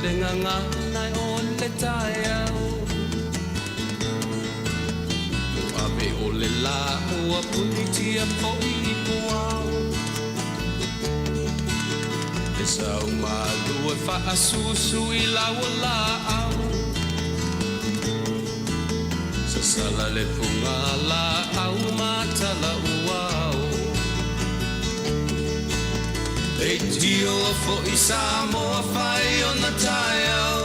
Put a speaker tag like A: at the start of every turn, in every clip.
A: le gagana o le taeao. Ua ave o le lā ua punitia foi i puao. Le sau malu e faasusu i lau o laau. Sasala le fuga laau ma tala uao. Leitio foi Samoa fai ona taeao.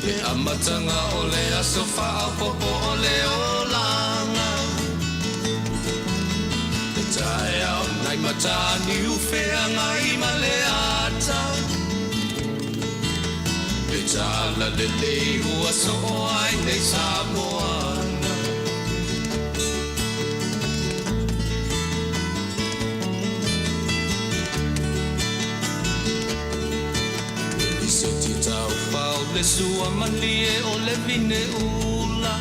A: Le amataga o le aso faaopoopo o le olaga. Le taeao nai Mataniu feagai ma le ata. Le tala lelei ua soo ai nei Samoana. Le lisiti taufao le sua malie o le vine ula.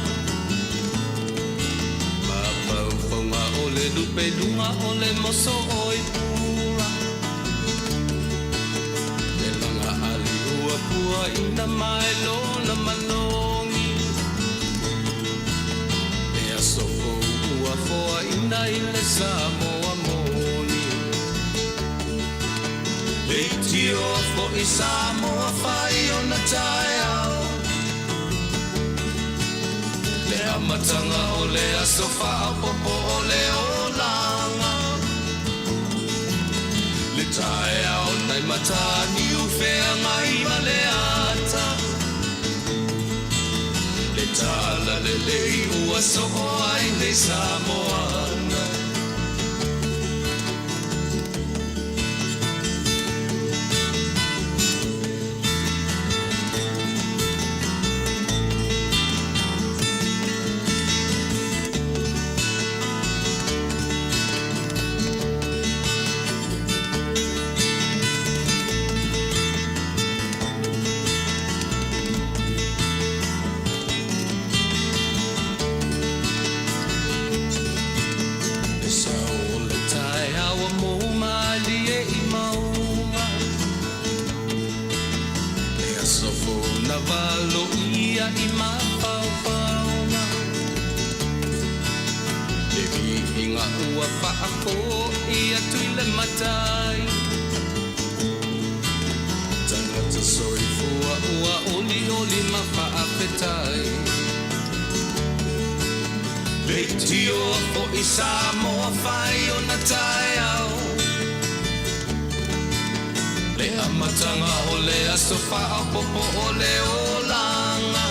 A: Mafaufauga o le lupe luga o le moso oi pula. Le laga ali ua puaina mai lona manogi. Le aso fou ua foaina i le Samoa moni. Leitio foi Samoa fai ona taeao. Le amataga o le aso faaopoopo o le olaga. Le taeao nai Mataniu feagai ma le ata. Le tala lelei ua soo ai nei Samoana. Le sao o le taeao ua mou malie i mauga. Le aso fou na valoia i mafaufauga. Le viiga ua faafoi atu i le Matai. Tagata soifua ua olioli ma faafetai. Leitio foi Samoa fai ona taeao. Le amataga o le aso faaopoopo o le olaga.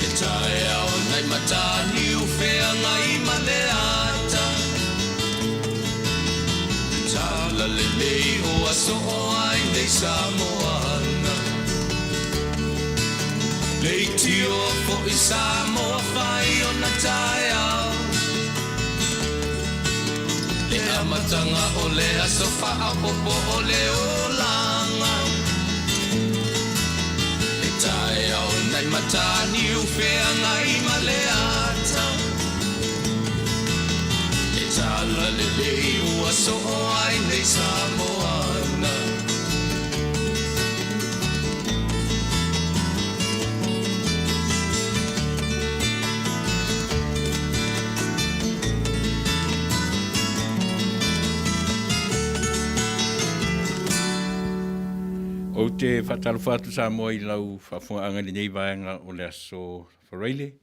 A: Le taeao nai Mataniu feagai ma le ata. Le tala lelei ua soo ai nei Samoana. Leitio foi Samoa fai ona taeao. Le amataga o le aso faaopoopo o le olaga. Le taeao nai Mataniu feagai ma le ata. Le tala lelei ua soo ai nei Samoana.
B: Ou te faatalofa atu Samoa i lau faafofogaaga i lenei vaega o le aso Faraile,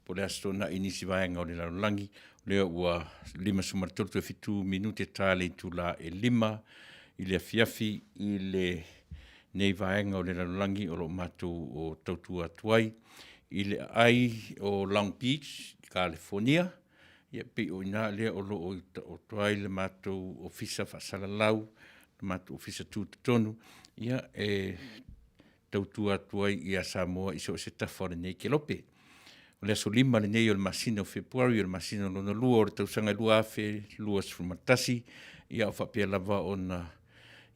B: po o le aso Toonai i nisi vaega o le lalolagi, lea ua 53 toe 7 minute ta le itula e 5 i le afiafi i le nei vaega o le lalolagi o lo o matou o tautua atu ai i le aai o Long Beach, Kalifonia. Ia pei o i ina lea o lo o taoto ai le matou ofisa faasalalau, le matou ofisa tutotonu, ia e tautua atu ai ia Samoa i so o se tafa o lenei kelope. O le aso 5 lenei o le masina o Fepuari, o le masina lona lua o le tausaga 2021, ia o faapea lava ona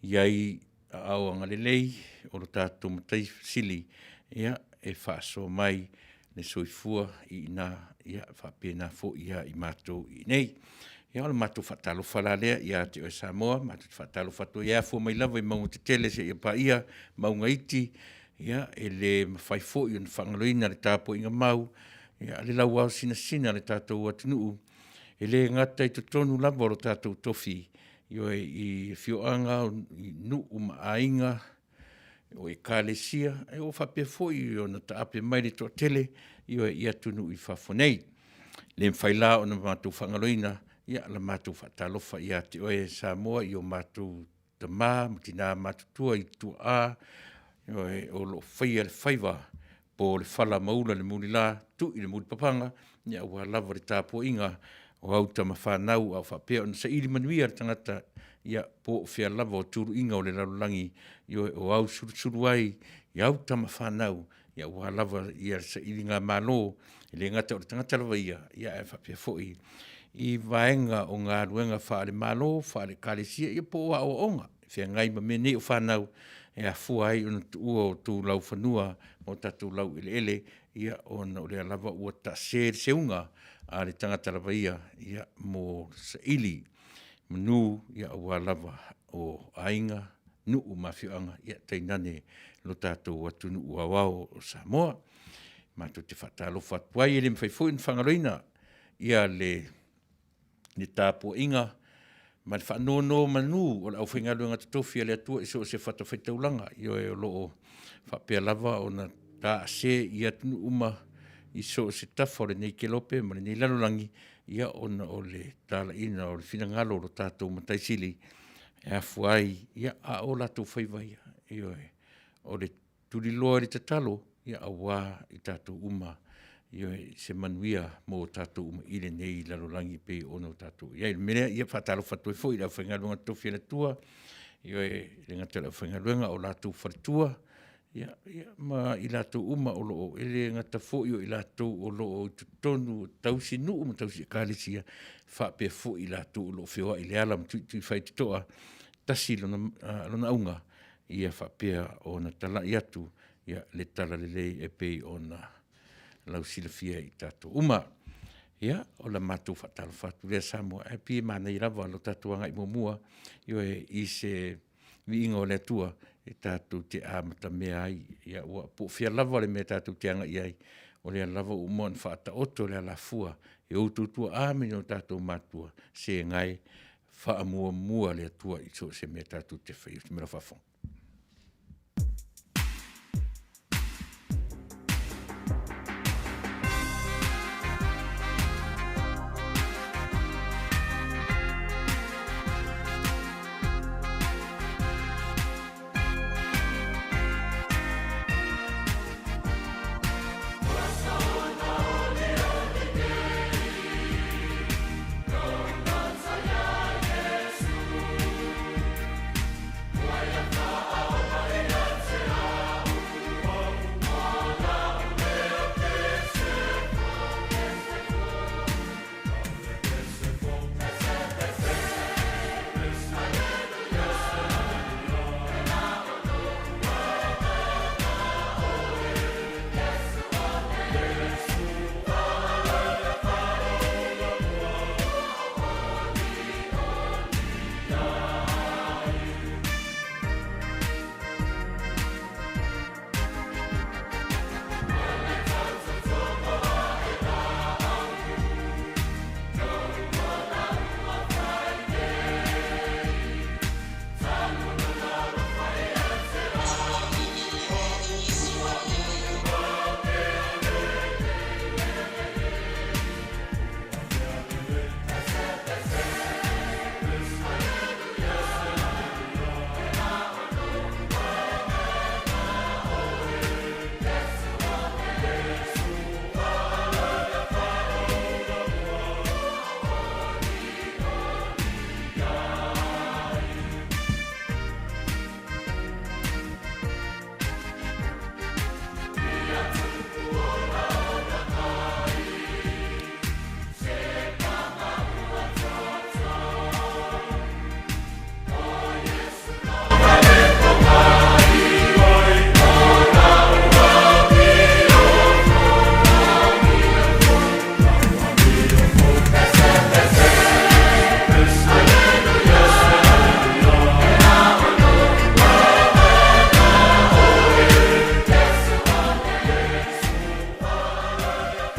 B: i ai aao agalelei o lo tatou Matai Sili, ia, e faasoa mai le soifua i ina, ia, faapena foi ia i matou i inei. Ia, o le matou faatalofa la lea ia te oe Samoa, matou te faatalofa atu ai e afua mai lava i mauga tetele seia paia mauga iti, ia, e le mafai foi ona faagaloina le tapuaiga mau a le lauao sinasina a le tatou atunuu, e le gata i totonu lava o lo tatou tofi, ioe, i afioaga, i nuu ma aiga, o Ekalesia, ua faapea foi ona taape mai le toatele, ioe, i atunuu i fafo nei. E le mafai la ona matou faagaloina la matou faatalofa ia te oe Samoa i o matou tama ma tina matutua i tuaa, ioe, o lo o faia le faiva po o le fala maula i le mulila, tui i le mulipapaga aua lava le tapuaiga o au tama fanau a o faapea ona saili manuia le tagata, ia po o fea lava o tuluiga o le lalolagi, ioe, o ausulusulu ai i au tama fanau aua lava le sailigamalo, e le gata o le tagata lava ia, ae faapea foi i vaega o galuega faale-Malo, faale-Ekalesia, ia po o aoaoga e feagai ma mea nei o fanau e afua ai ona tuua o outou laufanua ma o tatou laueleele ona o lea lava ua taase le seuga a le tagata lava ia mo le saili manu aua lava o aiga, nuu ma afioaga, tainane lo tatou atunuu aoao o Samoa. Matou te faatalofa atu ai. E le mafai foi ona faagaloina le tapuaiga ma le faanonomanu a le aufaigaluega totofi a le Atua i so o se fatafaitaulaga, ioe, o lo o faapea lava ona taase i atunuu uma i so o se tafa o lenei kelope ma lenei lalolagi, ona o le talaiina o le finagalo o lo tatou Matai Sili e afua ai, a o latou faiva ia, ioe, o le tuliloa i le tatalo aua i tatou uma, ioe, i se manuia mo tatou uma i lenei lalolagi e pei ona tatou i ai. O le mea lea, ia e faatalofa atu ai foi i le aufaigaluega totofi a le Atua, ioe, e le gata i le aufaigaluega a o latou faletua, ma i latou uma o lo o… E le gata foi o i latou o lo o i totonu o tausinuu ma tausi Ekalesia, faapea foi i latou o lo o feoai i le ala ma tuitui faitotoa, e tasi lona auga, ia faapea ona talai atu le talalelei e pei ona lausilafia e i tatou uma. Ia, o le matou faatalofa atu lea Samoa, ae pei e manaia lava lo tatou agai muamua, ioe, i se viiga o le Atua e tatou te amatamea ai, aua po o fea lava le mea tatou te agai i ai, o lea lava ua uma ona faataoto le alafua e outou tuaa ma ni o tatou matua, se i faamuamua le Atua i so o se mea tatou te faia. Ma lou faaaloalo.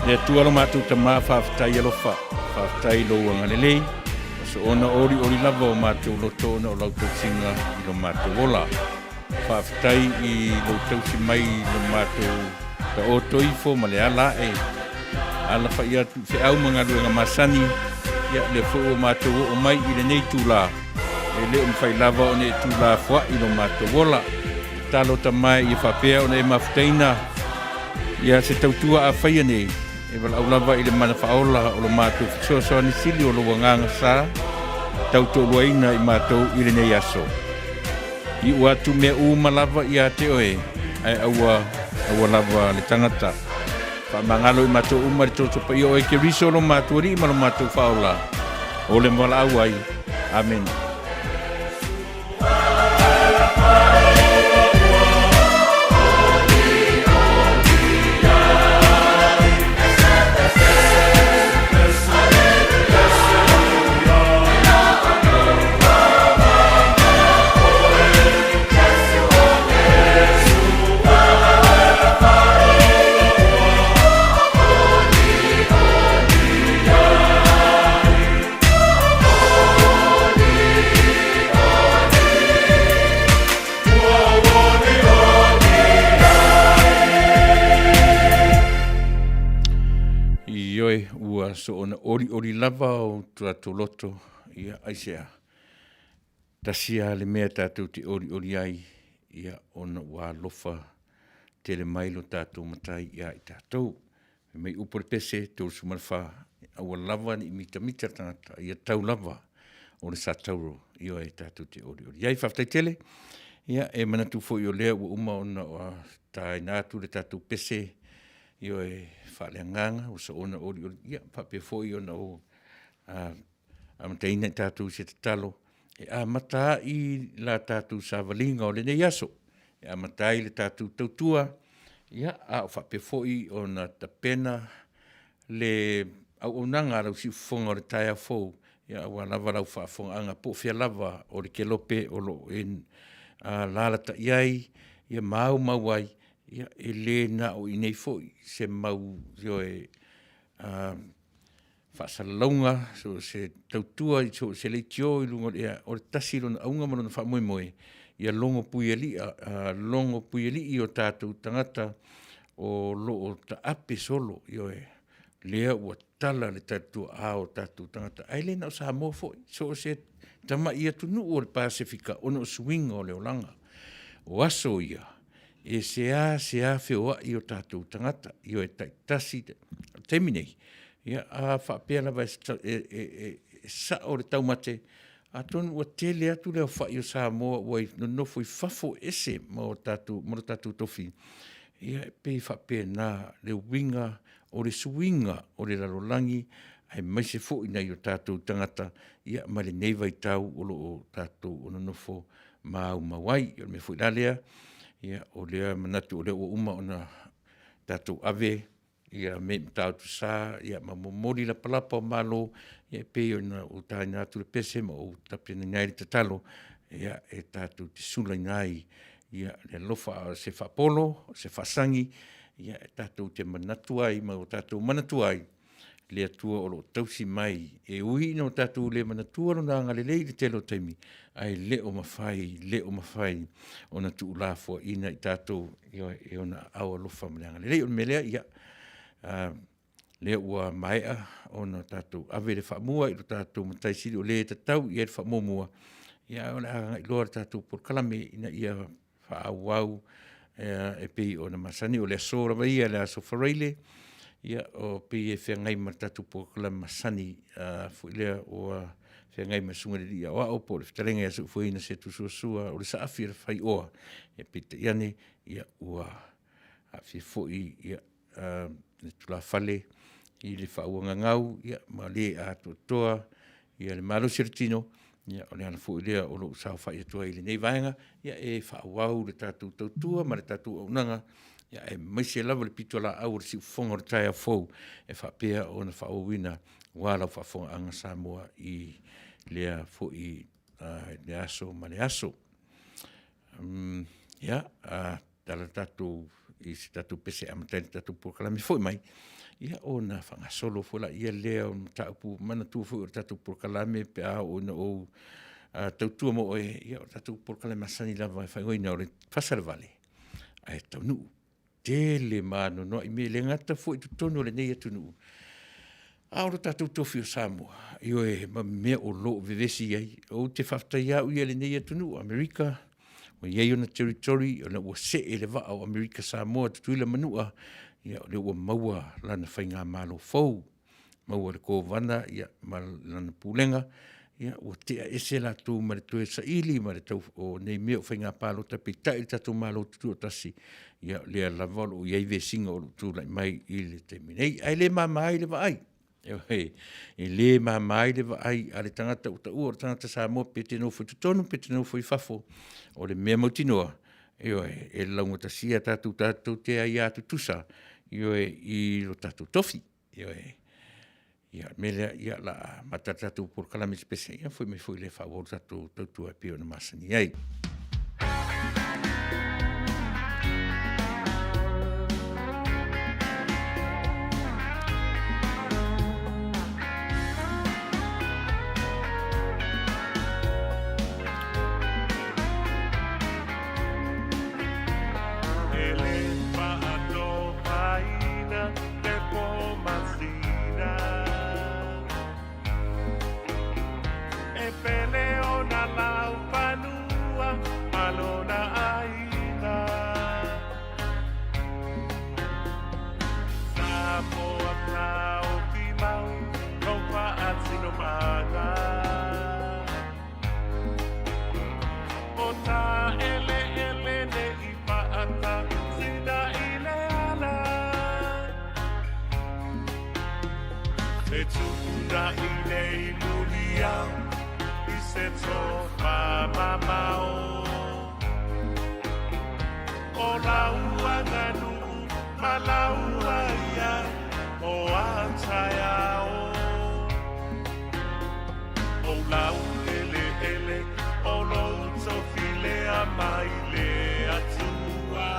B: Le Atua lo matou Tama, faafetai alofa, faafetai i lou agalelei, ua soona olioli lava o matou loto ona o lau tausiga i lo matou ola. Faafetai i lou tausi mai i lo matou taoto ifo ma le ala ae, alafaia atu i feau ma galuega masani, ia lea foi ua matou oo mai i lenei itula, e le o mafai lava ona e tuulafoai lo matou ola. Tatalo Tama ia faapea ona e mafutaina ia se tautua a faia nei, e valaau lava i le mana faaola o lo matou fesoasoani sili o lou agaga sa tautoaluaina i matou i lenei aso. Iu atu mea uma lava ia te oe, ae aua, aua lava le tagata. Faamagalo i matou uma le toto paia o oe Keriso lo matou Alii ma lo matou Faaola, o le valaau ai. Amene. Ioe, ua soona olioli lava o tatou loto, ia aisea. Tasi lava le mea tatou te olioli ai, ia ona ua alofa tele mai lo tatou Matai ia i tatou. Fai mai upu a le pese 34, aua lava ne i mitamita le tagata, ia tau lava o le satauro, ioe, tatou te olioli ai. Faafetai tele. Ia, e manatu foi o lea ua uma ona taina atu le tatou pese, ioe, faaleagaga, ua soona olioli, ia, faapea foi ona ou amataina i tatou i se tatalo e amata ai la tatou savaliga o lenei aso, e amata ai le tatou tautua, ia, a o faapea foi ona tapena le auaunaga a lau siufofoga o le taeao fou, ia, aua lava lau faafofogaaga po o fea lava o le kelope o lo o e alaalatai ai, ia ma aumau ai, ia, e le na o i inei foi se mau, ioe, faasalalauga, so o se tautua i so o se leitio i luga o le ea, o le tasi lona auga ma lona faamoemoe, ia logo puialii o tatou tagata o lo o taape solo, ioe, lea ua tala le talituaa o tatou tagata, ae le na o Samoa foi, so o se tamai atunuu o le Pasefika ona o suiga o le olaga. O aso ia, e seasea feoai o tatou tagata, ioe, taitasi. O le taimi nei, ia, a faapea lava e sao le taumate, atonu ua tele atu le aofai o Samoa ua nonofo i fafo ese ma o tatou, ma lo tatou tofi. Ia, e pei e faapena le uiga o le suiga o le lalolagi, aemaise foi nai o tatou tagata, ia, ma lenei vaitau o lo o tatou nonofo maumau ai. O le mea foi la lea, ia, o lea manatu o lea ua uma ona tatou ave ia Matautu Sa ia ma momoli lapalapa o malo, ia e pei ona ou taina atu le pese ma ou tapenaina ai le tatalo, ia e tatou te sulaina ai ia le alofa, a o se faapolo, o se faasagi, ia e tatou te manatu ai ma o tatou manatua ai le Atua o lo o tausi mai. E ui ina o tatou le manatua Lona agalelei i le tele o taimi, ae le o mafai, le o mafai ona tuulafoaiina i tatou e ona aao alofa ma le agalelei. O le mea lea, ia, lea ua maea ona tatou ave le faamua i lo tatou Matai Sili o le e tatau i ai le faamuamua, ia, ae o le a agai loa le tatou polokalame ina ia faaauau e pei ona masani. O le aso lava ia, le aso Faraile, ia, o pei e feagai ma le tatou polokalame masani foi lea ua feagai ma le Susuga i le Alii Aoao po o le Fetalaiga ia Seufuaina Setu Suasua o le Saafi o le Faioa, ia peitai ane, ia, ua aafia foi ia, le tulafale i le faauagagau ia, ma le atoatoa ia le malosi o le tino, ia, o le ala foi lea o lou saofai atu ai i lenei vaega, ia, e faaauau le tatou tautua ma le tatou auaunaga, ia, aemaise lava le pitolaau o le siufofoga o le taeao fou e faapea ona faaauauina aua lau faafofogaaga Samoa i lea foi le aso ma le aso. Ia, tala tatou i se tatou pese e amata ai le tatou polokalame foi mai, ia ona faagasolo foi laia lea o le mataupu manatua foi o le tatou polokalame pe a oo ina ou tautua mo oe, ia o le tatou polokalame masani lava e faaigoaina o le fasalevale ae taunuu tele ma anoanoai mea, e le gata foi i totonu o lenei atunuu, a o lo tatou tofi o Samoa, ioe, ma mea o lo o vevesi ai. Ou te faafetai au ia i lenei atunuu, Amerika, ua i ai ona territory, ona ua see le vaa o Amerika Samoa, Tutuila Manua, ia o lea ua maua lana faigamalo fou, maua le Kovana ia, ma lana pulega, ia, ua tea ese latou ma le toe saili ma le tau o nei mea o faiga palota, peitai le tatou Malo Tutoatasi, ia, o lea lava o lo o i ai vesiga o lo o tulai mai i le taimi nei. Ae le mama ai le vaai. E le mama ai le vaai a le tagata ua taua o le tagata Samoa pe te nofo i totonu pe te nofo i fafo. O le mea mautinoa, ioe, e laugatasia tatou tatou te aia tutusa, ioe, i lo tatou tofi. Ioe. Ia, o le mea lea, ia, la a amata le tatou polokalame i se pese, ia foi mai foi lea e faaauau le tatou tautua e pei ona masani ai.
C: E le faatopaina le po masina E pele ona lau fanua ma lona aiga Samoa taofi mau lou faatinomaga O ta eleele ne i paata sina i le ala E tupuna i nei muliau i se tofa mamao O lau aganuu ma lau aia o a taeao O lau eleele o lou tofi lea mai le Atua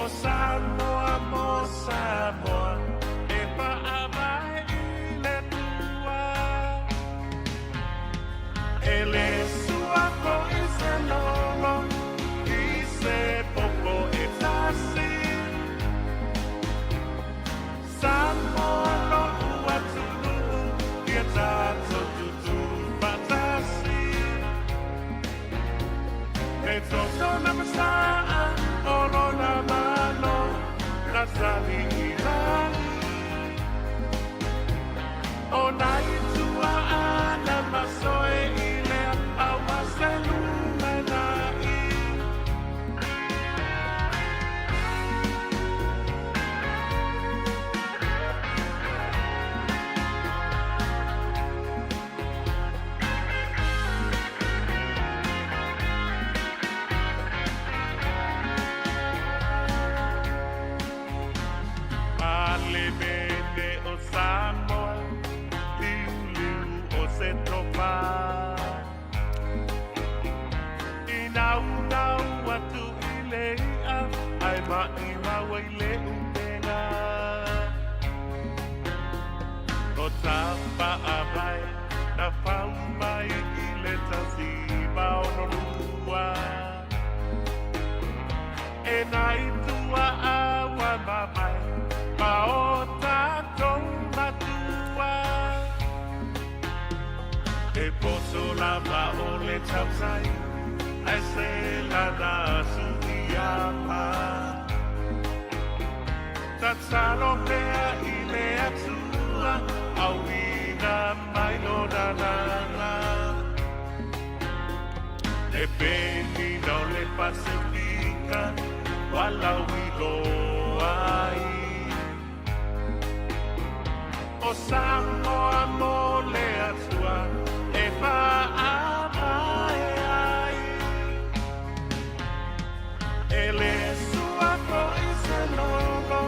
C: O Samoa mo Samoa e faavae i le Atua E le sua foi se lolo i se popo e tasi Samoa lo'u atunuu ia tatou tutū faatasi E toto na masaa o lona Malo na sali i lagi O nai tuaana masoe i lea aua se lumanai. Palemene o Samoa, liuliu o se tofa. I naunau atu i le i'a, ae maʻimau ai le ʻupega. No Tapaʻawai na fau mai i le 1962. E nai tuaʻa ua mavae ma o tatou matua. E poto lava o le tautai, ae se lana suiapa. Tatalo pea i le Atua, auina mai lona lana. E penina o le Pasefika, walauiloa ai. O Samoa mo le Atua e faavae ai. E le sua foi se lolo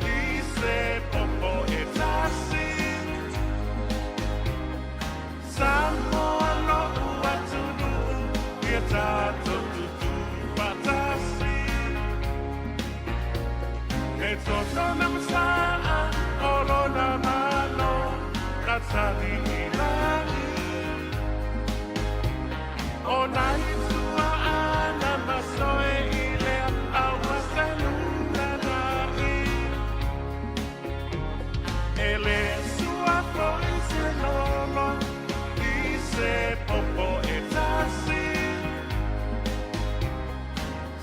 C: i se popo e tasi. Samoa lo'u atunuu ia tatou tutū faatasi. toto na masaa o lona malo na tali i lagi. O nai tua ana masoe i lea aua se luna nai. E le sua foi se lolo i se popo e tasi.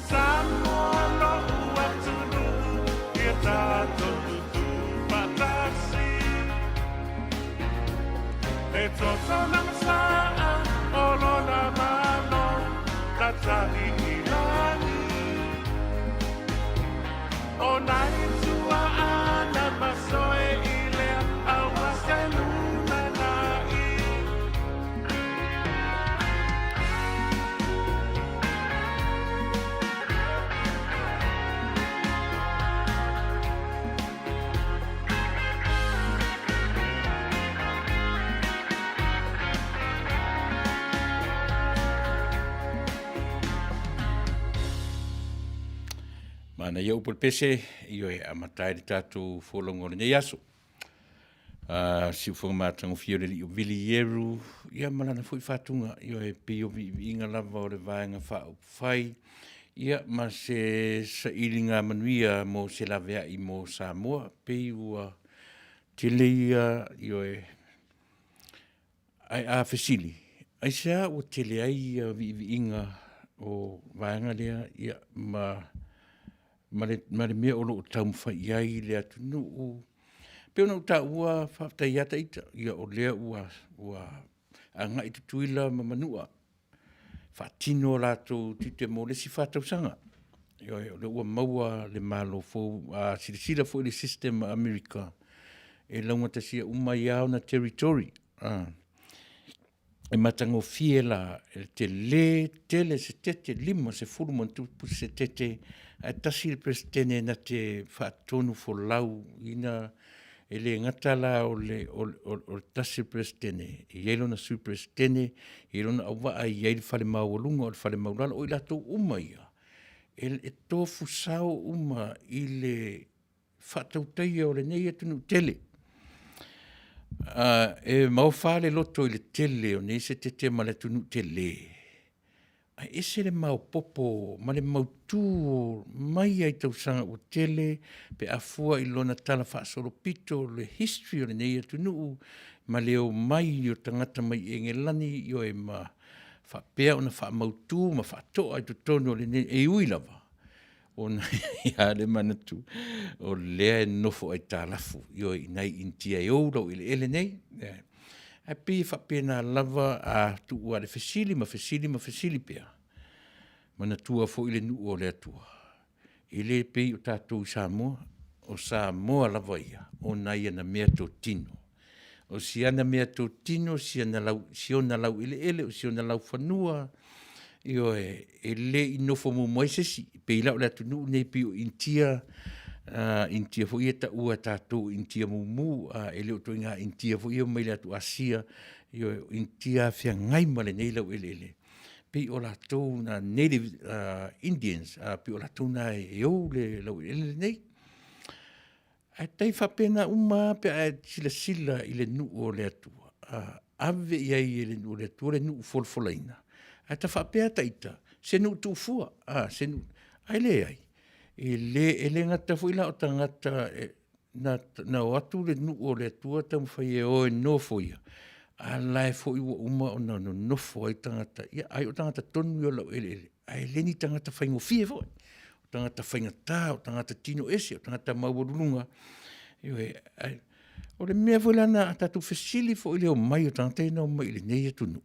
C: Samoa lo'u atunuu ia tatou tutu faatasi. E toto na masaa o lona malo na tali i lagi. O nai tuaana masoe i lea aua se lumanai.
B: Manaia upu o le pese, ioe, amata ai le tatou folauga o lenei aso. Siufofoga matagofie o le alii o Vili Ieru, ia ma lana foi faatuga, ioe, pei o viiviiga lava o le Vaega Faaupufai, ia ma se sailiga manuia mo se laveai mo Samoa, pei ua tele ia, ioe, ae a fesili, aisea ua tele ai ia viiviiga o vaega lea, ia, ma ma le, ma le mea o lo o taumafai i ai le atunuu. Pei ona ou taua, faafetai lava ita, ia o lea ua, ua agai Tutuila ma Manua, faatino o latou tiute mo le isi fa tausaga. Ioe, o lea ua maua le Malo fou, a silasila foi i le system a Amerika, e laugatasia uma ai lava ona territory. E matagofie la, e tele tele se tete, 50+ se tete, ae tasi le Peresetene na te faatonufolau ina, e le gata la o le tasi o le Peresetene, e i ai lona Sui Peresetene, e i ai lona auvaa, e i ai le fale maualuga, o le fale maualalo, o i latou uma ia, e tofu sao uma i le faatautaia o lenei atunuu tele. E maofa le loto i le tele o nei setete ma le atunuu tele, ae ese le maopoopo ma le mautu mai lava i tausaga ua tele pe a fua i lona talafaasolopito o le history o lenei atunuu ma le omai o tagata mai Egelani, ioe, ma faapea ona faamautu ma faatoa i totonu o lenei, e ui lava ona e i ai lava le manatu o lea e nofo aitalafu, ioe, i nai Initia e ou laueleele nei. Ae pei e faapena lava, a tuu lava i le fesili ma fesili ma fesili pea, manatua foi le nuu o le Atua, e le pei o tatou i Samoa, o Samoa lava ia o nai ana meatotino. O si ana meatotino, o si ona laueleele, o si ona laufanua, ioe, e le i nofo muamua ai se isi. E pei la o le atunuu lenei pei o Initia, Initia foi ia e taua e tatou o Initia mumu, e le o ituaiga Initia foi ia mai le atu Asia, ioe, o Initia feagai ma lenei laueleele, pei o latou na native Indians, pei o latou na e ou le laueleele lenei. Ae tai faapena uma lava pe a e silasila i le nuu o le Atua, ave i ai e le nuu o le Atua le nuu folafolaina, ae ta faapea ta ita, se nuu tuufua, se nuu, ae leai, e le, e le gata foi la o tagata na, na o atu le nuu o le Atua taumafai e o e nofoia, a la e foi ua uma ona nonofo ai tagata, ia ai o tagata tonu ia o laueleele, ae le ni tagata faigofie foi. O tagata faigata, o tagata tino ese, o tagata maualuluga. Ioe, ae o le mea foi la na tatou fesili foi i le omai o tagata ia na omai i lenei atunuu,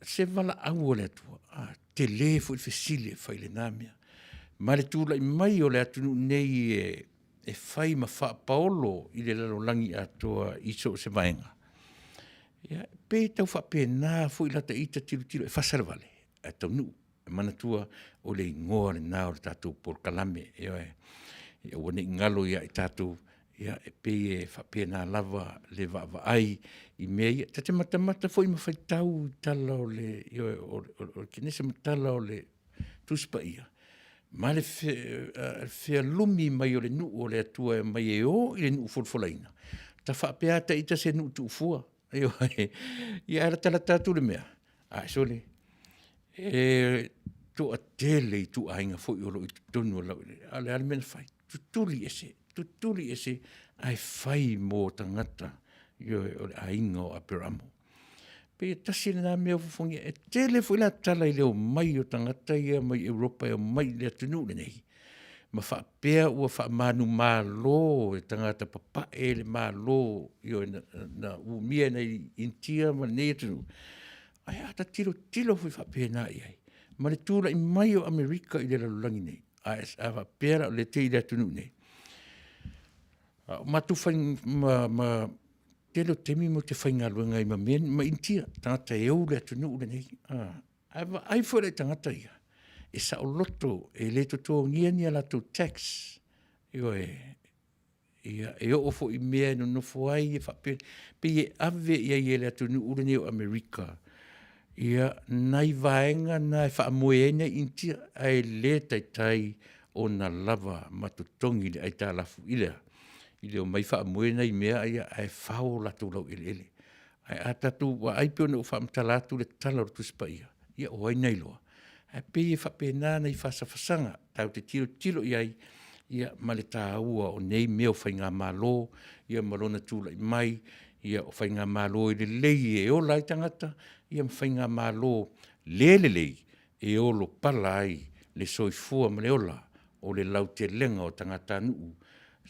B: se valaau a le Atua, a tele foi le fesili e fai i lena mea. Ma le tulai mai o le atunuu nei e fai ma faapaolo i le lalolagi atoa i so o se vaega, ia, pe tau faapena foi lata ita tilotilo e fasa le vale, ae taunuu. E manatua o le igoa lena o le tatou polokalame, ioe, ia aua ne i galo ia i tatou, ia e pei e faapena lava le vaavaai i mea ia. Ta te matamata foi ma faitau i tala o le, ioe, o le Kenese ma tala o le Tusi Paia, Ma le fealumi mai o le nuu o le Atua e aumai e o i le nuu folafolaina, ta faapea lava ita se nuu tuufua. Ioe. Ia ae latalata atu le mea, ae sole, e toatele ituaiga foi o lo o i totonu o le laueleele, a o le a le mea na fai? Tutuli ese, tutuli ese ae fai mo tagata, ioe, o le aiga o Aperamo. Pei e tasi lena mea ua fofogia. E tele foi la tala i le omai o tagata ia mai Europa e omai i le atunuu lenei, ma faapea ua faamanumalo e tagata papae le Malo, ioe, na umia e nai Initia ma lenei atunuu. Ae a ta tilotilo foi faapena i ai, ma le tulai mai o Amerika i le lalolagi nei, a faapea la o lea e te i le atunuu nei, a o matou ma tele o taimi matou te faigaluega ai ma mea ma Initia, tagata e ou le atunuu lenei, a vaai foi la i tagata ia, e saoloto, e le totogia ni a latou tax, ioe, ia, e oo foi i mea e nonofo ai e faapea, pei e ave i ai e le atunuu lenei o Amerika ia nai vaega na e faamoe ai nai Initia, ae le taitai ona lava ma totogi le aitalafu i le a? I le omai faamoe nai mea ia ae fao o latou laueleele. Ae a tatou vaai pei ona ou faamatala atu le tala o le Tusi Paia, ia o ai na iloa? Ae pei e faapena nai fasafasaga tatou te tilotilo i ai, ia ma le taua o nei mea o faigamalo, ia ma lona tulai mai, ia o faigamalo e lelei e ola ai tagata, ia ma faigamalo le lelei, e olopala ai le soifua ma le ola o le lautelega o tagatanuu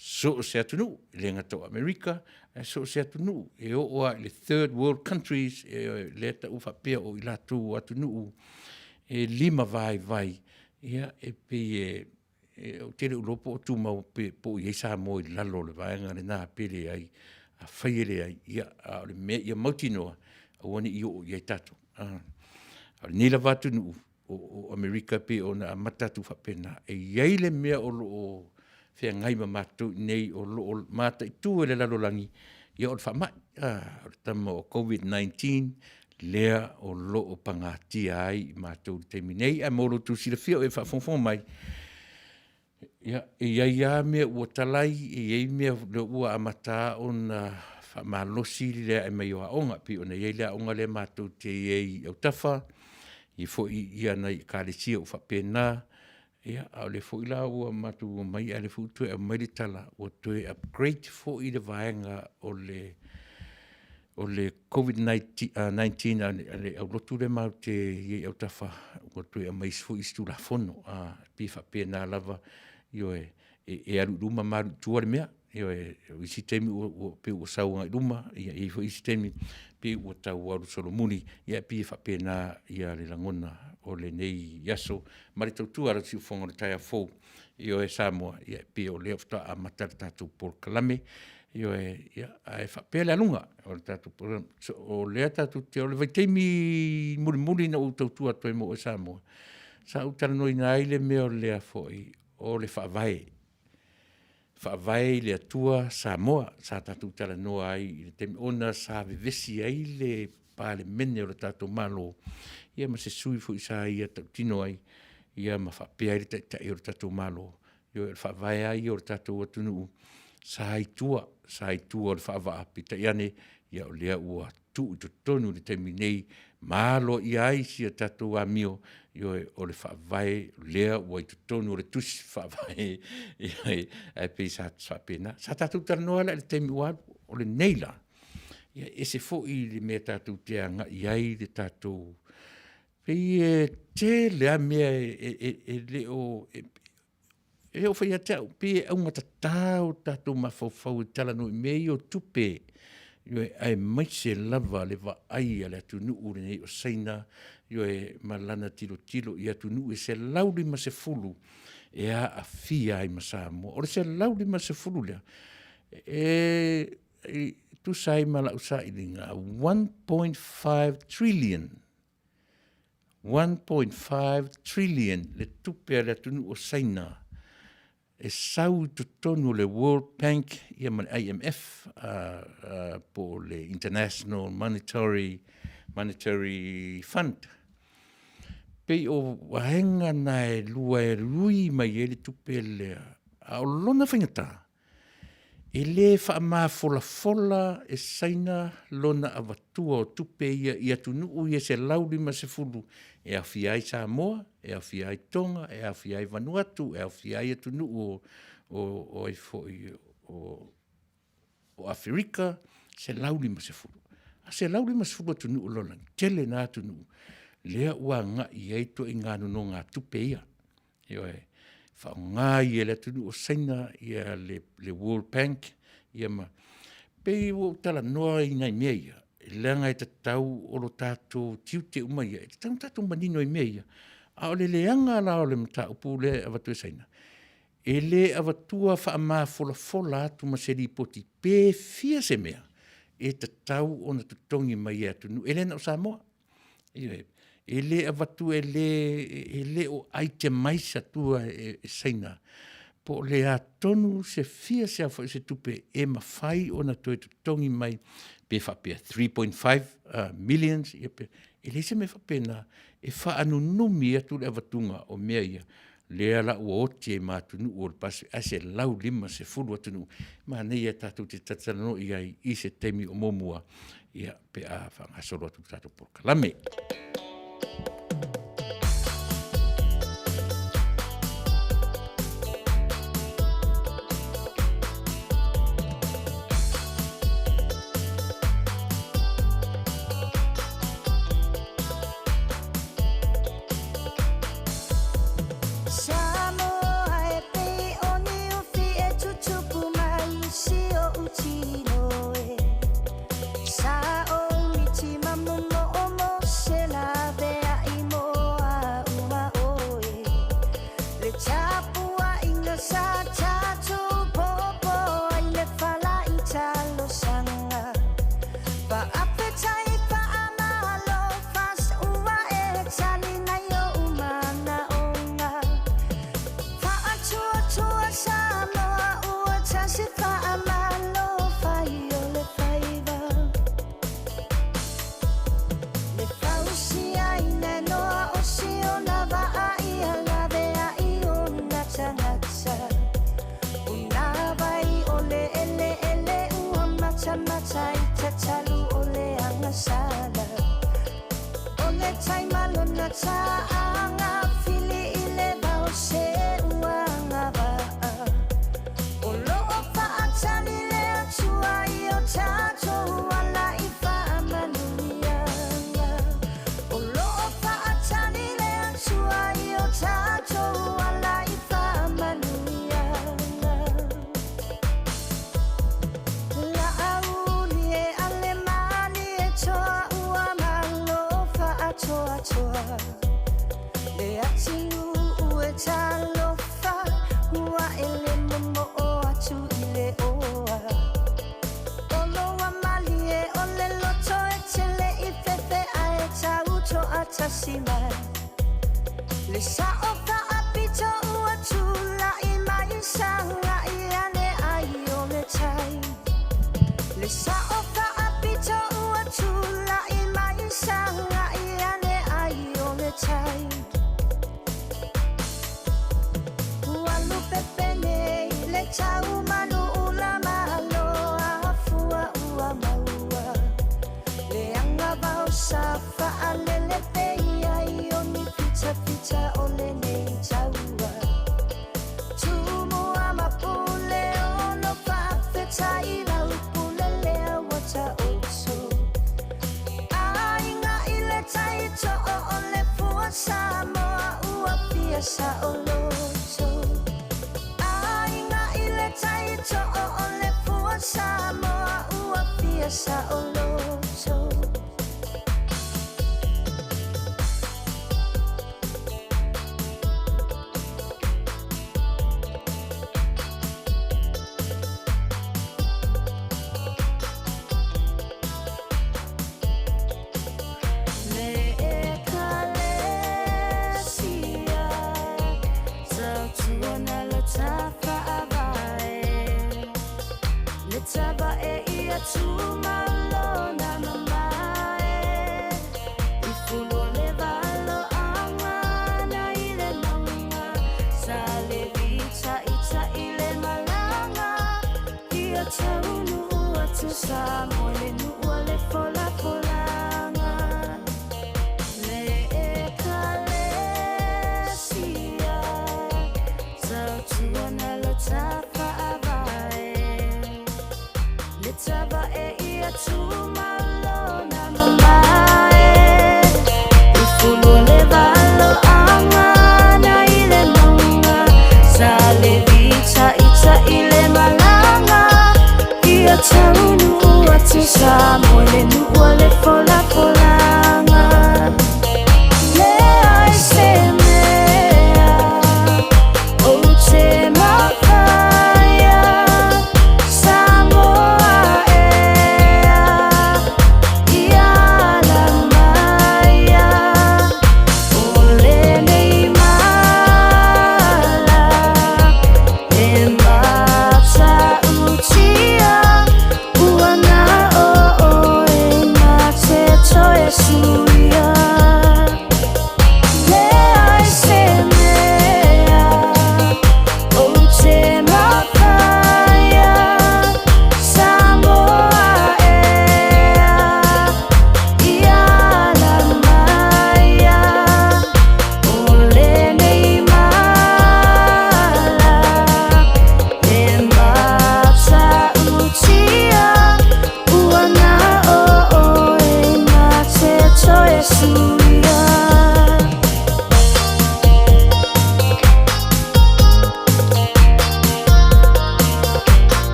B: so o se atunuu, e le gata o Amerika, ae so o se atunuu, e oo lava i le third world countries, lea e tau faapea o i latou o atunuu e limavaivai, ia e pei e ou te le o iloa po o tumau po o i ai Samoa i lalo o le vaega lena pe leai. Afai e leai, ia a o le mea ia mautinoa, aua ne i oo i ai tatou. A o lenei lava atunuu, o Amerika e pei ona amata atu faapena, e i ai le mea o lo o feagai ma matou i inei o lo o mataitu e le lalolagi, ia o le faamai, o le tama o COVID-19 lea o lo o pagatia ai i matou i le taimi nei. Ae mo lo outou silafia o e faafogafoga mai, ia, e i ai lava mea ua talai, e i ai mea ua amata ona faamalosi le ae mai o aoga, pei ona i ai le aoga lea matou te i ai i autafa, e i ai foi nai ekalesia ua faapena, ia, a o lea foi la ua matou omai a o lea foi ua toe aumai le tala ua toe upgrade foi le vaega o le COVID-19 a le aulotu lea matou te i ai i autafa, ua toe aumai foi isi Tulafono, e pei e faapena lava, ioe, e alu i luma ma alu i tua le mea. Ioe, o isi taimi e pei ua sau agai i luma, e i ai foi isi taimi pei ua tau alu solomuli, ia e pei e faapena le lagona o lenei aso ma le tautua a lau siufofoga i le taeao fou. Ioe Samoa, ia e pei o lea faatoa amata le tatou polokalame, ioe, ae faapea le aluga o le tatou polokalame. O lea tatou te, o le vaitaimi mulimuli na ou tautua atu ai mo oe Samoa, sa ou talanoaina ai le mea o le foi, o le Faavae, Faavae i le Atua Samoa, sa tatou talanoa ai i le taimi ona sa vevesi ai le Palemene o le tatou Malo, ia ma se sui usufono foi sa ia tautino ai, ia ma faapea ai le Taitai o le tatou Malo, ioe, o le Faavae lava ia o le tatou atunuu, sa i tua, sa i tua o le faavaa, peitai ane, ia o lea ua tuu i totonu i le taimi nei ma aloaia ai si a tatou amio, ioe, o le Faavae lea ua i totonu o le Tusi Faavae, ae pei sa faapena. Sa tatou talanoa la i le taimi ua alu, o lenei la, ia e ese foi le mea tatou te agai i ai le tatou… pei e tele lava mea e le o… E oo foi ia te au, pei e augatata o tatou mafaufau e talanoa i mea ia o tupe, ioe, aemaise lava le vaai a le atunuu lenei o Saina, ioe, ma lana tilotilo i atunuu e 150 e aafia ai ma Samoa. O le 150 lea, e tusa ai ma lau sailiga, 1.5 trillion, 1.5 trillion le tupe a le atunuu o Saina e sau i totonu o le World Bank ia ma le IMF po o le International Monetary, Monetary Fund. Pei o vaega na e lua e lui mai ai le tupe lea, a o lona faigata, e le faamafolafola e Saina lona avatua o tupe ia i atunuu ia e 150 e aofia ai Samoa, e aofia ai Toga, e aofia ai Vanuatu, e aofia ai atunuu o ai foi o Aferika, 150. A 150 atunuu o le lalolagi, tele na atunuu lea ua agai i ai ituaiga nonogatupe ia. Ioe, e faaaoga ai e le atunuu o Saina le World Bank ia ma… E pei ua ou talanoa i nai mea ia, leaga e tatau, o lo tatou tiute uma ia, e tatau ona tatou manino i mea ia. A o le leaga la o le mataupu lea e avatu e Saina, e le avatua faamafolafola atu ma se lipoti pe fia se mea e tatau ona totogi mai e atunuu, e le na o Samoa. Ioe, e le avatua e le o itemize atua e Saina po o le a tonu se fia se aofai o se tupe e mafai ona toe totogi mai pe faapea 3.5 millions pe, e leai se mea faapena e faanunumi atu le avatuga o mea ia, lea la ua oti ai ma atunuu o le Pasefika, ae 150 atunuu. Manaia tatou te talatalanoa i ai i se taimi o muamua pe a faagasolo atu le tatou polokalame.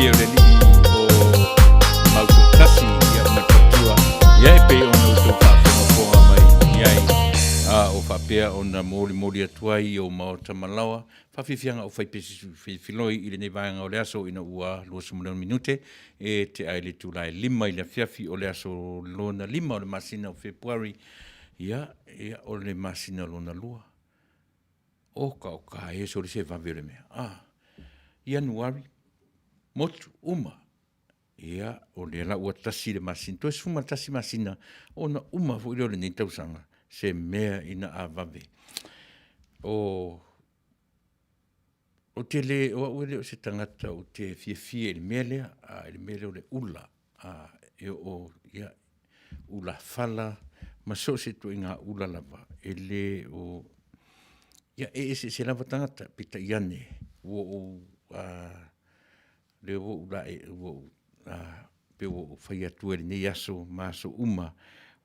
B: paia o le alii o Mautoatasi, ia ma le faletua, ia e pei ona outou faafogafoga mai i ai, a o faapea ona molimoli atu ai i ou maota malaoa faafiafiaga o fai pesi filifiloi i lenei vaega o le aso ina ua 26 minute e tea ai le itula e 5 i le afiafi o le aso lona 5 o le masina o Fepuari, ia, ia o le masina lona lua. Oka oka e sole se vave o le mea, a! Ianuari, motu uma, ia, o lea la ua tasi le masina, toe 11 masina ona uma foi lea o lenei tausaga, se mea ina a vave. Ou te le, o au e le o se tagata ou te fiafia i le mea lea, i le mea lea o le ula, e oo ia ulafala ma so o se ituaiga ula lava, e le o… Ia e eseese lava tagata, peitai ane, ua ou lea ua ou laei ua ou pei ua ou fai atu ai i lenei aso ma aso uma,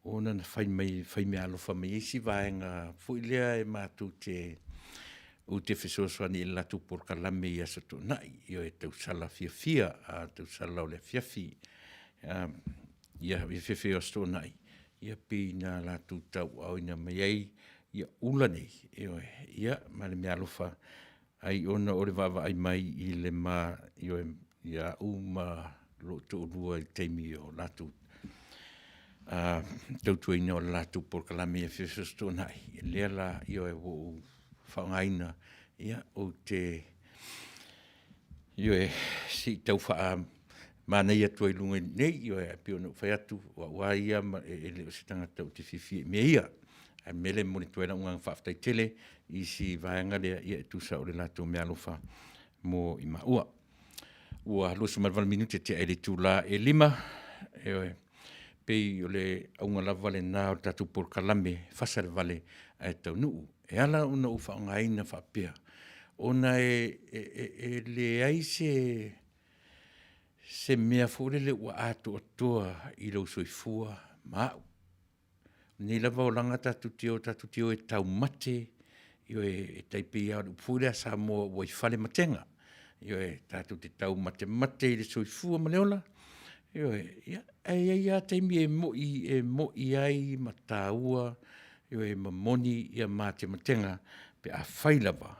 B: ona na fai mai fai meaalofa mai ai si vaega foi lea e matou te, ou te fesoasoani i le latou polokalame i Aso Toonai, ioe, tausala fiafia, tausala o le afiafi, ia afiafi o Aso Toonai, ia pei na latou tauaaoina mai ai ula nei, ioe, ia ma le meaalofa ai ona o le vaavaai mai i le ma, ioe, ia au ma lou toalua i taimi o latou tautuaina o le latou polokalame i afiafi o Aso Toonai, lea la, ioe, ua ou faaaogaina, ia, ou te, ioe, se i tau faamanaia atu ai i luga nei, ioe, ae pei ona ou fai atu, o au lava ia e le o se tagata ou te fiafia i mea ia. A o le mea lea e momoli atu ai lou agaga faafetai tele i si vaega lea e tusa o le latou meaalofa mo i maua. Ua 28 minute ua tea i le itula e 5, ioe, pei o le auga lava lena o le tatou polokalame, fasa le vale ae taunuu. E ala ona ou faaaogaina faapea, ona e leai se mea foi lele ua atoatoa i lou soifua ma au. O lenei lava olaga tatou te o tatou te o e taumate, ioe, e tai pei lava o le upu foi lea a Samoa ua i fale matega. Ioe, tatou te taumatemate i le soifua ma le ola, ioe, ae i ai lava taimi e moi ai ma taua, ioe, ma moni matematega pe afai lava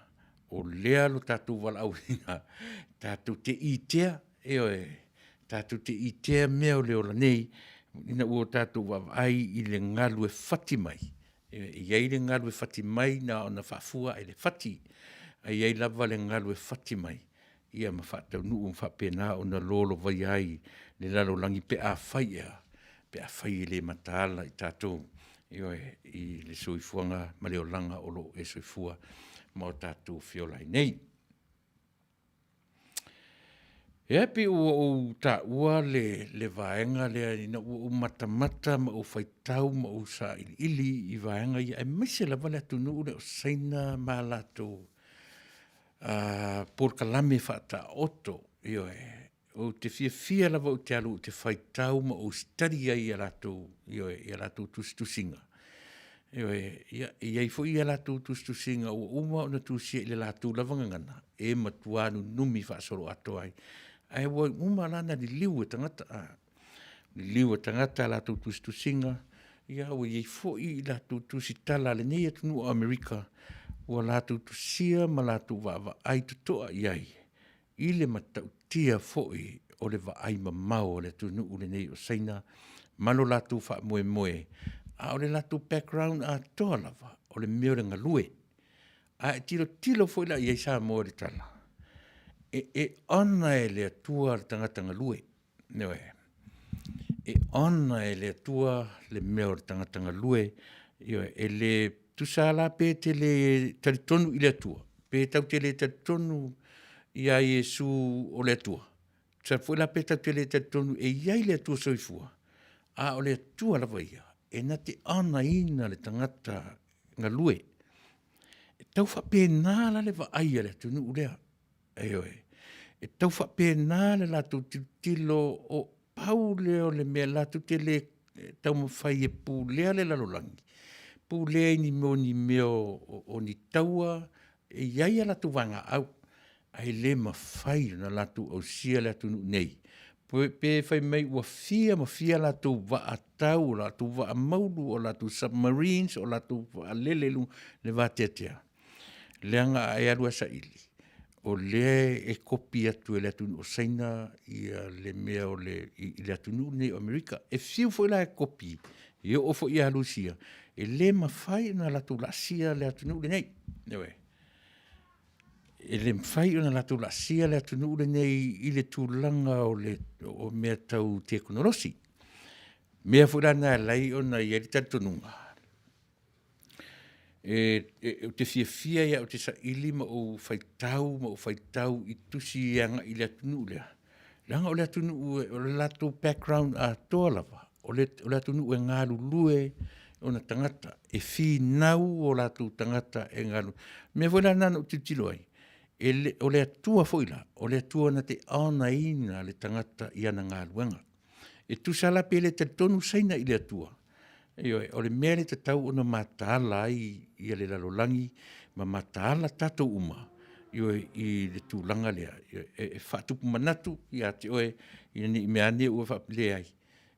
B: o lea lo tatou valaauina, tatou te itea, ioe, tatou te itea mea o le ola nei, ina ua tatou vaavaai i le galu e fati mai, e i ai le galu e fati mai na ona faafua lava i le fati, ae i ai lava le galu e fati mai ia ma faataunuu ma faapena ona lolovaia ai le lalolagi pe afai e a? Pe afai e le mataala i tatou, ioe, i le soifuaga ma le olaga o lo o e soifua ma o tatou feola ai nei. Ia, e pei ua ou taua le vaega lea ina ua ou matamata ma ou faitau ma ou sailiili i vaega ia aemaise lava le atunuu lea o Saina ma a latou polokalame faataoto, ioe. Ou te fiafia lava ou te alu ou te faitau ma ou study ai i a latou, ioe, i a latou tusitusiga. Ioe, ia e i ai foi a latou tusitusiga ua uma ona tusia i le latou lava gagana, e matua nunumi faasoloatoa ai, ae ua uma la ona liliu e tagata, liliu e tagata a latou tusitusiga, ia ua i ai foi latou tusitala a lenei atunuu o Amerika ua latou tusia ma latou vaavaai totoa i ai i le matautia foi o le vaaimamao a le atunuu lenei o Saina ma lo latou faamoemoe, a o le latou background atoa lava, o le mea o le galue. A e tilotilo foi la i ai Samoa i le tala, e honor e le Atua le tagata galue, ioe. E honor e le Atua le mea o le tagata galue, ioe. E le tusa lava la pe te le talitonu i le Atua, pe tatou te le talitonu ia Iesu o le Atua, tusa foi la pe tatou te le talitonu e i ai le Atua soifua, a o le Atua lava ia, e na te honor ina le tagata galue. E tau faapena la le vaai a le atunuu lea, ioe. E tau faapena le latou tilotilo, pau lea o le mea latou te le taumafai e pulea le lalolagi, pulea i ni mea o ni taua, e i ai a latou vaegaau. Ae le mafai ona latou ausia le atunuu nei, pe fai mai ua fia ma fia latou vaa tau, o latou vaa maulu, o latou submarines, o latou vaalele i luga i le vateatea, leaga a e alu lava e saili, o lea e kopi atu e le atunuu o Saina le mea o le i le atunuu lenei o Amerika. E fiu foi la e kopi, e oo foi ia Rusia, e le mafai ona latou laasia le atunuu lenei. Ioe. E le mafai ona latou laasia le atunuu lenei i le tulaga o mea tau tekonolosi. O mea foi la na e ala ai ona i ai le talitonuga, ou te fiafia ia ou te saili ma ou faitau ma ou faitau i tusi agai i le atunuu lea, leaga o le atunuu o le latou background atoa lava, o le atunuu e galulue ona tagata, e finau o latou tagata e galulue. O le mea foi la lena na ou tilotilo ai, o le Atua foi la, o le Atua na te honour ina le tagata i ana galuega. E tusa la pe le talitonu Saina i le Atua, ioe, o le mea lea e tatau ona mataala ai le lalolagi ma mataala tatou uma, ioe, i le tulaga lea, e faatupu manatu ia te oe ina ne i meaane ua faapea, leai,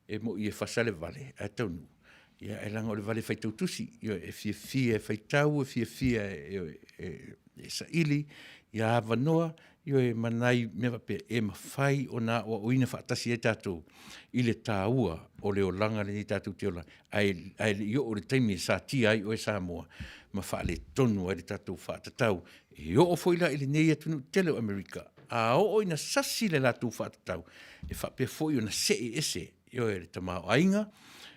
B: e moni e fasa le vale ae taunuu, ae leaga o le vale faitau tusi, ioe, e fiafia e faitau, e fiafia e saili ia avanoa, ioe, ma nai mea faapea e mafai ona aoaoina faatasi ai tatou i le taua o le olaga lenei tatou te ola ai, ae le i oo i le taimi e satia ai oe Samoa ma faaletonu ai le tatou faatatau. E oo foi la i lenei atunuu tele o Amerika, a oo ina sasi le latou faatatau, e faapea foi ona see ese, ioe, le tamaoaiga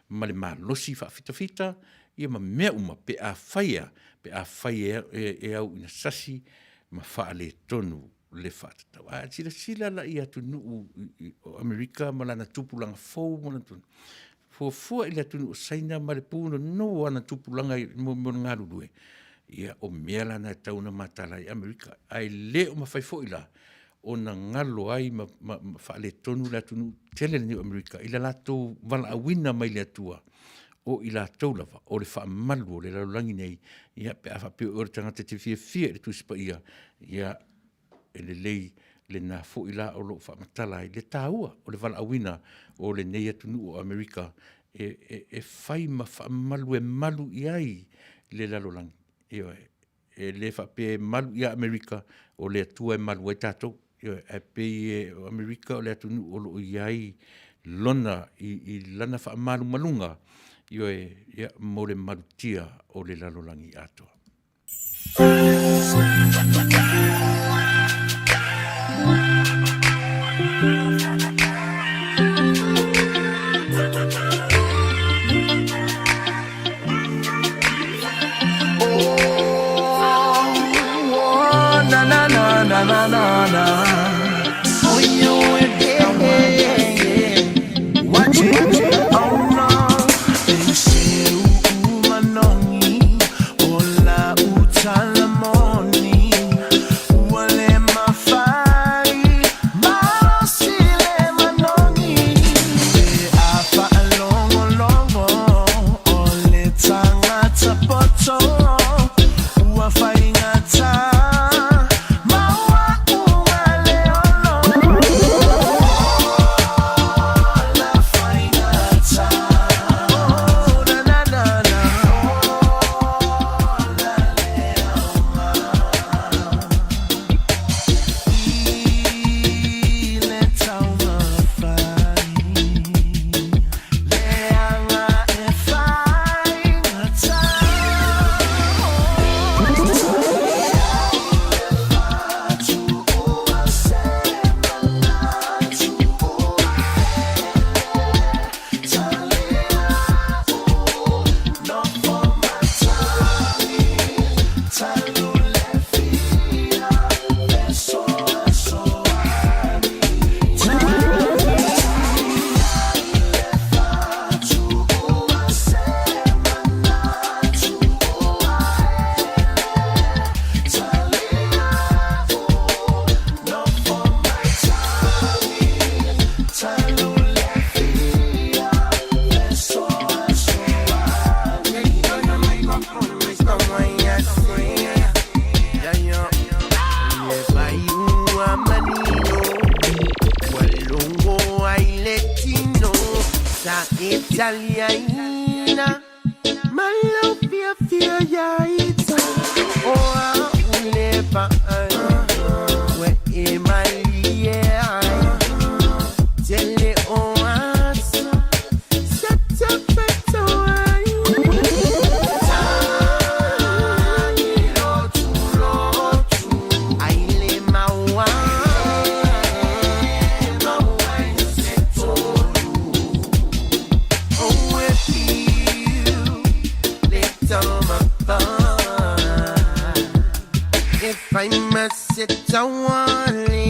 B: ma le malosi faafitafita, ia ma mea uma pe afai e a? Pe afai e au ina sasi ma faaletonu le faatatau. A e silasila la i atunuu o Amerika ma lana tupulaga fou ma ona fuafua i le atunuu o Saina ma le punonou o ana tupulaga i mea o le galulue, ia o mea la na e tatau ona mataala ai Amerika. Ae le o mafai foi la ona galo ai ma faaletonu le atunuu tele lenei o Amerika i le latou valaauina mai le Atua, o i latou lava o le faamalu o le lalolagi nei, ia pe a faapea o oe o le tagata e te fiafia i le Tusi Paia, ia e lelei lena foi la o lo o faamatala ai le taua o le valaauina o lenei atunuu o Amerika e fai ma faamalu e malu i ai le lalolagi. Ioe. E le faapea e malu ia Amerika, o le Atua e malu ai tatou. Ioe. Ae pei o Amerika o le atunuu o lo o i ai lona, i lana faamalumaluga, ioe, ia, mo le malutia o le lalolagi atoa.
D: Taliaina ma lou fiafia iā ita O au le vaai Ua e malie ai Tele o aso Sa tafato ai Tagi lotu lotu Ai le maua Maua i se tolu Oh, e fiu le tamafa E fai ma se tauale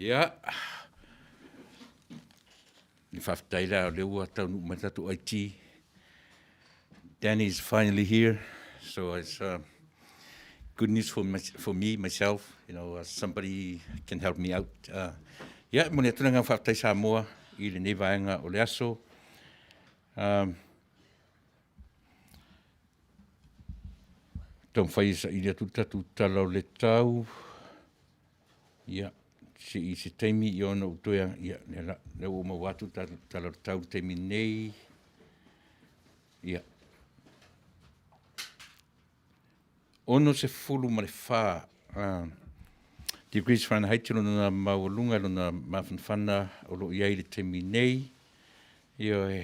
B: Ia, le faafetai la o lea ua taunuu mai le tatou IT. Danny is finally here, so it's good news for, my, for me, myself, you know, somebody can help me out. Ia, momoli atu le agaga faafetai Samoa i lenei vaega o le aso. Taumafai e saili atu le tatou tala o le tau. Ia, se i se taimi ia ona ou toe, ia, lea la, lea ua ou maua atu le tatou tala o le tau i le taimi nei. Ia. 64 degrees Fahrenheit lona maualuga, lona mafanafana o lo o i ai i le taimi nei. Ioe,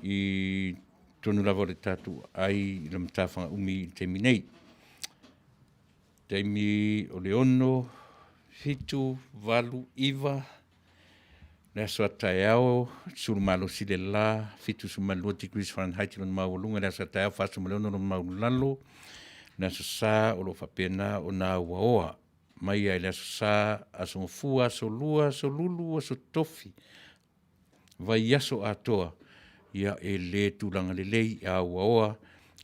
B: i totonu lava o le tatou ai i le matafaga umi i le taimi nei. Taimi o le 6, 7, 8, 9, le aso a taeao, sulu malosi le la, 72 degrees Fahrenheit lona maualuga, le aso a taeao, 46 lona maulalo, le aso sa o lo o faapena ona auaoa mai ai le aso sa, aso gafua, aso lua, aso lulu, aso tofi, vaiaso atoa, ia e le tulaga lelei e auaoa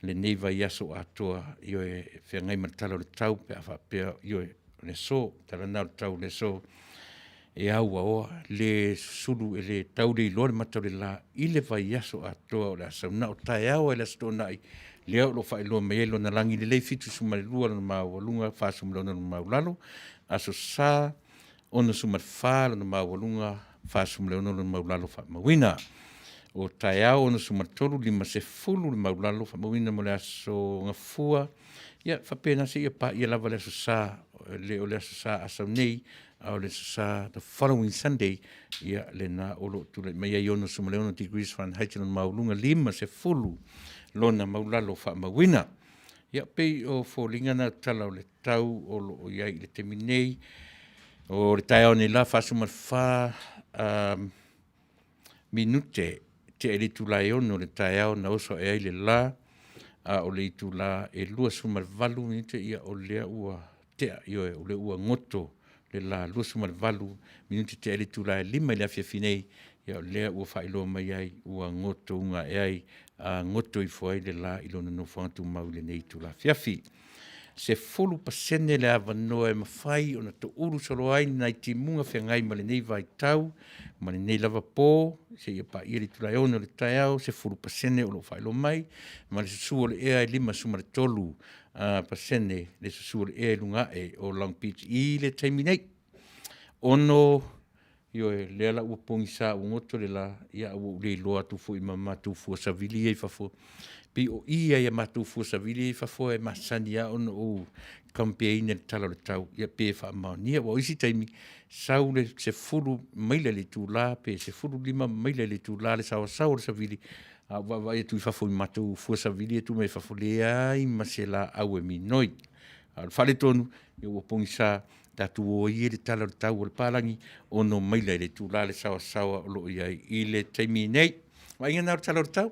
B: lenei vaiaso atoa, ioe, e feagai ma le tala o le tau pe a faapea, ioe, o le aso, tala lena o le tau o le aso, e auaoa, le susulu, e le tau le iloa le mata o le la i le vaiaso atoa o le a sau. Na o taeao lava i le Aso Toonai lea o lo o faailoa mai ai lona lagi lelei, 72 lona maualuga, 46 lona maualalo, Aso Sa, 64 lona maualuga, 46 lona maulalo faamauina. O taeao 63, 50 le maulalo faamauina mo le aso Gafua. Ia, faapena seia paia lava le aso Sa, le o le aso Sa a sau nei, a o le aso Sa the following Sunday, ia lena o lo o tulai mai ai 66 degrees Fahrenheit lona maualuga, 50 lona maulalo faamauina. Ia, pei o foliga na tala o le tau o lo o i ai i le taimi nei. O le taeao nei la, 44 minute tea i le itula e 6 o le taeao na oso ae ai le la, a o le itula e 28 minute, ia o lea ua tea, ioe, o lea ua goto le la 28 minute tea i le itula e 5 i le afiafi nei, ia o lea ua faailoa mai ai ua goto uga ae ai, a goto ifo ai le la i lona nofoaga tumau i lenei itula afiafi. 10% le avanoa e mafai ona toulu solo ai nai timuga feagai ma lenei vaitau ma lenei lava po seia paia le itula e 6 o le taeao, 10% o lo o faailoa mai, ma le susu o le ea e 53% le susu o le ea i luga ae o Long Beach i le taimi nei. Ono, ioe, lea la ua pogisa ua goto le la, ia ua ou le iloa atu foi ma matou fua savili ia i fafo. Pei o i ia i a matou fua savili ia i fafo e masani lava ona ou compare ina i le tala o le tau, ia pe faamaonia. Aua o isi taimi, sau le 10 maila i le itula pe 15 maila i le itula le saoasaoa o le savili, a ou vaavaai atu i fafo i matou fua savili ia e tuu mai fafo, leai ma se laau e minoi. A o le faaletonu, ia ua pogisa, tatou o ia i le tala o le tau a le papalagi, 6 maila i le itula le saoasaoa o lo o i ai i le taimi nei. Vaaiga lena o le tala o le tau,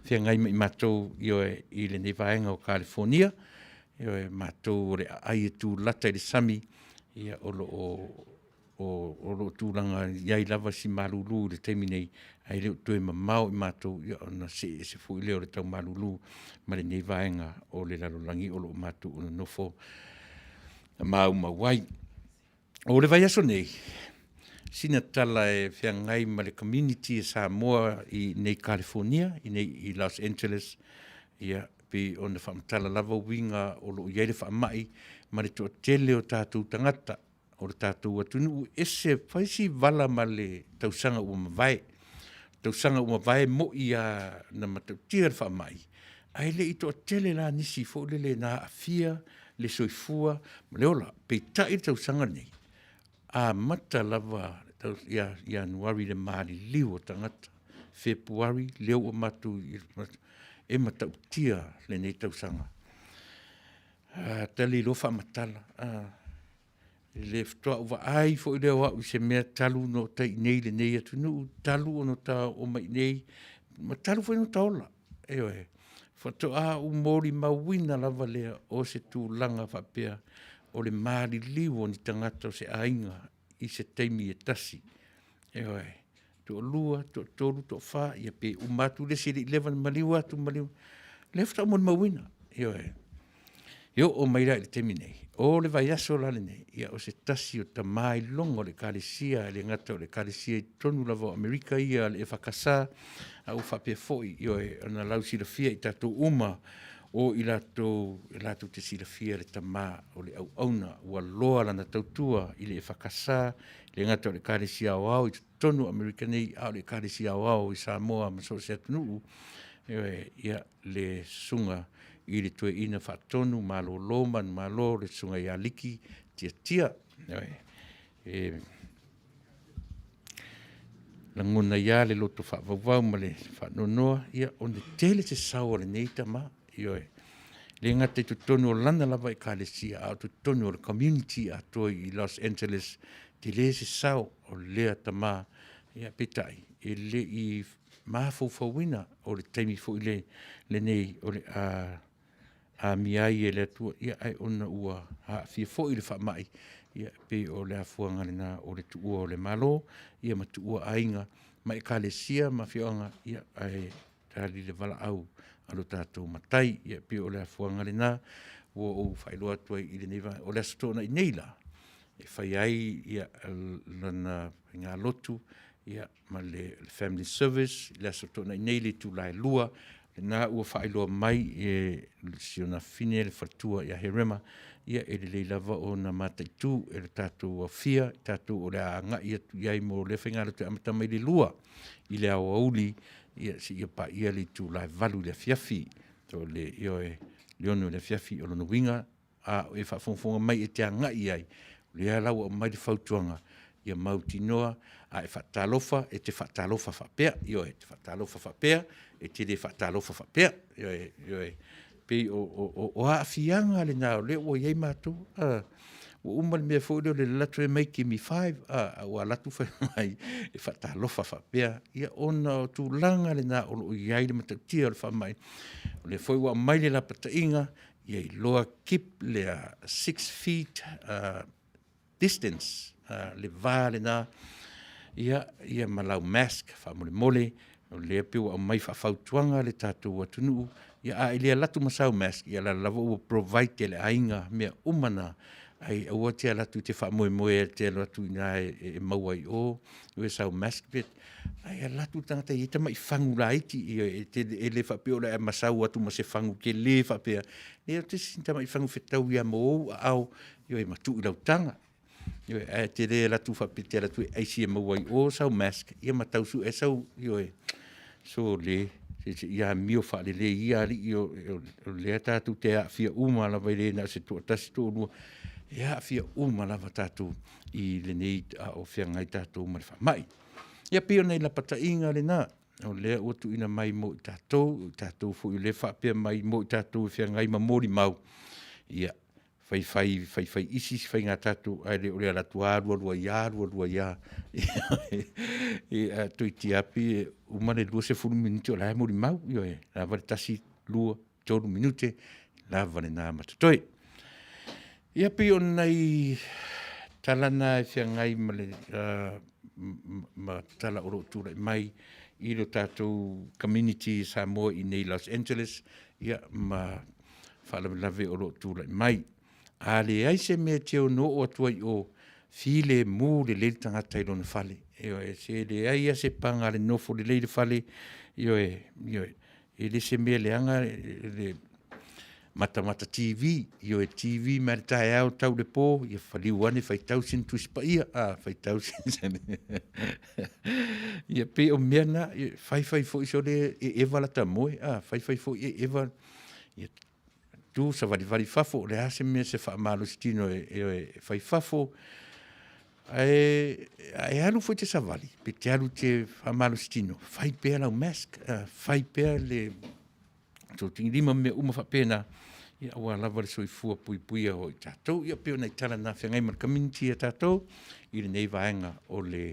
B: feagai ma i matou ioe, i lenei vaega o Kalifonia, ioe, matou o le aai e tulata i le sami, ia o lo o tulaga i ai lava si malulu i le taimi nei, ae le o toe mamao i matou, ia ona see ese foi lea o le tau malulu ma lenei vaega o le lalolagi o lo o matou nonofo maumau ai. O le vaiaso nei, sina tala e feagai ma le community e Samoa i nei California, i nei i Los Angeles, ia, pei ona faamatala lava uiga o lo o i ai le faamai ma le toatele o tatou tagata o le tatou atunuu, ese fai si vala ma le tausaga ua mavae. Tausaga ua mavae mo'i lava na matautia le faamai, ae le i toatele la nisi foi lele na aafia le soifua ma le ola. Peitai le tausaga lenei, amata lava ia Ianuari i le maliliu o tagata, Fepuari lea ua matou, e matautia lenei tausaga. Tali loa faamatala, le faatoa ou vaai foi lea o au i se mea talu ona ota i inei i lenei atunuu, talu ona ota oo mai i inei, ma talu foi ona ota ola. Ioe, faatoa ou molimauina lava lea o se tulaga faapea o le maliliu o ni tagata o se aiga i se taimi e tasi. Ioe, toalua, toatolu, toafa, ia pe uma atu le isi e le i leva ona maliu atu, maliu. Lea faatoa ou molimauina, ioe. E oo mai la i le taimi nei, o le vaiaso la lenei, ia o se tasi o tama iloga o le Ekalesia, e le gata o le Ekalesia i totonu lava o Amerika ia le EFKS, a ua faapea foi, ioe, ona lausilafia i tatou uma o i latou e latou te silafia le tama o le auauna ua loa lana tautua i le EFKS, e le gata o le Ekalesia Aoao i totonu o Amerika nei, a o le Ekalesia Aoao i Samoa ma so o se atunuu, ioe, ia, le susuga i le toeaina faatonu malolo manumalo le susuga ia Liki Tiatia. E lagona ai lava le loto faavauvau ma le faanoanoa, ia, ona tele se sao a lenei tama, ioe. E le gata i totonu o lana lava ekalesia, a o totonu o le community atoa i Los Angeles, tele se sao o lea tama, ia, peitai, e le i mafaufauina o le taimi foi le, lenei o le a amia ai e le Atua, ia, ae ona ua aafia foi le faamai, ia, pei o le afuaga lena o le tuua o le Malo, ia ma tuua aiga ma ekalesia ma afioaga, ia, ae tali le valaau a lo tatou Matai. Ia, pei o le afuaga lena ua ou faailoa atu ai i lenei vaega. O le Aso Toonai nei la, e fai ai ia, lana faigalotu, ia, ma le family service i le Aso Toonai nei i le itula e 2, lena ua faailoa mai e si ona afine le faletua ia Herema, ia e lelei lava ona mataitu e le tatou afia, i tatou o le a agai atu i ai mo lea faigalotu e amata mai le 2 i le aoauli, ia seia paia le itula e 8 i le afiafi, o le, ioe, le 6 i le afiafi. O lona uiga, a o e faafogafoga mai e te agai i ai, o lea la ua aumai le fautuaga, ia mautinoa a e faatalofa, e te faatalofa faapea, ioe, e te faatalofa faapea, e te le faatalofa faapea, ioe, ioe. Pei o aafiaga lena o lea ua i ai matou. Ua uma le mea foi lea o le alu atu mai give me five, a ua alu atu fai mai e faatalofa faapea, ia ona o tulaga lena o lo o i ai le matautia o le faamai. O lea foi ua aumai le lapataiga, ia iloa keep lea 6 feet distance, le va lena, ia, ia ma lau mask faamolemole. O lea pei ua aumai faafautuaga le tatou atunuu. Ia a e le alu atu ma sau mask, ia la lava ua provide e le aiga mea uma na, ai aua te alu atu e te faamoemoe e te alu atu i ina e maua i o, e sau mask pe, ai alu atu le tagata e i ai tamai fagu laiti, ia e, te, e le faapea o le a masau atu ma se fagu tele faapea, ia te si tamai fagu fetaui lava ma ou aao, ioe, ma tuu i lau taga. Ioe, ae te le alu atu faapea e te alu atu e aisi e maua ai i o sau mask, ia ma tau sue sau, ioe, sole, se i amio faalelei ia alii o, o lea tatou te aafia uma lava e le na o se toatasi toalua, e aafia uma lava tatou i lenei a o feagai tatou ma le faamai. Ia pei o nai lapataiga lena, o lea ua tuuina mai mo i tatou, o i tatou foi o lea e faapea mai mo i tatou e feagai ma molimau, ia, faifai faifai isi isi faiga tatou ae le o le alu atu lava alu alu ai lava alu alu ai lava. Ia toeitiiti lava pei e uma le 20 minute o la e molimau, ioe, lava le 1, 2, 3 minute, lava lena ma totoe. Ia pei o nai tala na e feagai ma le ma tala o lo o tulai mai i lo tatou community Samoa i nei Los Angeles, ia ma faalavelave o lo o tulai mai. A leai se mea e te ono oo atu ai i o, filemu lelei le tagata i lona fale. Ioe, se leai lava se paga a le nofo lelei i le fale, ioe, ioe. E le se mea leaga le matamata TV, ioe, TV mai le taeao tau le po, ia faliu ane faitau sina Tusi Paia, a, faitau sina Ia pei o mea na, faifai foi sole e eva lata moe, a, faifai foi e eva ia tu savalivali i fafo, o le a se mea se faamalosi tino e, e, e fai fafo. Ae, ae alu foi te savali, pe te alu te faamalosi tino, fai pea lau mask, fai pea le tautingilima ma mea uma faapena, ia aua lava le soifua puipuia o i tatou. Ia pei o nai tala na feagai ma le community a tatou i lenei vaega o le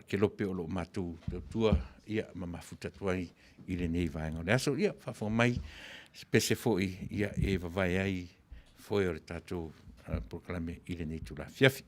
B: kelope o lo o matou tautua ia ma mafuta atu ai i lenei vaega o le aso. Ia faafofoga mai se pese foi ia e vavae ai foe o le tatou polokalame i lenei itula afiafi.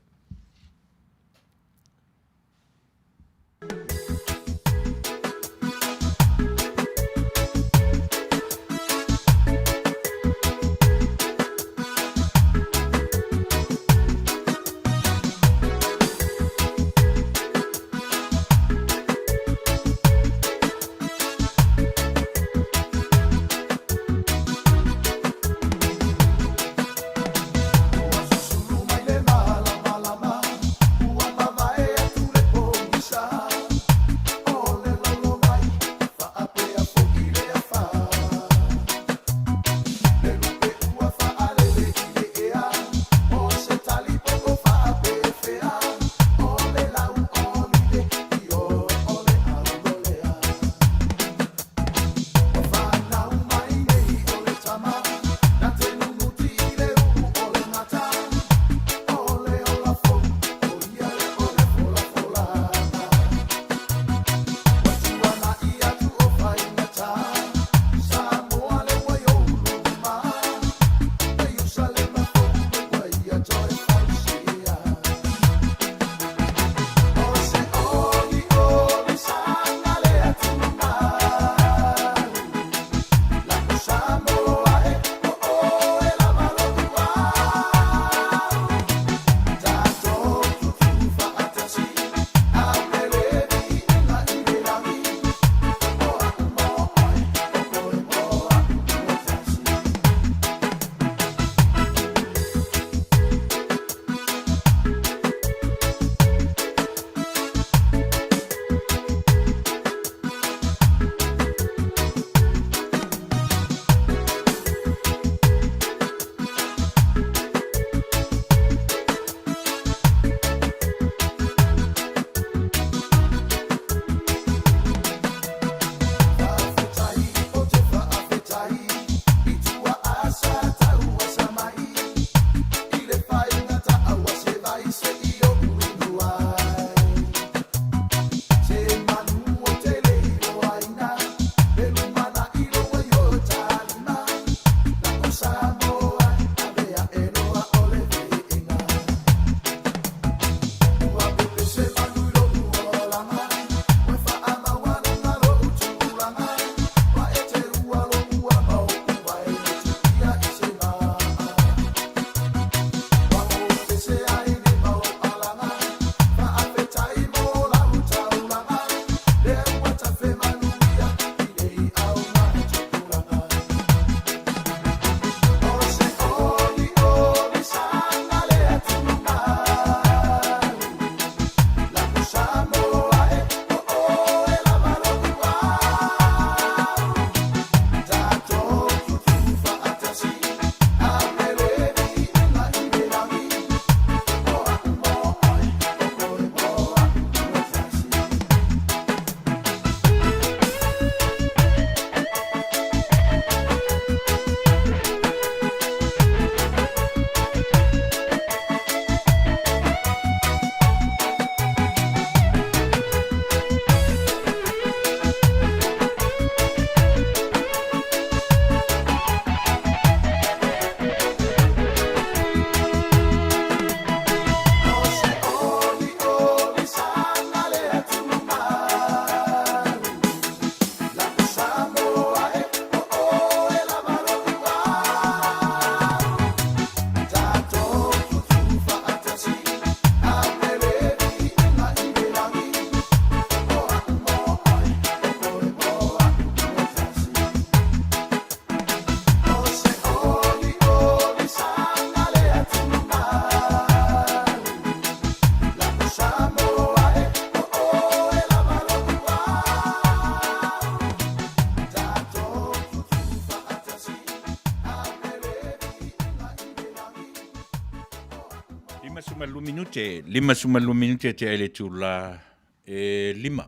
B: 52 minute, 52 minute te aile tula e lima,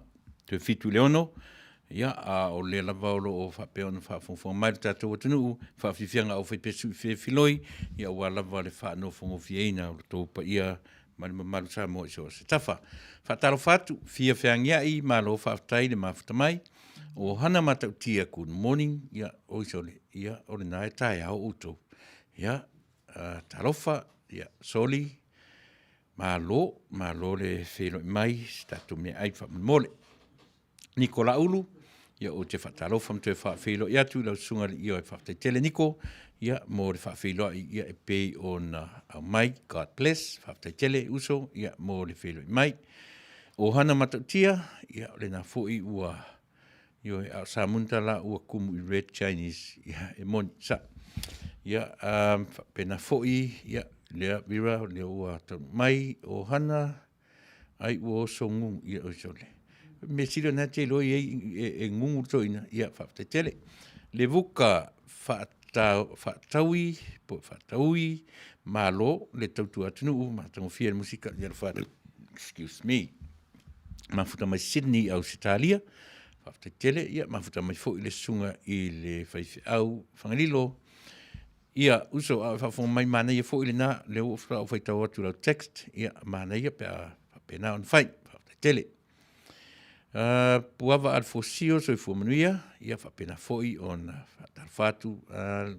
B: toe fitu le ono, ia, a o lea lava o lo o faapea ona faafogafoga mai le tatou atunuu, faafiafiaga au faipesu i felefiloi, ia aua lava le faanofogofieina o lo outou paia ma le mamalu Samoa i so o se tafa. Faatalofa atu, fia feagiai, malo faafetai le mafuta mai. O Hana Matautia, good morning, ia, oi sole, ia, o lena e taeao outou. Ia, uh, talofa, ia, soli, malo, malo le feiloai mai, se tatou meaai faamolemole. Niko Laulu, ia ou te faatalofa ma toe faafeiloai atu i lau susuga i le Ioe. Faafetai tele Niko, ia mo le faafeiloai ia e pei ona aumai. God bless. Faafetai tele uso, ia mo le feiloai mai. O Hana Matautia, ia o lena foi ua Ioe, a o Samuta la ua kumu i Red Chinese, ia e moni, sa. Ia, um, faapena foi, ia, lea Vera, lea ua taunuu mai, o Hana, ai ua oso ngungu, ia oi sole. Mea sili o na te iloa i ai e, e ngungu le toeaina, ia faafetai tele. Le vuka faataui, po faataui, malo le tautua atunuu, matagofie le musika, ia alofa atu. Excuse me. Mafuta mai Sydney, Ausetalia, faafetai tele, ia mafuta mai foi le susuga i le faifeau Fagalilo, Ia, uso, a o e faafofoga mai, manaia foi lena, lea ua faatoa ou faitau atu i lau text, ia, manaia pe a faapena ona fai. Faafetai tele. Uh, Puava Alfosio, soifua manuia, ia faapena foi ona faatalofa atu. Uh,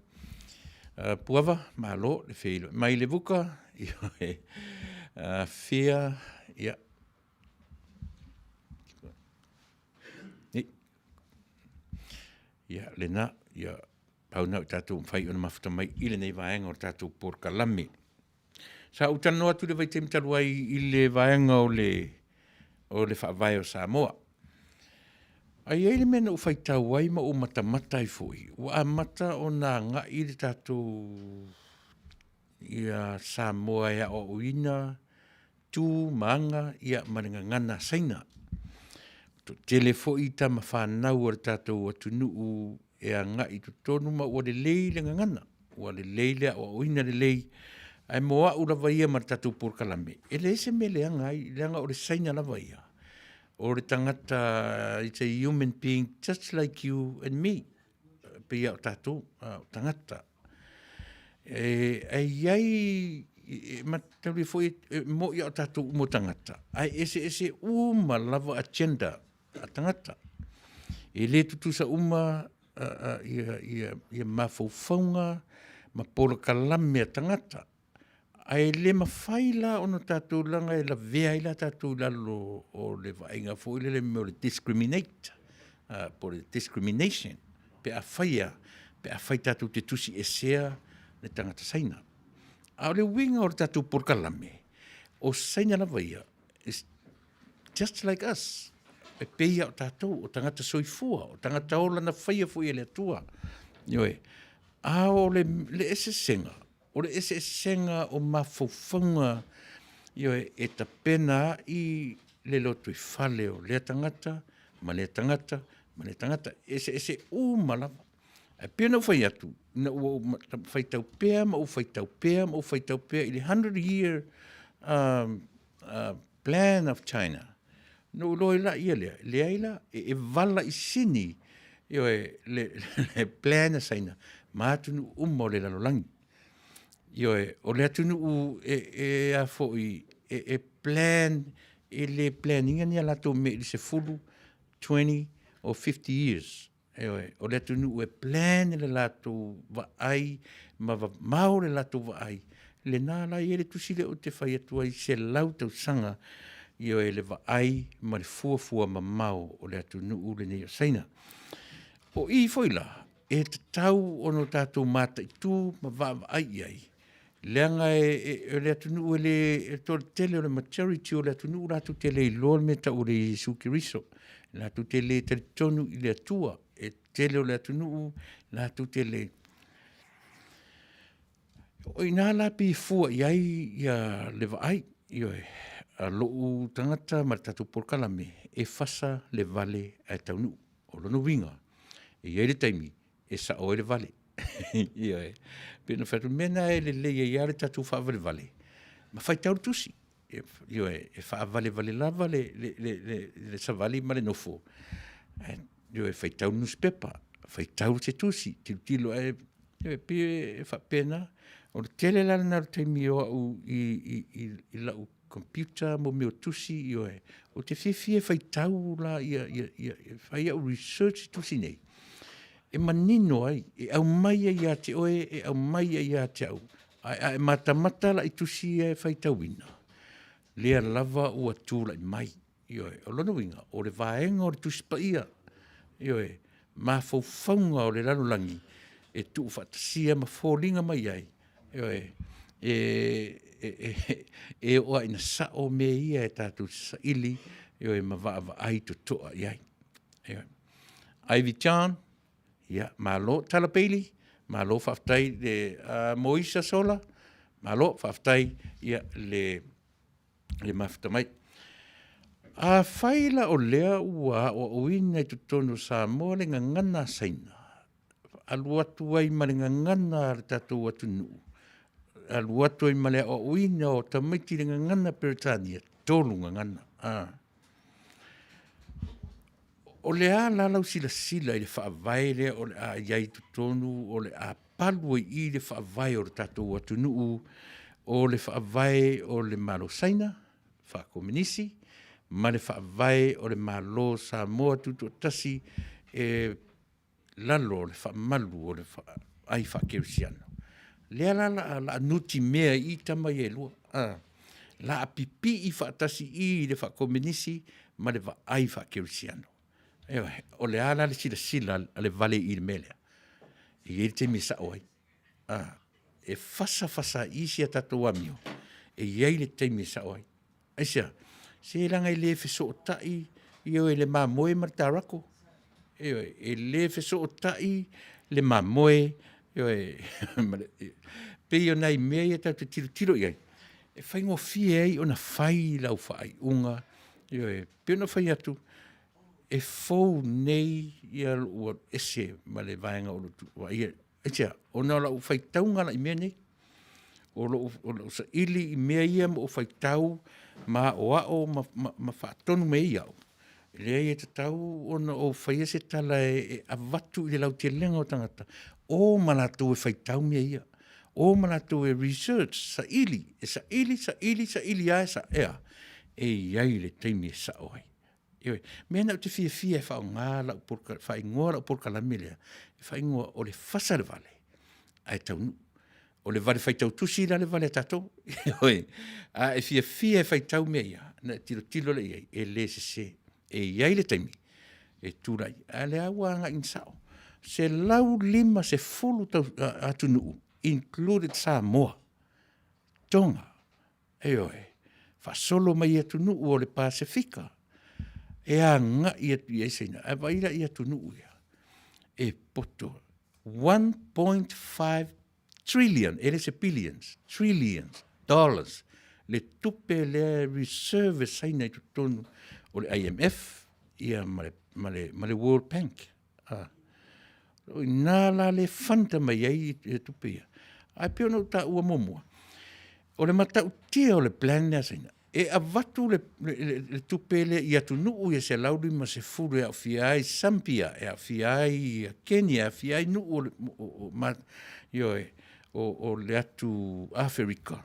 B: uh, Puava, malo le feiloai mai le vuka, ia, uh, fia, ia, Ia, lena, ia, pau na o tatou mafai ona mafuta mai i lenei vaega o le tatou polokalame. Sa ou talanoa atu i le vaitaimi talu ai i le vaega o le, o le faavae o Samoa. Ae i ai le mea na ou faitau ai ma ou matamata ai foi, ua amata ona agai le tatou ia Samoa e aoaoina tu ma aga ia ma le gagana Saina. Toatele foi tama fanau a le tatou atunuu e agai i totonu ma ua lelei le gagana, ua lelei le aoaoina lelei. Ae mo au lava ia ma le tatou polokalame, e leai se mea leaga ai, leaga o le Saina lava ia. O le tagata, it's a human being just like you and me. Pei lava o tatou, o tagata. E, e i ai, e mataulia foi, e moni lava o tatou uma o tagata, ae eseese uma lava agenda a tagata. E le tutusa uma ia, ia, ia mafaufauga ma polokalame a tagata. Ae le mafai la ona tatou leaga e lavea ai la tatou i lalo o le vaaiga foi lele mea o le discriminate, po o le discrimination pe a faia, pe afai tatou te tusi esea le tagata Saina. A o le uiga o le tatou polokalame, o Saina lava ia, is just like us. E pei lava o tatou, o tagata soifua, o tagata ola na faia foi e le Atua. Ioe. A o le, le eseesega, o le eseesega o mafaufauga, ioe, e tapena ai le lotoifale o lea tagata ma lea tagata ma lea tagata, e eseese uma lava. Ae pei ona ou fai atu, ina ua ou faitau pea ma ou faitau pea ma ou faitau pea i le 100 year um, uh, plan of China, na ou iloa ai la ia lea, leai la, e, e vala i sini, ioe, le, le plan a Saina, ma atunuu uma o le lalolagi. Ioe, o le atunuu e, e a foi, e, e plan, e le plan inga ni a latou mea i le 10, 20 or 50 years. Ioe, o le atunuu e plan le latou vaai ma mamao le latou vaai, lena la e i ai le tusi lea ou te fai atu ai, 100 tausaga, ioe, le vaai ma le fuafua mamao o le atunuu lenei o Saina. O i foi la, e tatau ona tatou mataitu ma vaavaai i ai, leaga e, e, le atunuu e le, e toatele o le majority o le atunuu latou te le iloa le mea tau o le Iesu Keriso, latou te le talitonu i le Atua, e tele o le atunuu latou te le. O i ina la pei e fua i ai ia le vaai, ioe, a lou tagata ma le tatou polokalame, e fasa le vale ae taunuu. O lona uiga, e i ai le taimi e sao ai le vale. Ioe. Pei ona fai atu, mea na e lelei ai lava le tatou faavalevale. Ma faitau le tusi. Ioe, e faavalevale lava le, le, le, le, le savali ma le nofo. Ioe, faitau le nusipepa, faitau se tusi, tilotilo e, ioe, pei e faapena. O le tele la lena o le taimi o au i, i, i, i lau computer mo mea o tusi, ioe, ou te fiafia e faitau la ia, ia, ia, ia fai au research i tusi nei, e manino ai, e aumai ai ia te oe, e aumai ai ia te au. Ae a e matamata la i tusi ia e faitauina, lea lava ua tulai mai. Ioe, o lona uiga, o le vaega o le Tusi Paia, ioe, mafaufauga o le lalolagi e tuufaatasia ma foliga mai ai, ioe, e, e, e, e oo lava ina sao mea ia e tatou te saili, ioe, ma vaavaai totoa i ai. Ioe. Ivy John, ia, malo. Tala Bailey, malo faafetai le uh, Moisa Sola, malo faafetai ia le le mafuta mai. Afai la o lea ua aoaoina i totonu o Samoa le gagana a Saina, alu atu ai ma le gagana a le tatou atunuu, alu atu ai ma le aoaoina o tamaiti i le gagana Peretania, tolu gagana. Ah. O le a la lau silasila i le faavae lea o le a i ai i totonu, o le a palu ai i i le faavae o le tatou atunuu, o le faavae o le Malo Saina, faakominisi, ma le faavae o le Malo Samoa Tutoatasi e lalo o le faamalu o le ai faakerisiano. Lea la la la nutimea i tama ia e lua. A, la a pipii faatasi i le faakominisi ma le vaai faakerisiano. Ioe, o le a la le silasila a le vale i le mea lea? E i ai le taimi e sao ai. A, e fasa fasa i si a tatou amio, e i ai le taimi e sao ai. Aisea? Se leaga e le fesootai ioe le mamoe ma le tarako. Ioe, e le fesootai le mamoe, ioe, ma le, pei o nai mea ia tatou te tilotilo i ai, e faigofie ai ona fai lau faaiuga, ioe, pei ona fai atu, e fou nei ia lou alu ese ma le vaega o lo o vaaia. Aisea? Ona o lau faitauga la i mea nei. O lou, o lou saili i mea ia ma ou faitau ma aoao ma, ma, ma faatonu mai ai au. E leai e tatau ona ou faia se tala e, e avatu i le lautelega o tagata, o ma latou e faitau mea ia. O ma latou e research, saili, e saili, saili, saili lava e sa, e a? E i ai le taimi e sao ai. Ioe, mea na ou te fiafia e faaaoga lau poloka, faaigoa lau polokalame lea, e faaigoa o le fasa le vale, ae taunuu. O le vale faitau tusi la le vale a tatou. Ioe, a e fiafia e faitau mea ia, na e tilotilo lea i ai, e le sese. E i ai le taimi e tulai, a lea ua agai ina sao. 150 tau, atunuu, included Samoa, Tonga, Ioe, faasolo mai i atunuu o le Pasefika e agai atu i ai Saina. Ae vaai la i atunuu ia, e poto 1.5 trillion, e le se billions, trillions dollars le tupe lea e reserve e Saina i totonu o le IMF ia ma le, ma le, ma le World Bank. Ah. O ina la le fund mai ai e tupe ia. Ae pei ona ou taua muamua, o le matautia o le plan lea a Saina, e avatu le, le, le, le tupe lea i atunuu ia 150 e aofia ai Zambia, e aofia ai Kenya, e aofia ai nuu o, le, o, o, ma, ioe, o, o le atu Aferika.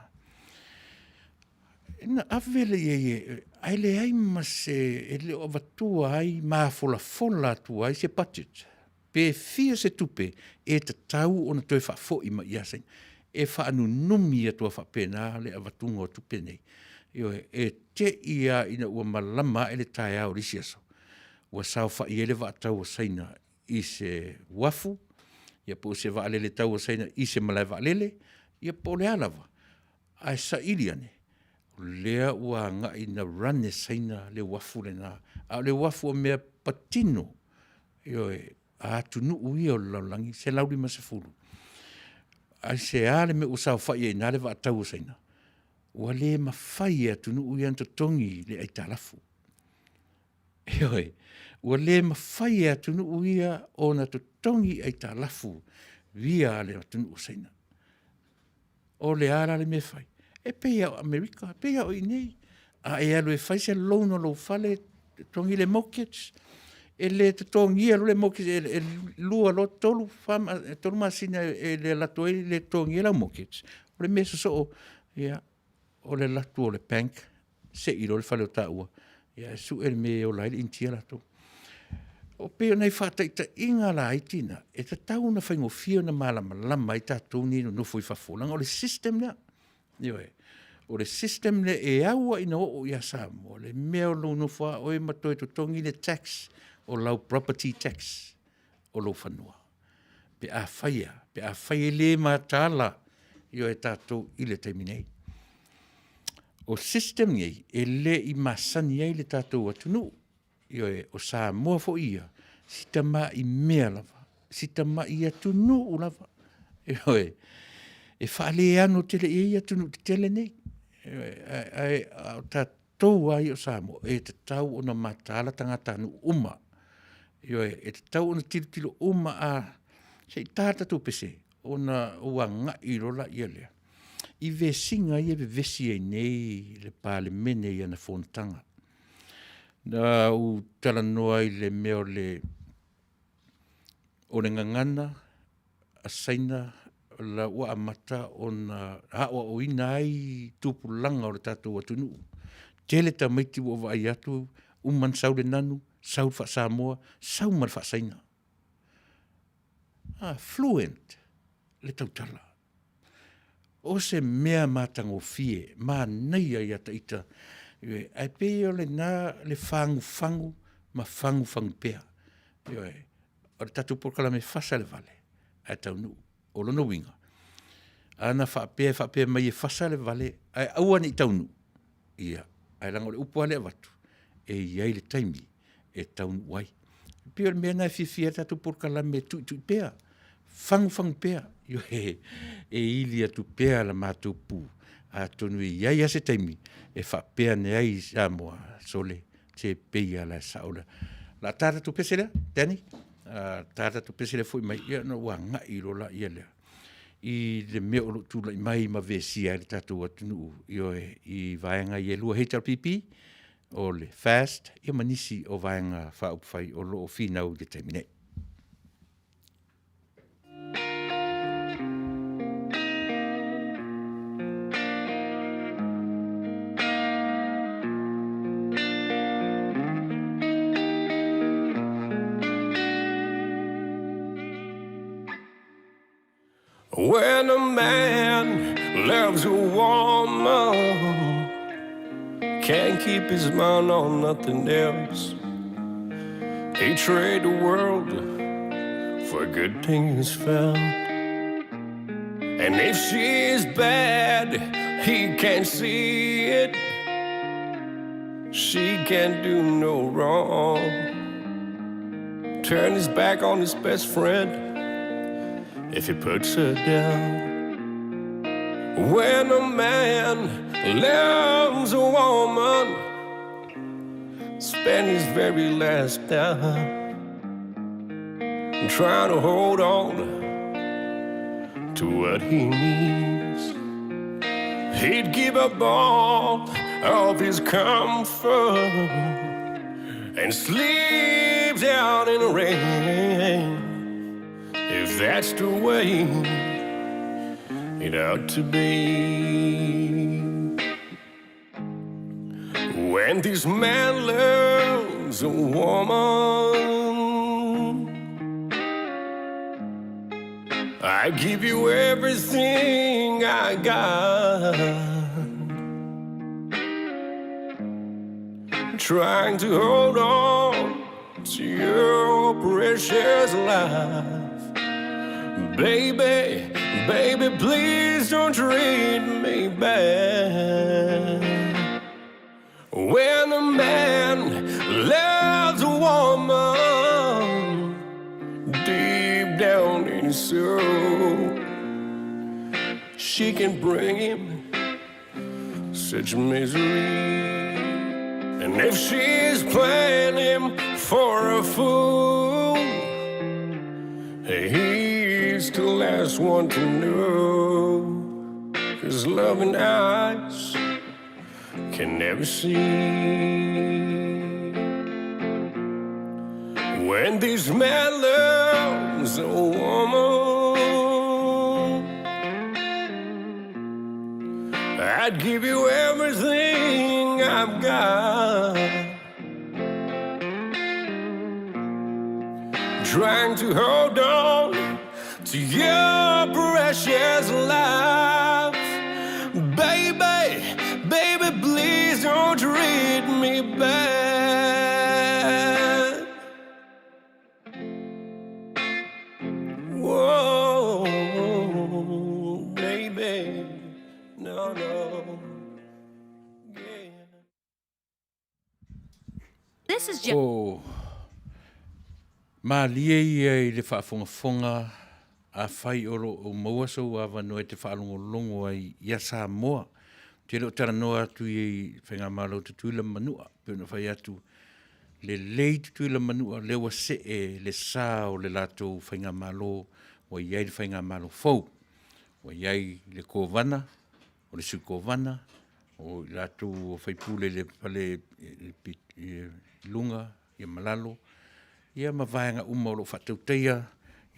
B: Na ave le i ai, ae leai ma se, e le o avatua ai mafolafola atu ai se budget. Pe fia se tupe e tatau ona toe faafoi mai ia Saina. E faanunumi atu a faapena le avatuga o tupe nei. Ioe, e te i a ina ua malama ae le taeao o le isi aso, ua saofai ai le vaatau o Saina i se uafu, ia po o se vaalele tau o Saina i se malae vaalele, ia po o le a lava. Ae saili ane, o lea ua agai ina run e Saina le uafu lena, a o le uafu o mea patino, ioe, a atunuu ia o le lalolagi, 150. Aisea le mea ua saofai ai i ina le vaatau o Saina? Ua le mafai e atunuu ia ona totogi le aitalafu. Ioe, ua le mafai e atunuu ia ona totogi aitalafu via a le atunuu o Saina. O le a la le mea e fai? E pei lava o Amerika, e pei lava o i inei. A e alu e fai se loan o lou fale, totogi le mortgage, e le totogia loa le mortgage, e lua loa tolu, fa, tolu masina e le alu atu ai le totogia lau mortgage. O le mea sosoo, ia, o le alu atu o le bank, sei loa le fale o taua, ia e sue le mea e ola ai le initia latou. O pei o nai faataitaiga laiti na, e tatau ona faigofie ona malamalama ai tatou nei e nonofo i fafo, leaga o le system lea. Ioe. O le system lea e au lava ina oo ia Samoa, le mea o lou nofo lava oe ma toe totogi le tax o lau property tax o lou fanua. Pe afai lava, pe afai e le mataala ioe tatou i le taimi nei. O system nei, e le i masani ai le tatou atunuu. Ioe, o Samoa foi ia, si tamai mea lava, si tamai atunuu lava. Ioe, e faaleano tele i ai atunuu tetele nei. Ioe, ae o tatou lava ia o Samoa, e tatau ona mataala tagatanuu uma. Ioe, e tatau ona tilotilo uma, a se i ta le tatou pese, ona ou agai loa lea i vesiga ia e vevesi ai nei le Palemene i ana fonotaga. Na ou talanoa i le mea o le o le gagana a Saina la ua amata ona aoaoina ai tupulaga o le tatou atunuu. Tele tamaiti ua ou vaai atu, uma ona sau le nanu, sau le faa-Samoa, sau ma le faa-Saina. A fluent le tautala. O se mea matagofie, manaia ia te ita, ae pei o lena le fagufagu ma fagufagu pea. Ioe. O le tatou polokalame e fasa le vale ae taunuu. O lona uiga, ana faapea e faapea mai e fasa le vale ae aua ne i taunuu, ia, ae leaga o le upu lava lea e avatu, e i ai le taimi e taunuu ai. E pei o le mea lena e fiafia ai le tatou polokalame e tuitui pea, fagufagu pea, ioe, e ili atu pea la matou pu, atonu e i ai lava se taimi e faapea ane ai Samoa, sole, se pei lava o le sao lea. O le a ta le tatou pese lea, Danny? Ta le tatou pese lea foi mai, ia ona ou agai loa lea i le mea o lo o tulai mai ma vesia ai le tatou atunuu, ioe, i vaega ia e lua, HRPP, o le FAST, ia ma nisi o Vaega Faaupufai o lo o finau i le taimi nei.
C: When a man loves a woman, can't keep his mind on nothing else. He trade the world for a good thing he's found. And if she's bad, he can't see it. She can't do no wrong. Turn his back on his best friend if he puts her down. When a man loves a woman, spend his very last dime trying to hold on to what he needs. He'd give up all of his comfort and sleep down in the rain. If that's the way it ought to be. When this man loves a woman, I give you everything I got. Trying to hold on to your precious life. Baby, baby, please don't treat me bad. When a man loves a woman deep down in his soul, she can bring him such misery. And if she's playing him for a fool, he's the last one to know. Cause loving eyes can never see. When this man loves a woman, I'd give you everything I've got. Trying to hold on to your precious life. Baby, baby, please don't treat me bad. Whoa, baby, no, no. Yeah.
E: This is just.
B: O mālie ia i le faafogafoga afai o lo o maua sou avanoa e te faalogologo ai ia Samoa. Ou te le o talanoa atu i Faigamalo Tutuila ma Manua, pei ona fai atu, lelei Tutuila ma Manua, lea ua see le sa o le latou Faigamalo, ua i ai le Faigamalo fou. Ua i ai le Kovana, o le Sui Kovana, o i latou o faipule i le fale i luga ia ma lalo, ia ma vaega uma o lo o faatautaia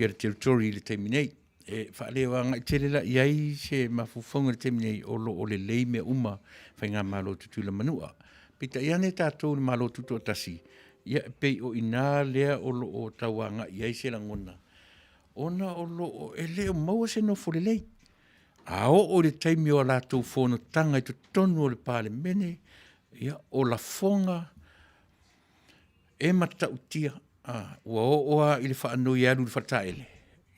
B: ia le territory i le taimi nei. E faaleoagai tele la i ai se mafaufauga i le taimi nei o lo o lelei mea uma Faigamalo Tutuila Manua. Peitai ane tatou i le Malo Tutoatasi, ia e pei o i ina lea o lo o tauagai i ai se lagona, ona o lo o e le o maua se nofo lelei. A oo i le taimi o a latou fonotaga i totonu o le Palemene, ia, o lafoga e matautia, a, ua oo lava i le faanoi e alu i le faletaele,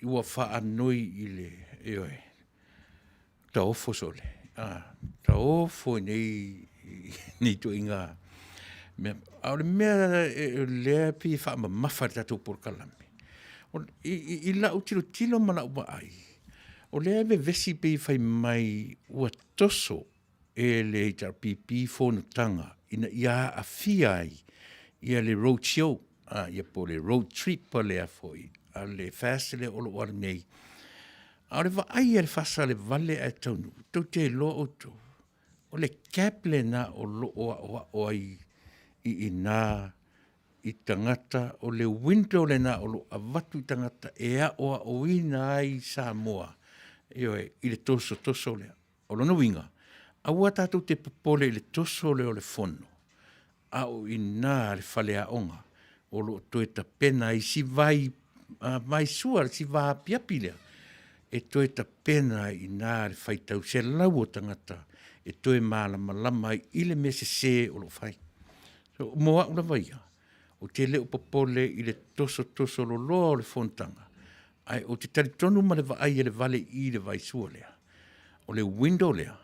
B: ua faanoi i le, ioe, taofo sole, a, taofo i nei, nei ituaiga mea. A o le mea lea e pei e faamamafa i le tatou polokalame, i lau tilotilo ma lau vaai, O lea e vevesi pei e fai mai ua toso e le HRPP fonotaga ina ia aafia ai ia le road show, a, ia po o le road trip a lea foi a le FAST lea o lo o alu nei. A o le vaai a le faasalevale ae taunuu, tou te iloa outou, o le gap lena o lo o aoao ai i ina i tagata, o le window lena o lo o avatu i tagata e aoaoina ai Samoa, ioe, i le tosotoso lea. O lona uiga, aua tatou te popole i le toso lea o le fono, a o i ina le faleaoga o lo o toe tapena ai si vai, vai sua, si vaapiapi lea, e toe tapena ai i ina le faitau selau o tagata e toe malamalama ai i le mea sese o lo o fai. So, mo au lava ia, ou te le o popole i le tosotoso loloa o le fonotaga, ae ou te talitonu ma le vaai a le vale i le vaisua lea, o le window lea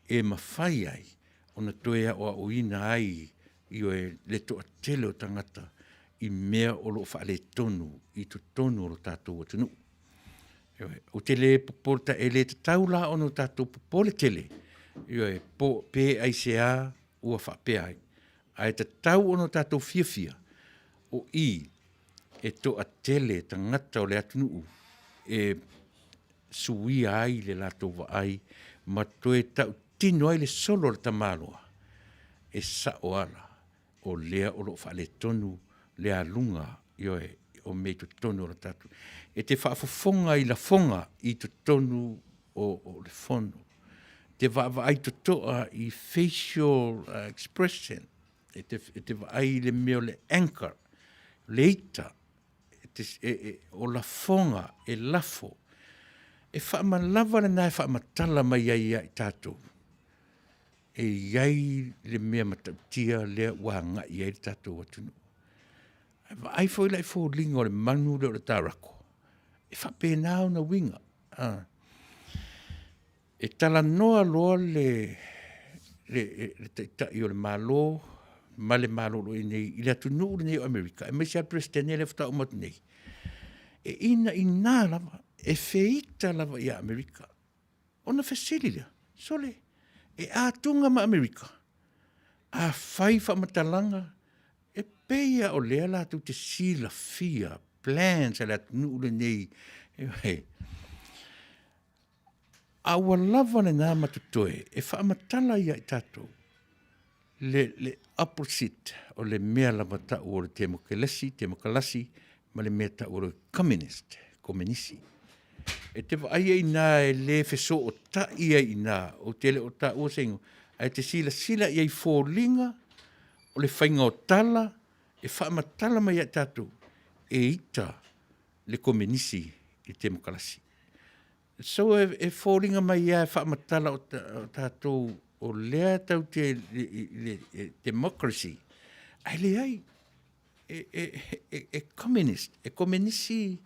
B: e mafai ai ona toe aoaoina ai ioe le toatele o tagata i mea o lo o faaletonu i totonu o lo tatou atunuu. Ioe, ou te le popole, e le tatau la ona o tatou popole tele, ioe, po, pe aisea ua faapea ai. Ae tatau ona o tatou fiafia, o i e toatele tagata o le atunuu e suia ai le latou vaai ma toe tautino ai le solo a le tamaloa, e sao ala o lea o lo o faaletonu le aluga, ioe, o mea i totonu o le tatou. E te faafofoga i lafoga i totonu o le fono, te vaavaai totoa i facial expression, e te vaai i le mea o le anchor, le ita, o lafoga e lafo. E faamalava lena e faamatala mai ai ia i tatou, e i ai le mea matautia lea ua agai i ai le tatou atunuu. Ae vaai foi la i foliga o le manu lea o le tarako, e faapena ona uiga. A. E talanoa loa le, le, le taitai o le Malo ma le Malo o lo o i ai nei i le atunuu lenei o Amerika, aemaise lava le Peresetene lea faatoa uma atu nei, e inaina lava, e feita lava ia Amerika. Ona fesili lea, sole, e atuga ma Amerika? Afai faamatalaga, e pei lava o lea latou te silafia plans a le atunuu lenei. A ua lava lena ma totoe e faamatala ia i tatou le, le opposite o le mea lava tau o le temokelesi, temokalasi ma le mea tau o le communist, komenisi. E te vaai ai inā e le fesootai ai inā, ou te le o taua se igoa, ae te silasila i ai i foliga o le faiga o tala e faamatala mai ia i tatou, e ita le komenisi i le temokalasi. So e, e foliga mai ia e faamatala o, ta, o tatou o lea tau te le, le democracy, ae leai, e, e, e, e communist, e komenisi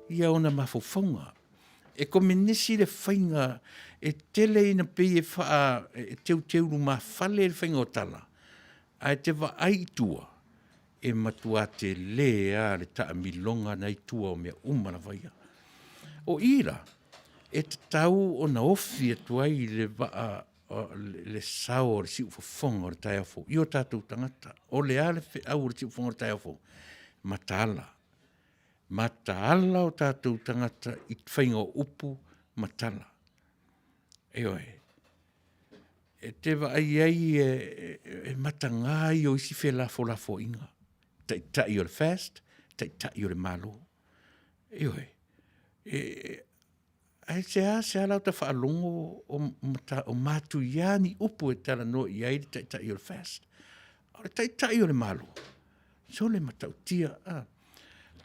B: ia ona mafaufauga. E komenisi le faiga e tele ina pei e faa e teuteu lumafale le faiga o tala, ae te vaai i tua, e matua tele lava le taamiloga na i tua o mea uma lava ia. O i la, e tatau ona ofi atu ai le vaa le sao o le siufofoga o le taeao fou i o tatou tagata. O le a le feau o le siufofoga o le taeao fou? Mataala. Mataala o tatou tagata i faiga o upu ma tala. Ioe. E te vaai ai e, e mataga ia o isi felafolafoaiga. Taitai o le FAST, taitai o le Malo. Ioe. E, ae seasea la uta faalogo o, mata, o matuia ni upu e talanoa i ai le taitai o le FAST. O le taitai o le Malo, sole matautia. A.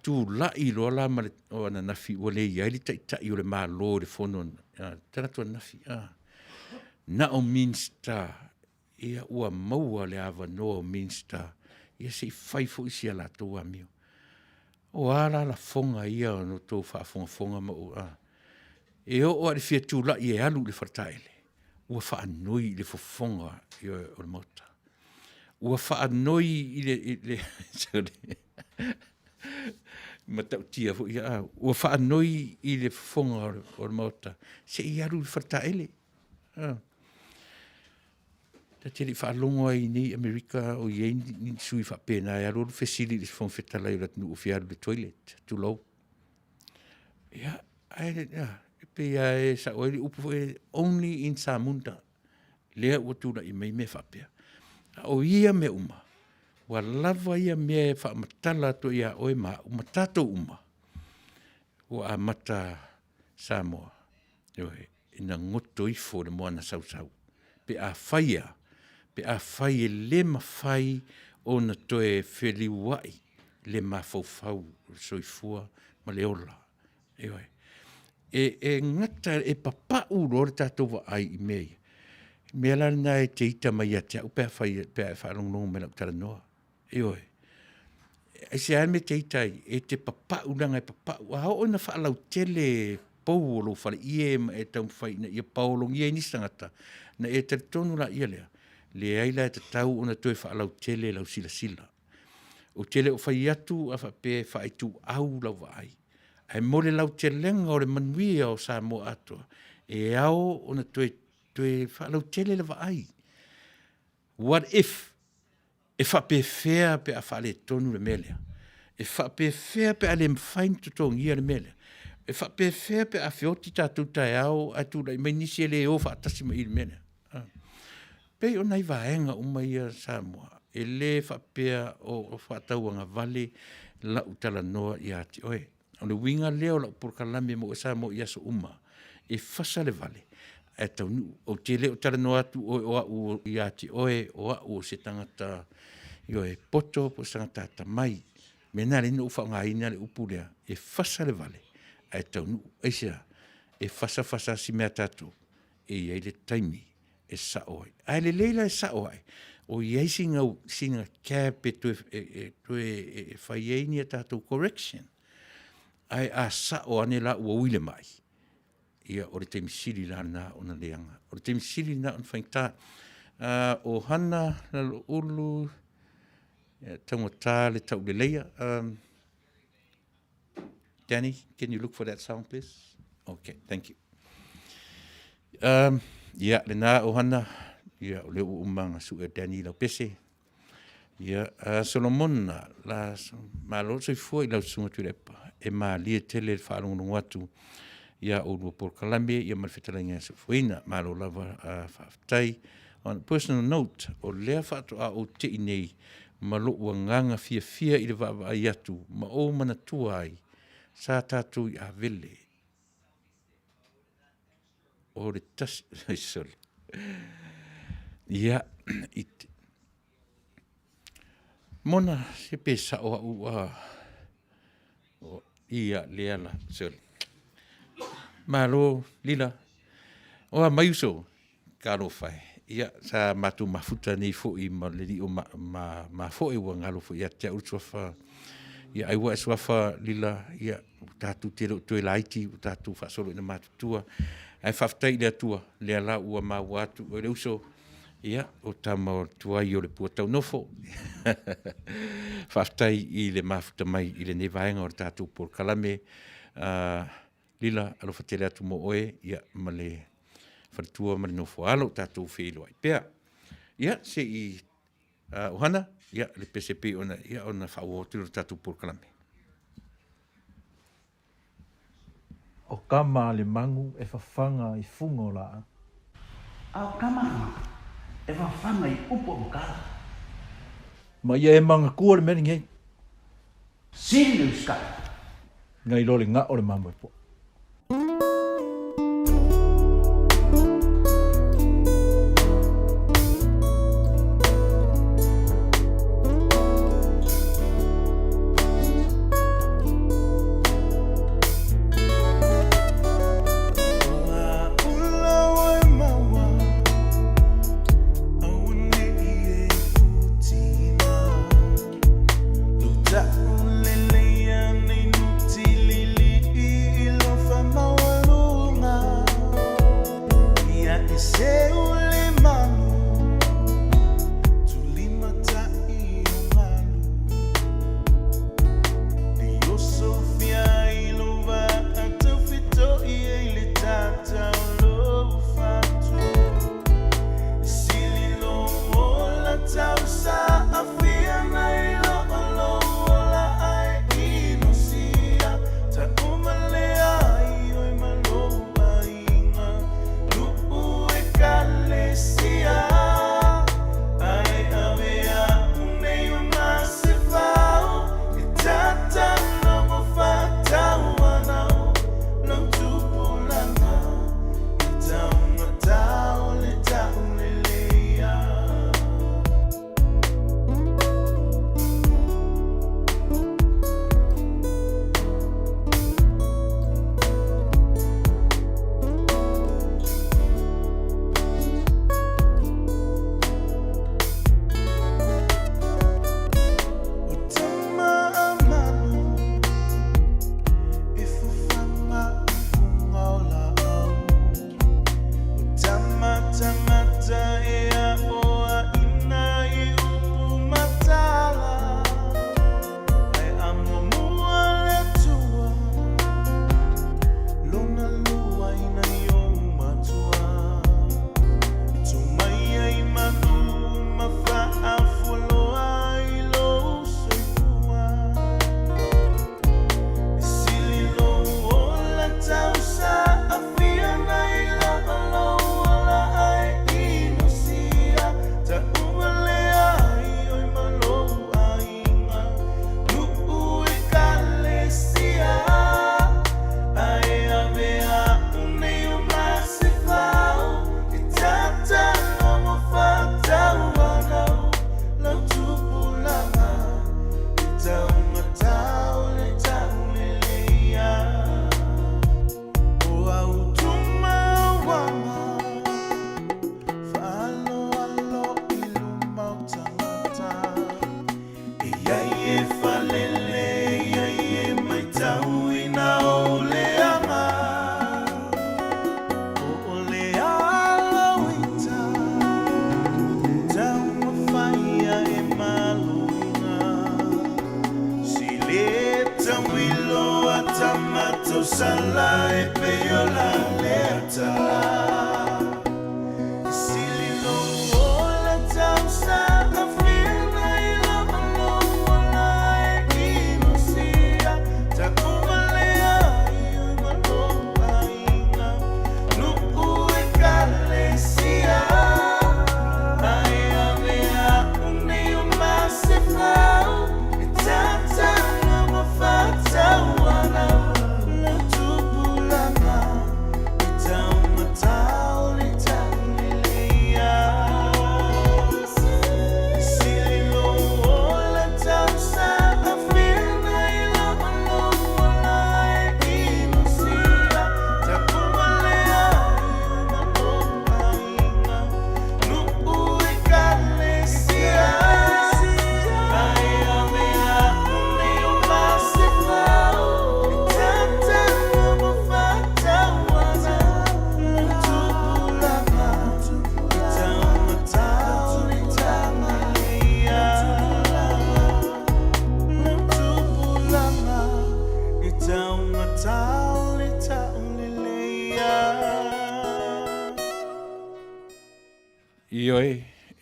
B: Tulai loa la ma le, o ananafi ua le i ai le taitai o le Malo i le fono, a, talaatu ananafi, a. Na o Minisita, ia ua maua le avanoa o Minisita, ia se i fai foi si a latou amio. O a la lafoga ia o lo outou faafogafoga ma ou, a. E oo lava i le fia tulai e alu i le faletaele, ua faanoi i le fofoga o le Maota. Ua faanoi i le, i le sorry, matautia foi ia, ua faanoi i le fofoga o le Maota se i alu i le faletaele. Ta te le i faalogo ai nei Amerika o i ai ni sui faapena e alu alu fesili i le Fofoga Fetalai o le atunuu e fia alu i le toilet, tulou. Ia, ae e pei lava e sao ai le upu foi, only in Samunda lea ua tulai mai mea faapea. A o ia mea uma, ua lava ia mea e faamatala atu ia oe ma au ma tatou uma, ua amata Samoa, ioe, ina goto ifo le moana sausau. Pe afai a, pe afai e le mafai ona toe feliuai le mafaufau o le soifua ma le ola. Ioe. E, e gata, e papau loa le tatou vaai i mea ia. O le mea la lena e te ita mai ia te au pe a fai, pe a e faalogologo mai i lau talanoa. Ioe. Aisea le mea e te ita ai? E te papau leaga e papau. A oo ina faalautele pou o lou faleie ma e taumafai ina ia paologia ai nisi tagata, ona e talitonu laia lea, leai la e tatau ona toe faalautele lau silasila. Ou te le o fai atu a faapea e faaituau lau vaai, ae mo le lautelega o le manuia o Samoa atoa, e ao ona toe, toe faalautele le vaai. What if e faapefea pe a faaletonu le mea lea? E faapefea pe a le mafai ona totogia le mea lea? E faapefea pe a feoti tatou taeao ae tulai mai nisi e le o faatasi ma i le mea lea? Pei o nai vaega uma ia Samoa, e le faapea o faatauagavale lau talanoa ia te oe. O le uiga lea o lau polokalame mo oe Samoa i aso uma, e fasa le vale ae taunuu. Ou te le o talanoa atu oe o au ia te oe, o au o se tagata ioe, poto po o se tagata atamai. Mea na e ala ai ona ou faaaogaina le upu lea, e fasa le vale ae taunuu. Aisea? E fasa fasa lava si mea a tatou, e i ai le taimi e sao ai. Ae lelei la e sao ai, o i ai sina, sina cap e toe, e, e, toe e fai ai ni a tatou correction. Ae a sao ane la ua ui le mai, ia o le taimi sili la lena ona leaga. O le taimi sili lena ona faigata. O Hana Laloulu, taugata le tauleleia. Danny, can you look for that song, please? Okay, thank you. Um, ia, lena o Hana, ia, o lea ua uma ona sue Danny lau pese. Ia, Solomona, la, malo le soifua i lau susuga Tuilaepa, e malie tele le faalogologo atu. Ia oulua polokalame ia ma le fetalaiga ia Soifuaina. Malo lava faafetai. On a personal note, o lea faatoa ou tei nei ma lou agaga fiafia i le vaavaai atu ma ou manatua ai sa tatou i Avele o le tasi, sole. Ia, i te, Mona, se pe sao au a Ia, lea la, sole. Malo, Lila. O a mai uso, talofa e. Ia, sa matou mafuta nei foi ma le alii o Mafoe ua galo foi ia te au le suafa. Ia ai ua e suafa Lila, ia, ua tatou te le o toe laiti, ua tatou faasolo ina matutua. Ae faafetai i le Atua, lea la ua maua atu oe le uso, ia, o tama tuai o le puataunofo. Faafetai i le mafuta mai i lenei vaega o le tatou polokalame. Lila, alofa tele atu mo oe ia, ma le faletua ma le nofoaalo, tatou feiloai pea. Ia, se i Ohana, ia, le pese pei ona, ia, ona faaauau atu lea o le tatou polokalame.
E: O kama a le magu e fafaga i fuga o laau.
F: A o kama e fafaga i upu o makala.
E: Ma ia e magatua le mea lenei.
F: Sili le usikai.
E: Nai lo le gao o le mamoe poa.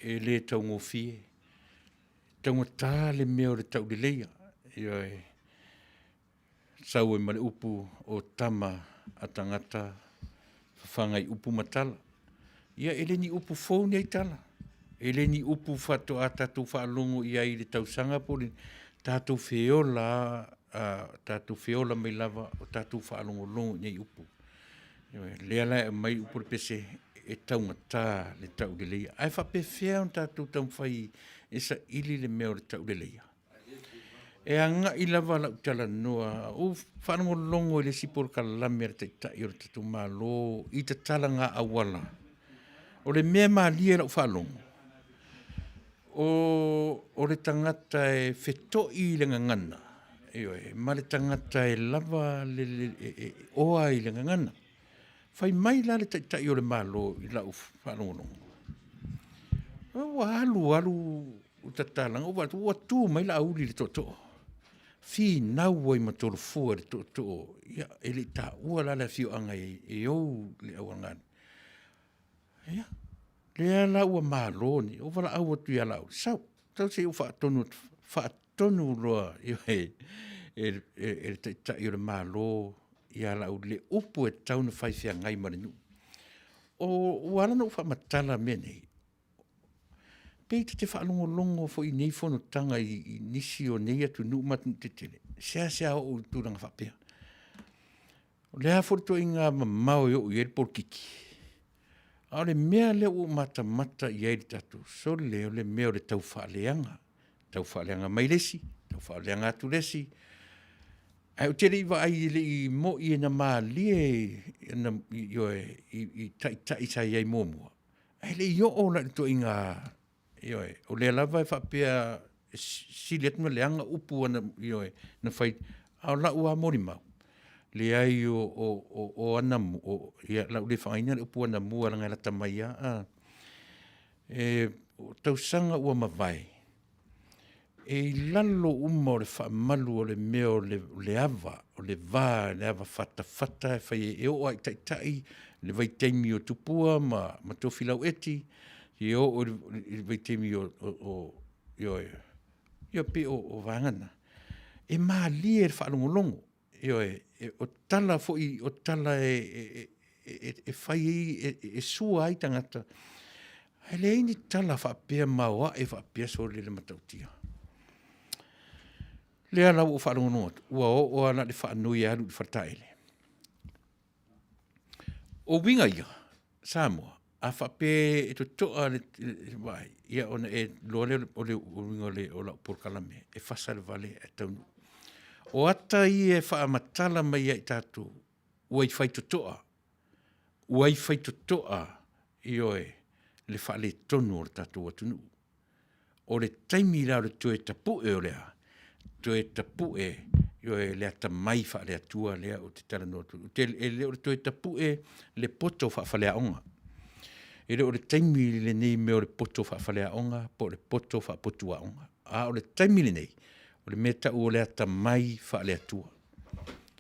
B: e le taugofie. Taugata le mea o le tauleleia. Ioe. Sau ai ma le upu o tama a tagata fafaga i upu ma tala. Ia e le ni upu fou nei tala. E le ni upu faatoa tatou faalogo i ai i le tausaga po o le tatou feola tatou feola mai lava o tatou faalogologo i nei upu. Lea la e aumai upu o le pese e taugata le tauleleia. Ae faapefea ona tatou taumafai e saili le mea o le tauleleia? E agai lava lau talanoa, ou faalogologo i le isi polokalame a le Taitai o le tatou Malo i tatalaga auala. O le mea malie i lau faalogo, o le tagata e feto'i i le gagana, ioe, ma le tagata e lava e oa i le gagana. Fai mai la le Taitai o le Malo i lau faalogologo, ua alu alu tatalaga ou vaai atu ua tu mai Laauli i le tootoo, finau ai ma Tolofua i le tootoo. Ia, e le i taua la le afioaga e ou le auala galue. Ia, lea la ua malo nei, ou valaau atu ia Laauli, sau, sau se i ou faatonu atu, faatonu loa e le Taitai o le Malo ia Laauli le upu e tatau ona fai feagai ma le nuu. Ua ala ona ou faamatala mea nei, pei ta te faalogologo foi i nei fonotaga i nisi o nei atunuu ma atunuu tetele, e seasea oo i tulaga faapea. O le a foi le ituaiga mamao e oo i ai le polokiki, a o le mea lea ua ou matamata i ai i le tatou sole, o le mea o le taufaaleaga, taufaaleaga mai le isi, taufaaleaga atu le isi. Ae ou te le i vaai e le i moi na malie ioe, i taitai sa i ai muamua, ae le i oo la i le ituaiga, ioe, o lea lava e faapea e sili atu ona leaga upu ioe, na fai, a o lau lava molimau, leai o anamua, o le a ou le faaaogaina le upu anamua leaga e lata mai lava a, o tausaga ua mavae, e i lalo uma o le faamalu o le mea o le ava, o le va i le avafatafata e fai ai, e oo lava i taitai i le vaitaimi o Tupua ma Tofilau Eti, seia oo i le vaitaimi o, ioe, ia pei o vaega na, e malie i le faalogologo, ioe, o tala foi o tala e fai ai, e sua ai tagata, ae leai ni tala faapea maoae faapea sole le matautia. O lea la ua ou faalogologo atu, ua oo lava la i le faanoi e alu i le faletaele. O uiga ia, Samoa, a faapea e totoa le vaai, ia ona e iloa lea o le uiga o lau polokalame, e fasa le vale ae taunuu. O ata ia e faamatala mai ia i tatou, ua i faitotoa, ua i faitotoa, ioe, le faaletonu o le tatou atunuu. O le taimi la o le toe tapue o le a? Toe tapue, ioe, le atamai faale-Atua lea ou te talanoa atu ai. E le o le toe tapue le poto faafaleaoga. E le o le taimi lenei i mea o le poto faafaleaoga po o le poto faapotuaoga. A o le taimi lenei, o le mea e tau o le atamai faale-Atua.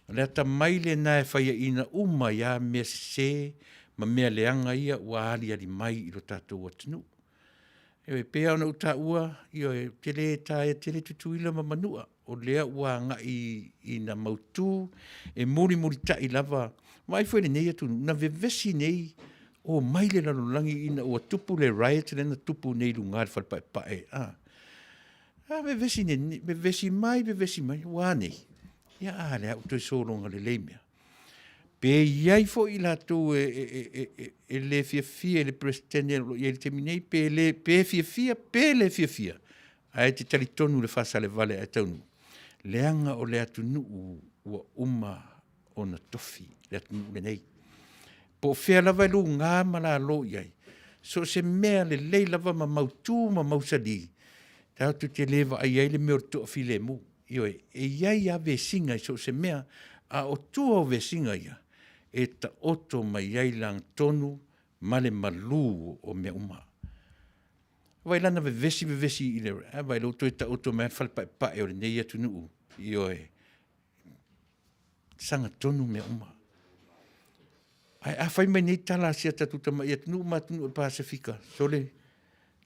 B: O le atamai lena e faiaina uma ai lava mea sese ma mea leaga ia ua aliali mai i lo tatou atunuu. Ioe, e pei lava ona ou taua, ioe, ou te le taea tele Tutuila ma Manua, o lea ua agai ina mautu, e mulimulitai lava. Vaai foi i lenei atunuu, na vevesi nei, omai le lalolagi ina ua tupu le riot lea na tupu nei i luga i le Fale Paepae, a. A vevesi nei, vevesi mai, vevesi mai, ua a nei? Ia a lea ua toe sologa lelei mea. Pe i ai foi i latou e le fiafia i le Peresetene o lo o i ai i le taimi nei, pe le, pe fiafia, pe le fiafia, ae te talitonu i le faasalevale ae taunuu, leaga o le atunuu ua uma ona tofi le atunuu lenei. Po o fea lava e luga ma lalo i ai, so o se mea lelei lava ma mautu ma mausali, tatou te le vaai ai le mea o le toafilemu. Ioe, e i ai lava vesiga i so o se mea, a o tua o vesiga ia, e taoto mai ai le agatonu ma le malu o mea uma. Vaai la na vevesi vevesi i le, a vaai la ua toe taoto mai lava le fale paepae o lenei atunuu, ioe, sagatonu mea uma. Ae a fai mai nei tala a si a tatou tamai atunuu ma atunuu o le Pasefika, sole,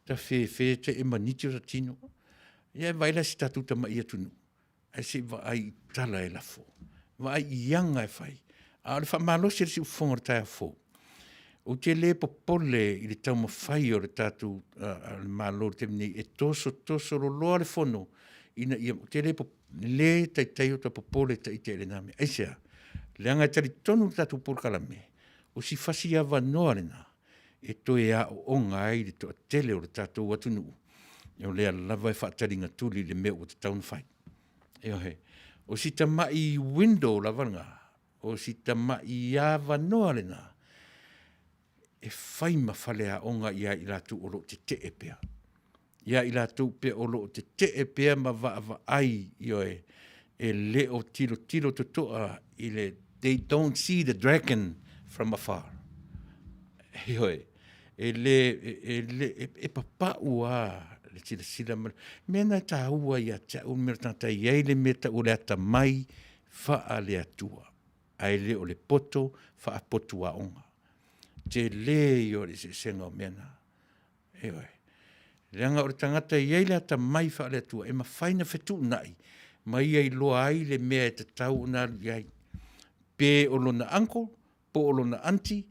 B: Ta fefe te e maniti o ta tino. Ia e vaai la si tatou tama'i atunuu, ae se i vaai i tala e lafo, vaai i aga e fai. A o le faamalosi a le siufofoga o le taeao fou, ou te le popole i le taumafai o le tatou uh, le Malo i le taimi nei e tosotoso loloa le fono ina ia, ou te le le taitai o ta popole taite i lena mea. Aisea? Leaga e talitonu le tatou polokalame, o si fasi avanoa lena e toe aooga ai le toatele o le tatou atunuu, o lea lava e faataligatuli i le mea ua tatau ona fai. Ioe. O si tamai window lava lena, o si tamai avanoa lena, e fai ma faleaoga ia i latou o lo o tetee pea. Ia i latou pea o lo o tetee pea ma vaavaai, ioe, e le o tilotilo totoa i le they don't see the dragon from afar. Ioe, e le, e, le, e, e papau a le silasila ma mea na e taua ia te au mea o le tagata e i ai le mea tau o le atamai faaleatua, ae le o le poto faapotu aoga. Tele ia o le eseesega o mea na. Ioe. Leaga o le tagata e i ai le atamai faale-Atua e mafai ona fetuunai ma ia iloa ai le mea e tatau ona alu i ai. Pe o lona uncle, po o lona aunty,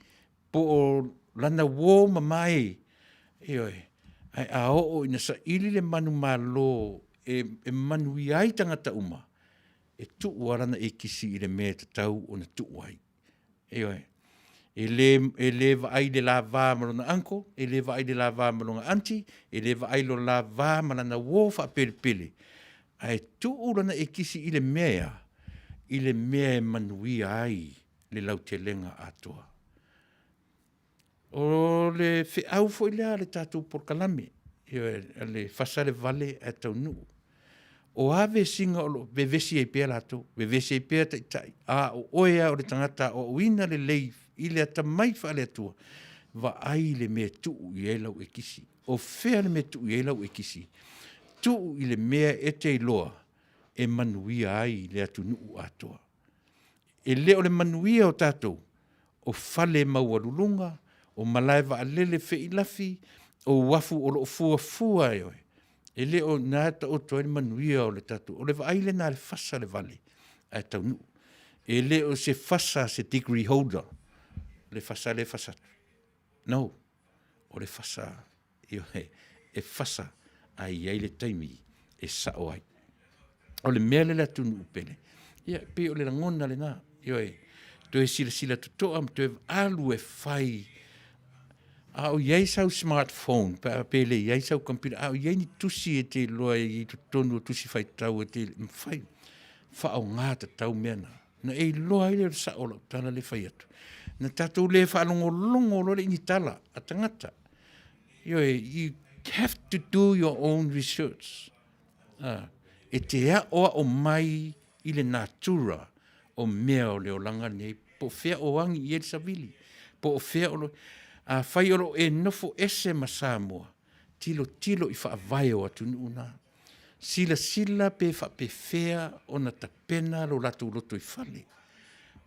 B: po o lana uo mamae, ioe. Ae a oo ina saili le manumalo e, e manuia ai tagata uma, e tuu lava lana ekisi i le mea e tatau ona tuu ai. Ioe. E le, e le vaai i le lava ma lona uncle, e le vaai i le lava ma lona aunty, e le vaai i lona lava ma lana uo faapelepele, ae tuu lana ekisi i le mea e a? I le mea e manuia ai le lautelega atoa. O le feau foi lea a le tatou polokalame, ioe, le fasa le vale ae taunuu. O a vesiga o lo o vevesi ai pea latou, vevesi ai pea taitai, a o oe lava o le tagata aoaoina lelei i le atamai faale-Atua, vaai le mea e tuu i ai lau ekisi. O fea le mea e tuu i ai lau ekisi? Tuu i le mea e te iloa e manuia ai le atunuu atoa. E le o le manuia o tatou, o fale maualuluga, o malae vaalele feilafi, o uafu o lo o fuafua e oe. E le o na e taoto ai le manuia o le tatou, o le vaai lena a le fasa le vale ae taunuu. E le o se fasa a se degree holder le fasa lea e fasa atu. No, o le fasa, ioe, e fasa ae i ai le taimi e sao ai. O le mea lea le atunuu pele, ia, pei o le lagona lena, ioe, toe silasila totoa ma toe alu e fai. A o i ai sau smartphone, pe a pe le i ai sau computer, a o i ai ni tusi e te iloa i totonu o tusi faitau e te mafai, faaaoga tatau mea na. Na e iloa ai lea o le sao o lau tala lea e fai atu. Na tatou le faalogologo loa lea i ni tala a tagata. Ioe, you have to do your own research. Ah, e te aoao mai i le natura o mea o le olaga lenei, po o fea o agi i ai le savili, po o fea o lo... Afai o lo o e nofo ese ma Samoa, tilotilo i faavae o atunuu na. Silasila pe faapefea ona tapena lo latou lotoifale.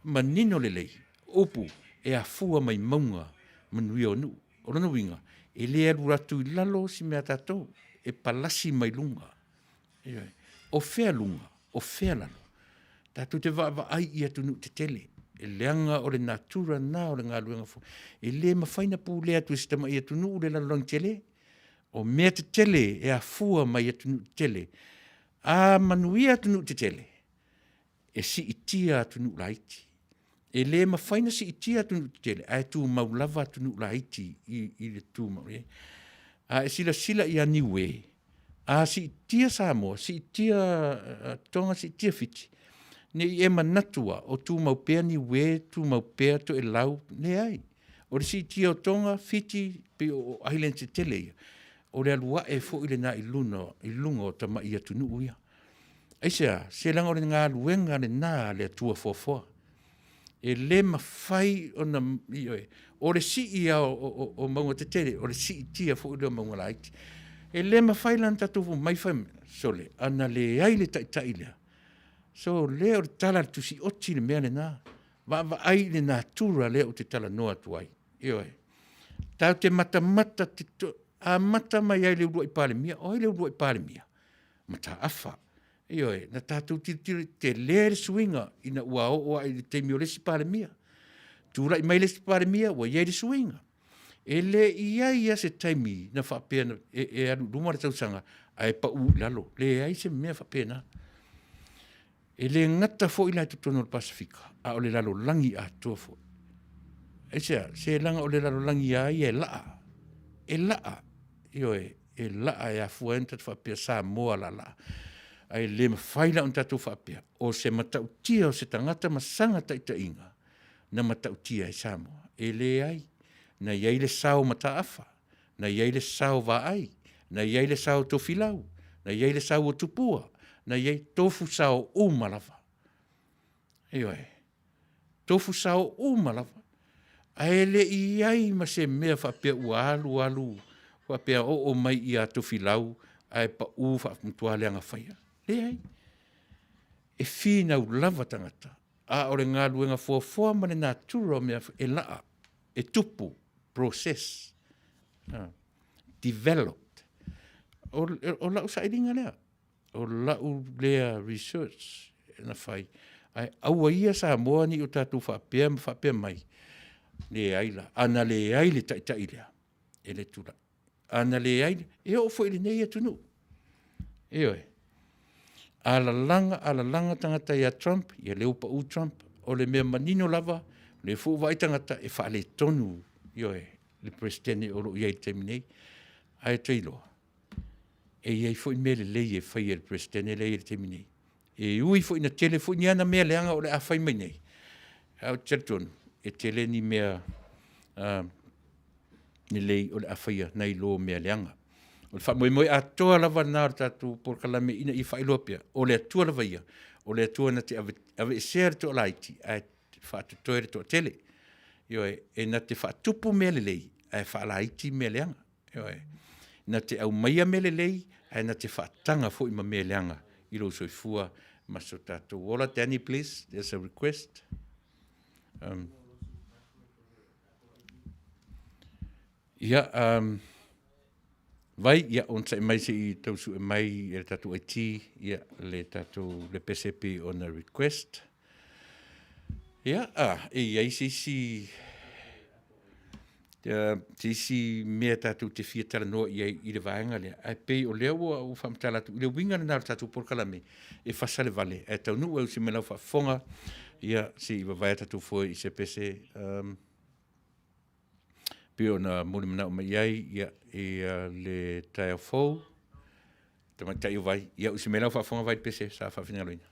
B: Manino lelei, upu e afua mai mauga manuia o nuu. O lona uiga, e le alu atu i lalo si mea a tatou, e palasi mai luga. Ioe. O fea luga, o fea lalo? Tatou te vaavaai i atunuu tetele, e leaga o le natura lena o le galuega foi. E le mafai ona pulea atu e si tamai atunuu le lalolagi tele. O mea tetele e afua mai atunuu tetele. A manuia atunuu tetele, e siitia atunuu laiti. E le mafai ona siitia atunuu tetele, ae tumau lava atunuu laiti i, i le tumau. A e silasila ia Niue, a siitia Samoa, siitia eh, Tonga, siitia Fiti, ne i e manatu a o tumau pea Niue, tumau pea Toelau, leai. O le siitia o Tonga, Fiti, pei o islands tetele ia, o le alu ae foi lena i luna, i luga o tamai atunuu ia. Aisea? Se leaga o le galuega lena a le Atua foafoa. E le mafai ona, ioe, o le sii lava o, o, o mauga tetele, o le siitia foi lea o mauga laiti. E le mafai la ona tatou omai fai mai, sole, ana leai le taitai lea, so lea o le tala a le Tusi Oti le mea lena. Vaavaai i le natura lea ou te talanoa atu ai. Ioe. Tatou te matamata Amata mai ai le uluai Palemia. O ai le uluai Palemia? Mataafa. Ioe, na tatou tilotilo i tele le suiga ina ua oo ae i le taimi o le isi Palemia. Tulai mai le isi Palemia, ua i ai le suiga. E le i ai lava se taimi na faapea na, e, e alu i luma le tausaga ae pau i lalo. Leai se mea faapena. E le gata foi la i totonu o le Pasefika, a o le lalolagi atoa foi. Aisea? Se leaga o le lalolagi lava ia e laa. E laa, ioe, e laa e afua ai ona tatou faapea Samoa laalaa. Ae le mafai la ona tatou faapea, o se matautia o se tagata ma sana taitaiga na matautia ai Samoa. E leai, na i ai le sao o Mataafa, na i ai le sao o Vaai, na i ai le sao o Tofilau, na i ai le sao o Tupua, na i ai tofu sao uma lava. Ioe, tofu sao uma lava. Ae le i i ai ma se mea faapea ua alu alu faapea oo mai ia Tofilau ae pau matua leaga faia. Leai. E finau lava tagata, a o le galuega foafoa ma le natura o mea e laa, e tupu, process, developed. O, o lau sailiga lea, o lau lea research na fai, ae aua ia Samoa ne i o tatou faapea ma faapea mai, leai la, a na leai le taitai lea, e le tulai. A na leai, e oo foi i lenei atunuu. Ioe. A lalaga, a lalaga tagata ia Trump, ia lea ua pau Trump. O le mea manino lava, o lea foi ua vaai tagata e faaletonu, ioe, le Peresetene o lo o i ai i le taimi nei. Ae ou te iloa, e i ai foi mea lelei e fai e le Peresetene lea e i ai i le taimi nei. E ui foi ina tele foi ni ana mea leaga o le a fai mai nei, ae ou te talitonu, e tele ni mea lelei o le a faia nai lo mea leaga. O le faamoemoe atoa lava lena o le tatou polokalame ina ia faailoa pea, o le Atua lava ia, o le Atua na te aveesea le toalaiti ae faatotoe le toatele. Ioe, e na te faatupu mea lelei ae faalaiti mea leaga. Ioe, na te aumaia mea lelei ae na te faataga foi ma mea leaga i lou soifua ma so tatou ola. Danny, please, there's a request. Ia, um, Vai, ia, onosai mai se i tau sue mai e le tatou IT, ia, le tatou, le pese pei ona request. Ia, ah, e i ai se isi, se isi mea tatou te fia talanoa i ai i le vaega lea, ae pei o lea ua ou faamatala atu i le uiga lena o le tatou polokalame, e fasalevale, ae taunuu e usi mai lau faafofoga, ia, se i vavae a tatou foe i se pese, um, pei ona molimanao mai i ai ia, i le taeao fou, tamaitai o Vai. Ia, usi mai lau faafofoga Vai pese sa faafinagaloina.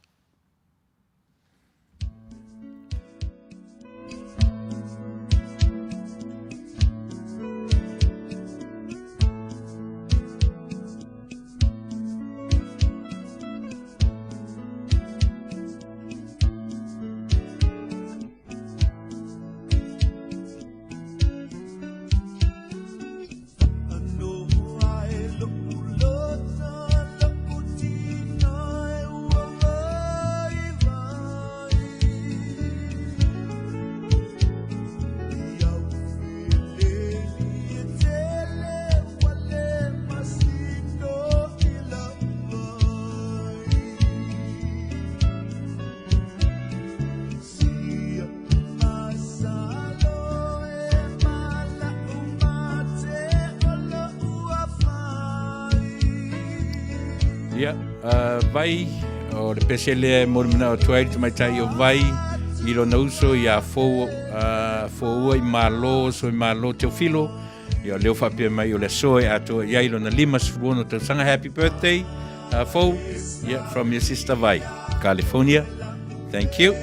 B: Ia, Vai, o le pese lea e molimanao atu ai le tamaitai o Vai i lona uso ia Fou, Foua i Malo, Soimalo Teofilo. Ia, o lea ua faapea mai o le aso e atoa i ai lona 56 tausaga. Happy birthday, Fou. Yeah, from your sister Vai, California. Thank you.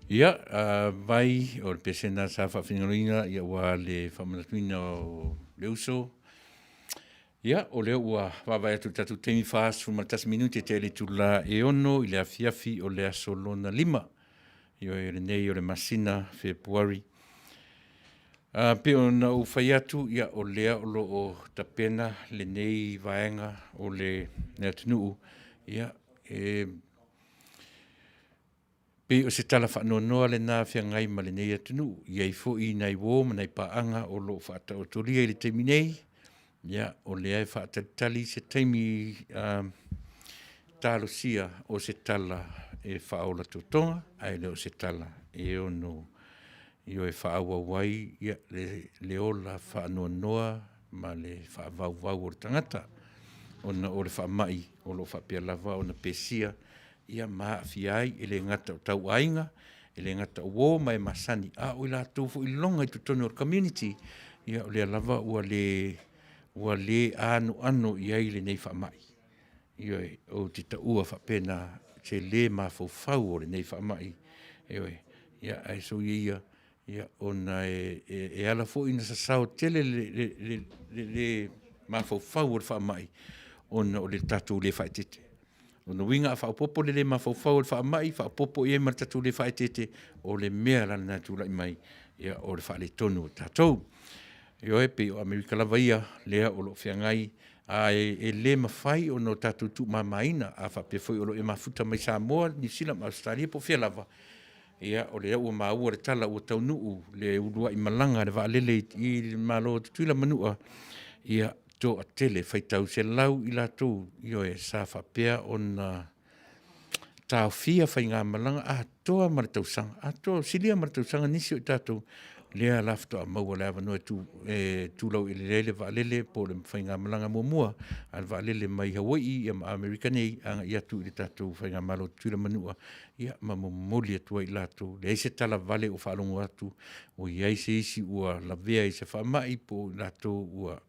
B: Ia, vai o le pesena sa faafinagaloina ia ua le faamanatuina o le uso. Ia, o lea ua vaavaai atu i le tatou taimi 41 minute tea i le itula e 6 i le afiafi o le aso lona lima. Ioe, lenei o le masina Fepuari. Pei ona ou fai atu, ia, o lea o lo o tapena lenei vaega o le atunuu, ia, e pei o se tala faanoanoa lena feagai ma lenei atunuu. E i ai foi nai uo ma nai paaga o lo o faataotolia i le taimi nei, ia, o lea e faatalitali se taimi talosia o se tala e faaola totoga, ae le o se tala e ono ioe faaauau ai le ola faanoanoa ma le faavauvau o le tagata ona o le faamai o lo o faapea lava ona pesia ia ma aafia ai, e le gata o tauaiga, e le gata o uo ma e masani, a o i latou foi iloga i totonu o le community, ia o lea lava ua le ua le anoano i ai lenei faamai. Ioe, ou te taua faapena se le mafaufau o lenei faamai, ioe, ia ae soia ia, ia ona e, e, e ala foi ona sasao tele le, le, le, le, le mafaufau o le faamai ona o le tatou le faaeteete. O lona uiga a faaopoopo le le mafaufau o le faamai, faaopoopo i ai ma le tatou le faaeteete, o le mea la lena e tulai mai, ia, o le faaletonu o tatou. Ioe, pei o Amerika lava ia, lea o lo o feagai, a e le mafai ona o tatou tuumamaina, a faapea foi o lo o e mafuta mai Samoa, Niu Sila ma Ausetalia po o fea lava, ia, o lea ua maua le tala ua taunuu le uluai malaga a le vaalele i le Malo o Tutuila ma Manua, ia, toatele, faitau 100 i latou, ioe, sa faapea ona taofia faigamalaga atoa ma le tausaga, atoa, silia ma le tausaga nisi o i tatou, lea la faatoa maua le avanoa e, tu, e tulauelele ai le vaalele po o le faigamalaga muamua a le vaalele mai Hawaii ia ma Amerika nei agai atu i le tatou faigamalo Tutuila Manua, ia ma momoli atu ai i latou. Leai se tala vale o faalogo atu o i ai se isi ua lavea i se faamai po o i latou ua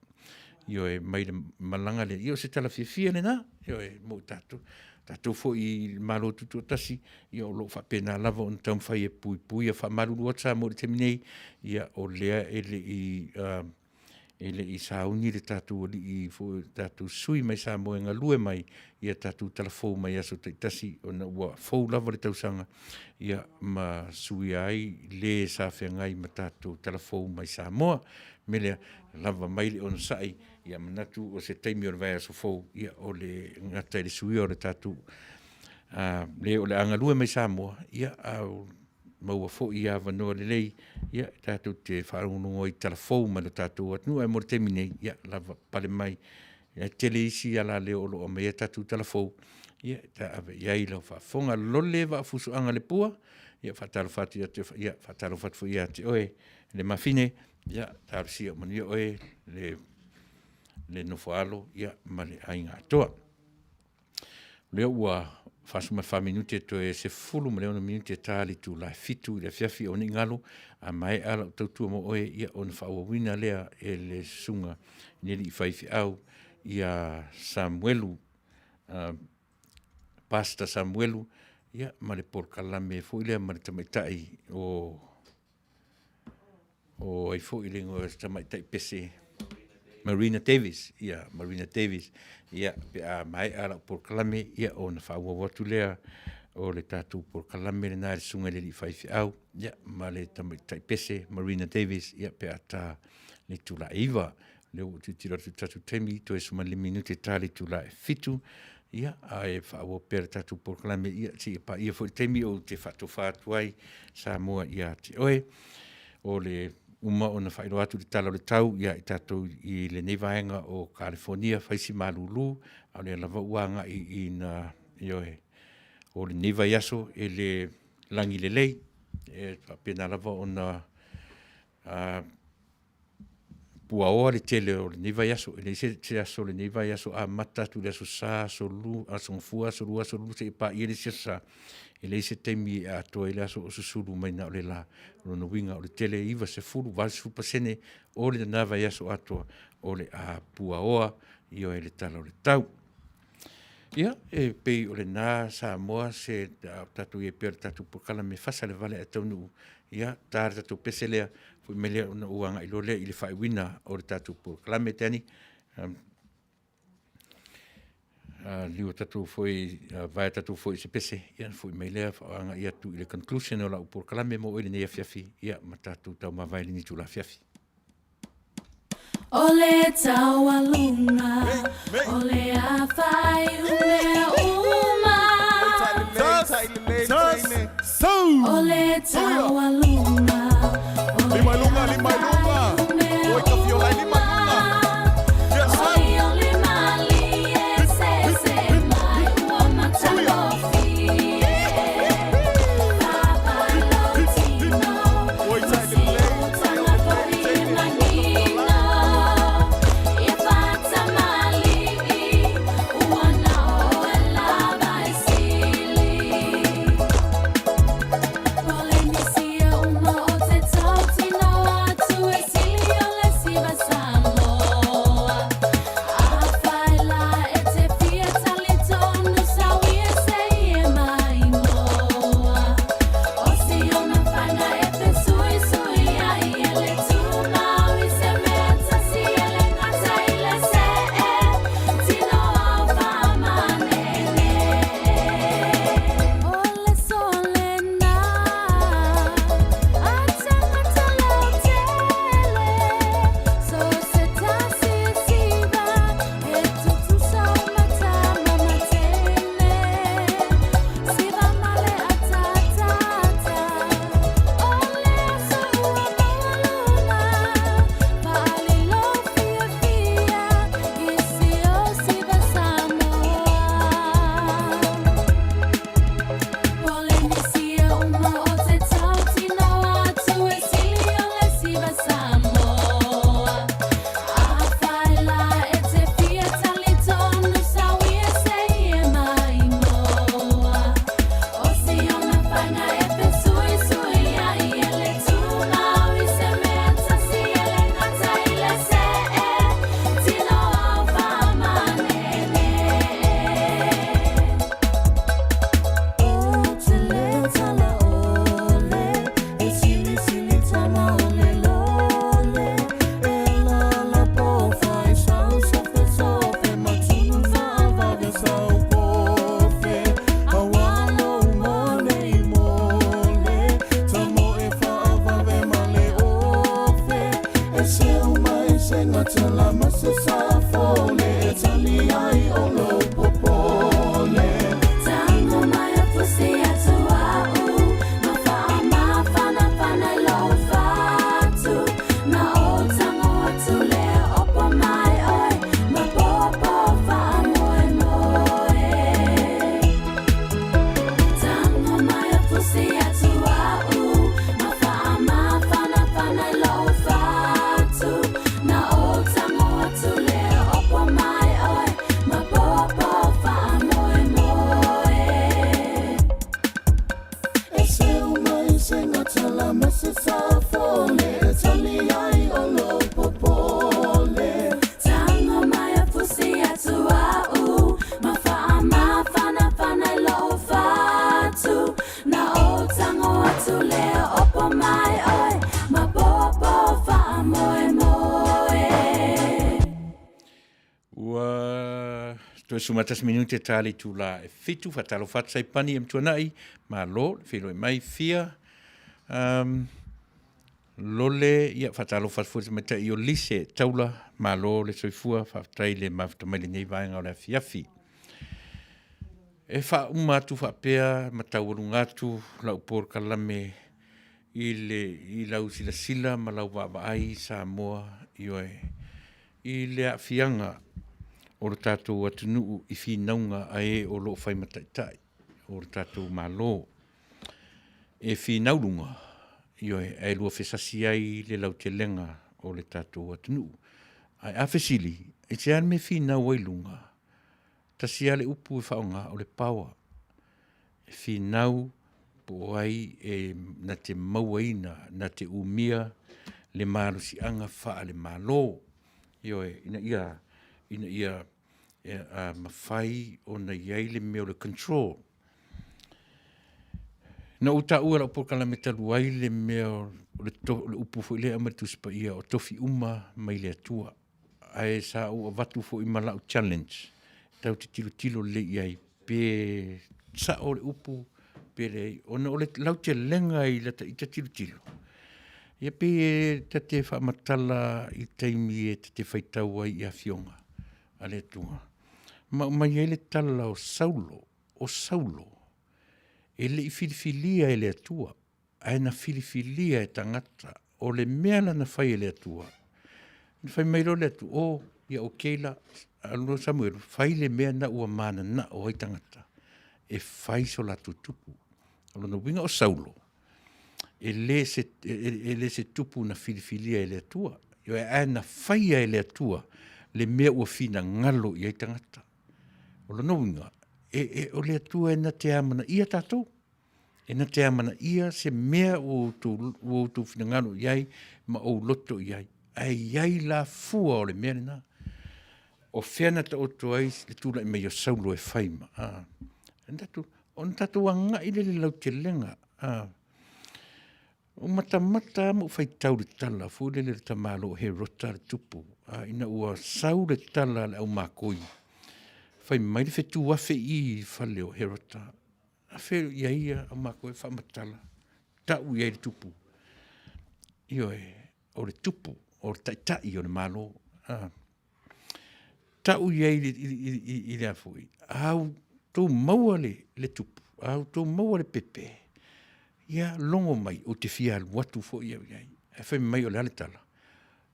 B: ioe, mai le malaga lea, ia o se tala fiafia lena, ioe, mo i tatou. Tatou foi i le Malo Tutoatasi, ia o lo o faapena lava ona taumafai e puipuia, faamalulu atu Samoa i le taimi nei, ia o lea e le i e le i sauni le tatou alii foi, le tatou sui mai Samoa e galue mai ia tatou talafou mai aso taitasi ona ua fou lava le tausaga, ia ma suia ai le sa feagai ma tatou talafou mai Samoa. O le mea lea, lava mai le onosai, ia manatu o se taimi o le vaiaso fou, ia o le gata i le suia o le tatou le o le a galue mai Samoa, ia a maua foi avanoa lelei, ia tatou te faalogologo ai i tala fou mai lo tatou atunuu. Ae mo le taimi nei, ia lava pale mai, e tele isi alaleo o lo o aumaia tatou tala fou, ia ta ave i ai lau faafofoga. Lole Vaafusuaga Lepua, ia faatalofa atu ia te, ia faatalofa atu foi ia te oe le mafine, ia talosia manuia oe le le nofoalo ia ma le aiga atoa. O lea ua 44 minute toe 16 minute ta le itula e 7 i le afiafi o nei galo, a maea lau tautua mo oe, ia ona faaauauina lea e le susuga i le alii faifeau ia Samuelu, Pastor Samuelu, ia ma le polokalame foi lea ma le tamaitai o o ai foi le igoa o se tamaitai pese Marina Davis, ia Marina Davis, ia pe a maea lau polokalame, ia ona faaauau atu lea o le tatou polokalame lena e le susuga i le alii faifeau, ia ma le tamaitai pese Marina Davis, ia pe a ta le itula e 9. Lea ua ou tilotilo atu i le tatou taimi, toe 15 minute ta le itula e 7, ia, ae faaauau pea le tatou polokalame, ia, seia paia foi le taimi ou te faatofa atu ai Samoa ia te oe. O le uma ona faailoa atu le tala o le tau ia i tatou i lenei vaega o Kalifonia, fai si malulu, a o lea lava ua agai i na, ioe, o lenei vaiaso e le lagi lelei, e faapena lava ona puaoa le tele o lenei vaiaso, e leai se aso o lenei vaiaso amata atu i le aso Sa, aso Lu, aso Gafua, aso Lua, aso Lua seia paia le isi aso Sa, e leai se taimi e atoa ai le aso o susulu mai na o le la. O lona uiga o le tele 90, 80% o lena vaiaso atoa o le a puaoa, ioe, le tala o le tau. Ia, e pei o lena Samoa se tatou i ai pea o le tatou polokalame fasa le vale ae taunuu, ia, ta le tatou pese lea, foi mai lea ona ou agai loa lea i le faaiuina o le tatou polokalame. Danny, liu tatou foi, vaea tatou foi i se pese, ia ona foi mai lea agai atu i le conclusion o lau polokalame mo oe i lenei afiafi, ia ma tatou taumavae i lenei itula afiafi.
G: O le taualuga o le afai mea uma. O le taualuga o le afai mea uma. Olioli malie se se mai ua matagofie. Papai lou tino ma si utaga foi manino. Ia faatamalii ua na oe lava e sili. Polenisia uma o te tautino atu e sili o le siva Samoa. Afai la e te fia talitonu sau ia se i e maimoa. O si ona faiga e fesuisui ai e le tumau i se mea tasi e le gata i le see tino ao faamanene. O le aso lena a tagata lautele, so se tasi siva e tutusa uma tama matene. Siva ma le ataata o le aso ua maualuga, faaali lou fiafia i si o siva Samoa. Polenisia uma o te tautino atu e sili o le siva Samoa. Afai la e te fia talitonu sau ia se i e maimoa. O si ona faiga e fesuisui ai e le tumau i se mea tasi e le gata i le see tino ao faamanene. O te le tala ole, e silisili tama o le lole. E lala po fai sau sofe sofe, matunu faavave sau kofe. Aua lou mole i mole, tamo e faavave ma le ofe. E seu mai se gatala ma se safole, e tali ai o lou popole. Tango mai a fusi atu au, ma faamafanafana i lou fatu. Na ou tango atu lea opo mai oe, ma popo faamoemoe. Tango mai a fusi atu au, ma faamafanafana i lou fatu. Na ou tango atu lea opo mai oe, ma popo faamoemoe. E seu mai se gatala ma se safole, e tali ai o lou popole. Tango mai a fusi atu au, ma faamafanafana i lou fatu. Na ou tango atu lea opo mai oe, ma popo faamoemoe.
B: Ua toe 11 minute ta le itula e 7, faatalofa atu Saipani e Matuanai, malo le feiloai mai fia lole, ia faatalofa atu foi i le tamaitai o Lise Taula, malo le soifua, faafetai le mafuta mai lenei vaega o le afiafi. E faauma atu faapea ma taualuga atu lau polokalame i le i lau silasila ma lau vaavaai Samoa, ioe, i le aafiaga o le tatou atunuu i finauga a e o lo o fai ma taitai o le tatou Malo. E finau luga, ioe, ae lua fesasi ai le lautelega o le tatou atunuu. Ae a fesili, e te a le mea e finau ai luga? Tasi lava le upu e faaaoga, o le power. E finau po o ai e na te mauaina, na te umia le malosiaga faale-Malo. Ioe, ina ia, ina ia E a mafai ona i ai le mea o le control. Na ou taua i lau polokalame talu ai le mea o le, to, le upu foi lea e aumai le Tusi Paia o tofi uma mai le Atua. Ae sa ou avatu foi ma lau challenge, tatou te tilotilo lelei i ai pe sao le upu pe leai, ona o le lautelega i lata ita tilotilo, ia pei e ta te faamatala i taimi e ta te faitau ai i afioga a le Atua, ma aumai ai le tala o Saulo, o Saulo e le i filifilia e le Atua, ae na filifilia e tagata. O le mea la na fai e le Atua, na fai mai loa le Atua, o, ia okay la, alu loa Samuelu, fai le mea na ua mananao ai tagata e fai so latou tupu. O lona uiga o Saulo, e le se, e, e le se tupu na filifilia e le Atua, ae na faia e le Atua le mea ua finagalo i ai tagata. O lona uiga, e, e, o le Atua e na te amanaia tatou. E na te amanaia se mea ua outou, ua outou finagalo i ai ma ou loto i ai. Ae i ai la fua o le mea lena. O fea na taoto ai le tulai mai o Saulo e fai ma, a, tatou, ona tatou agai lea i le lautelega, a, o matamata lava ma ou faitau i le tala foi lele le tamaloa o Herota le tupu, a, ina ua sau le tala a le aumakoi, fai mai le fetu afe i i i fale o Herota, afe i ai ia aumakoi faamatala, tau i ai le tupu. Ioe, o le tupu, o le taitai o le Malo. A, tau i ai i, i, i, i le a foi, a outou maua le, le tupu, a outou maua le pepe, ia logo mai, ou te fia alu atu foi au i ai. Ae fai mai o le a le tala?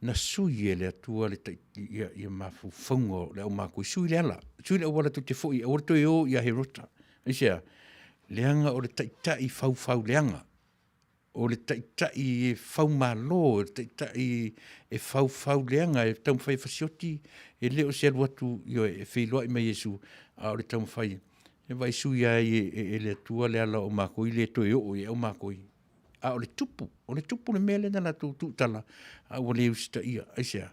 B: Na sui e le Atua le tai, ia, ia mafaufauga o le aumakoi, sui le ala, sui le auala tou te foi, aua le toe o ia Herota. Aisea? Leaga o le taitai faufau leaga. O le taitai e faumalo, o le taitai e faufau leaga, e taumafai e fasioti, e le o se alu atu ioe, e feiloai ma Iesu, a o le taumafai e vaai sui ai e, e, e le Atua le ala o makoi le toe oo i ai au makoi. A o le tupu, o le tupu le mea lea na latou tuutala, a ua le usitaia. Aisea?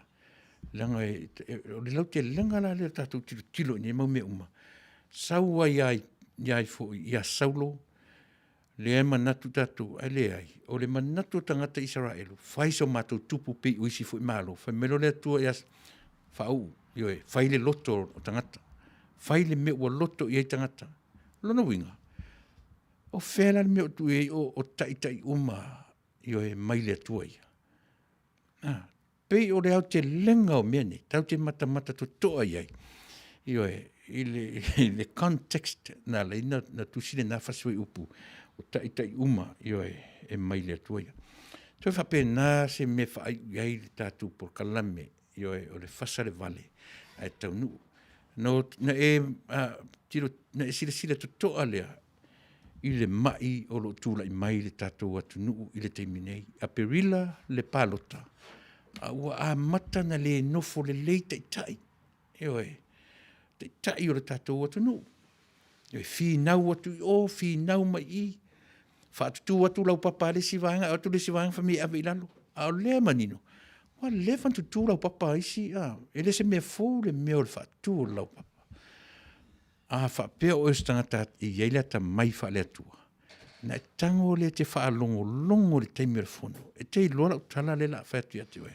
B: Leaga e, e, o le lautelega la lea o tatou tilotilo i nei mau mea uma. Sau ai ia ai foi ia Saulo, lea e manatu tatou, ae leai, o le manatu o tagata Isaraelu, fai so matou tupu pei o isi foi malo. Fai mai loa le Atua ia faauu, ioe, fai le loto o tagata, fai le mea ua loto i ai tagata. O lona uiga, o fea la le mea o tuu i ai o, o taitai uma, ioe, mai le Atua ia. Ah, Pei o le aotelega o mea nei, tatou te matamata totoa i ai, ioe, i le, i le context na ala ai na, na tusi lena fasi fuaiupu, o taitai uma, ioe, e mai le Atua ia. Toe faapena se mea e faaiu i ai le tatou polokalame, ioe, o le fasa le vale, ae taunuu. No, na e, a, tilo, na e silasila totoa lea i le mai o lo o tulai mai i le tatou atunuu i le taimi nei. Aperila le palota, a ua amata na le nofo lelei taitai, ioe, taitai o le tatou atunuu. E finau atu i o, finau mai i, faatutū atu laupapa a le isi vaega, atu le isi vaega fai mai e ave i lalo. A o lea e manino, ua leva ona tutū laupapa a isi, a, e le o se mea fou le mea o le faatutū o le laupapa. A faapea o oe o se tagata e i ai le atamai faale-Atua, ona e tago lea e te faalogologo i le taimi o le fono, e te iloa lau tala lea o le a fai atu ia te oe.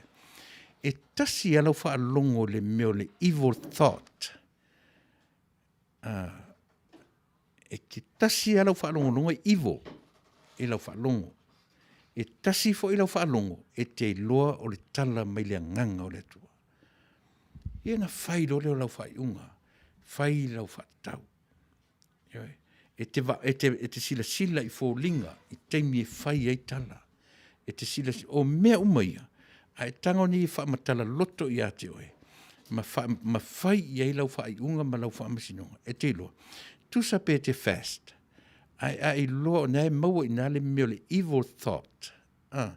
B: E tasi lava lau faalogo i le mea o le evil thought. E te tasi lava lau faalogologo e evil i lau faalogo. E tasi foi lau faalogo e te iloa o le tala mai le agaga o le Atua. Ia ona fai loa lea o lau faaiuga, fai lau faatatau. Ioe. E te, va, e te, e te silasila i foliga i taimi e fai ai tala. E te silasila, o mea uma ia, a e tago nei e faamatala loto ia te oe, ma, fa, ma fai i ai lau faaiuga ma lau faamasinoga, e te iloa. Tusa pe te fast, ae a iloa o na e maua i na le mea o le evil thought, ah,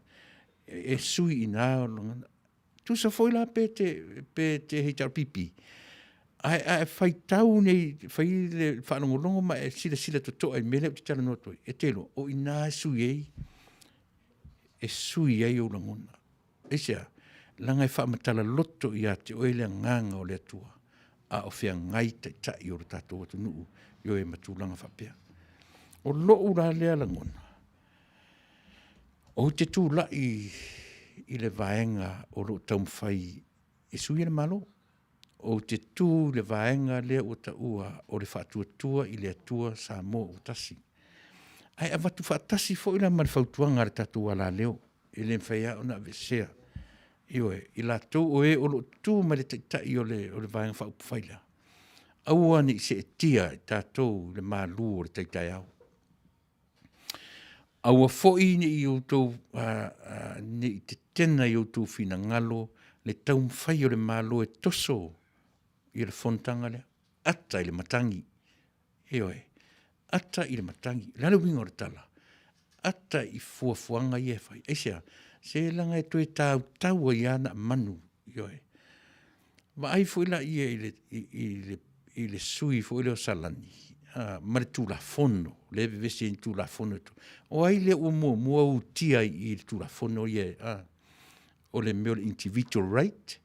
B: e, e sui i na, Tusa foi la pe te, pe te HRPP, ae a e faitau nei, fai le faalogologo ma e silasila totoa i mea lea ou te talanoa atu ai, e te iloa, o i ina e sui ai, e sui ai ou lagona. Aisea? Leaga e faamatala loto ia te oe le agaga o le Atua. a o feagai taitai o le tatou atunuu, ioe, ma tulaga faapea. O lou la lea lagona, ou te tulai i le vaega o lo o taumafai e suia le Malo. Ou te tu i le vaega lea ua taua o le Faatuatua i le Atua Samoa ua Tasi. Ae avatu faatasi foi la ma le fautuaga a le tatou alaleo, e le mafai lava ona aveesea. Ioe, i latou o e o lo o tu mai le Taitai o le Vaega Faaupufai lea, aua ne i seetia i tatou i le malu o le tai taeao. Aua foi ne i outou ne i tetena i outou finagalo le taumafai o le Malo e toso i le fonotaga lea, ata i le matagi. Ioe, ata i le matagi. O le a le uiga o le tala? Ata i fuafuaga ia e fai. Aisea? Se leaga e toe tautau ai lava na manu. Ioe. Vaai foi laia i le, i le, i le sui foi lea o Salani ma le Tulafono, lea e vevesi ai i Tulafono. O ai lea ua muamua utia i le Tulafono ia, o le mea o le individual right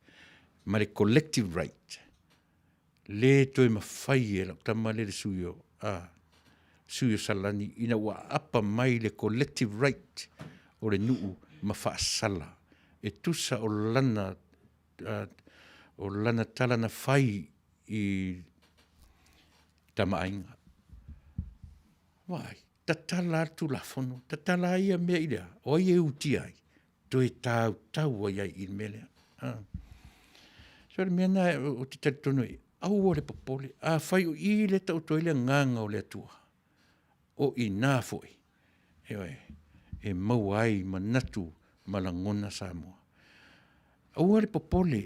B: ma le collective right. Le toe mafai e lau tama lea le sui o, sui o Salani ina ua aapa mai le collective right o le nuu ma faasala e tusa o lana o lana tala na fai i Tama Aiga. Vaai, tatala lava le Tulafono, tatala lava ia mea i le a? O ai e utia ai? Toe tautau ai ai i le mea lea. So le mea lena ou te talitonu ai, aua le popole, afai o i lea e taoto ai le agaga o le Atua, o i ina foi, ioe, e maua ai manatu ma lagona Samoa. Aua le popole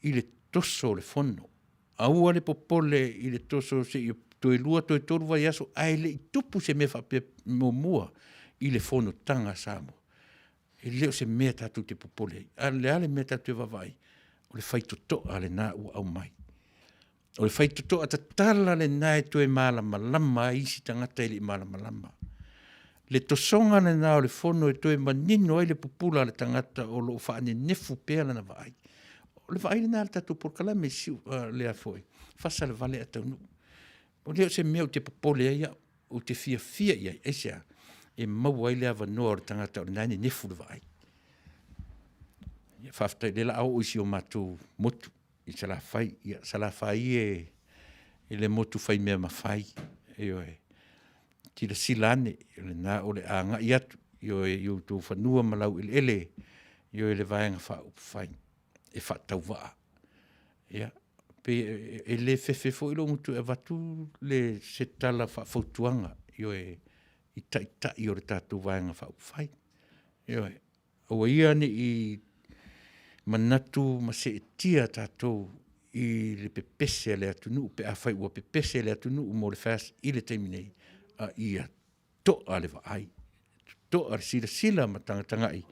B: i le toso o le fono, aua le popole i le toso se i toe lua toe tolu vaiaso ae le i tupu se mea faapea muamua i le fonotaga a Samoa. E le o se mea tatou te popole ai. A o le a le mea tatou te vaavaai? O le faitotoa lena ua aumai. O le faitotoa tatala lena e toe malamalama ai isi tagata e le i malamalama. Le tosoga lena o le fono e toe manino ai le pupula a le tagata o lo o faanenefu pea lana vaai. O le vaai lena a le tatou polokalame lea foi, fasa le vale ae taunuu. O lea o se mea ou te popole ai au, ou te fiafia i ai. Aisea? E maua ai le avanoa o le tagata o lena e nenefu le vaai. Ia faafetai, o lea o le a oo i si o matou motu i Salafai. Ia, Salafai e, e le motu faimea mafai. Ioe. Silasila ane, o lena o le a agai atu, ioe, i outou fanua ma laueleele, ioe, le Vaega Faaupufai e faatauvaa. Ia, pe e le fefe foi lou gutu e avatu le, se tala faafautuaga, ioe, i taitai o le tatou Vaega Faaupufai. Ioe. Aua ia ne i manatu ma seetia tatou i le pepese a le atunuu pe afai ua pepese le atunuu mo le FAST i le taimi nei, a ia toa le vaai, toa le silasila ma tagatagai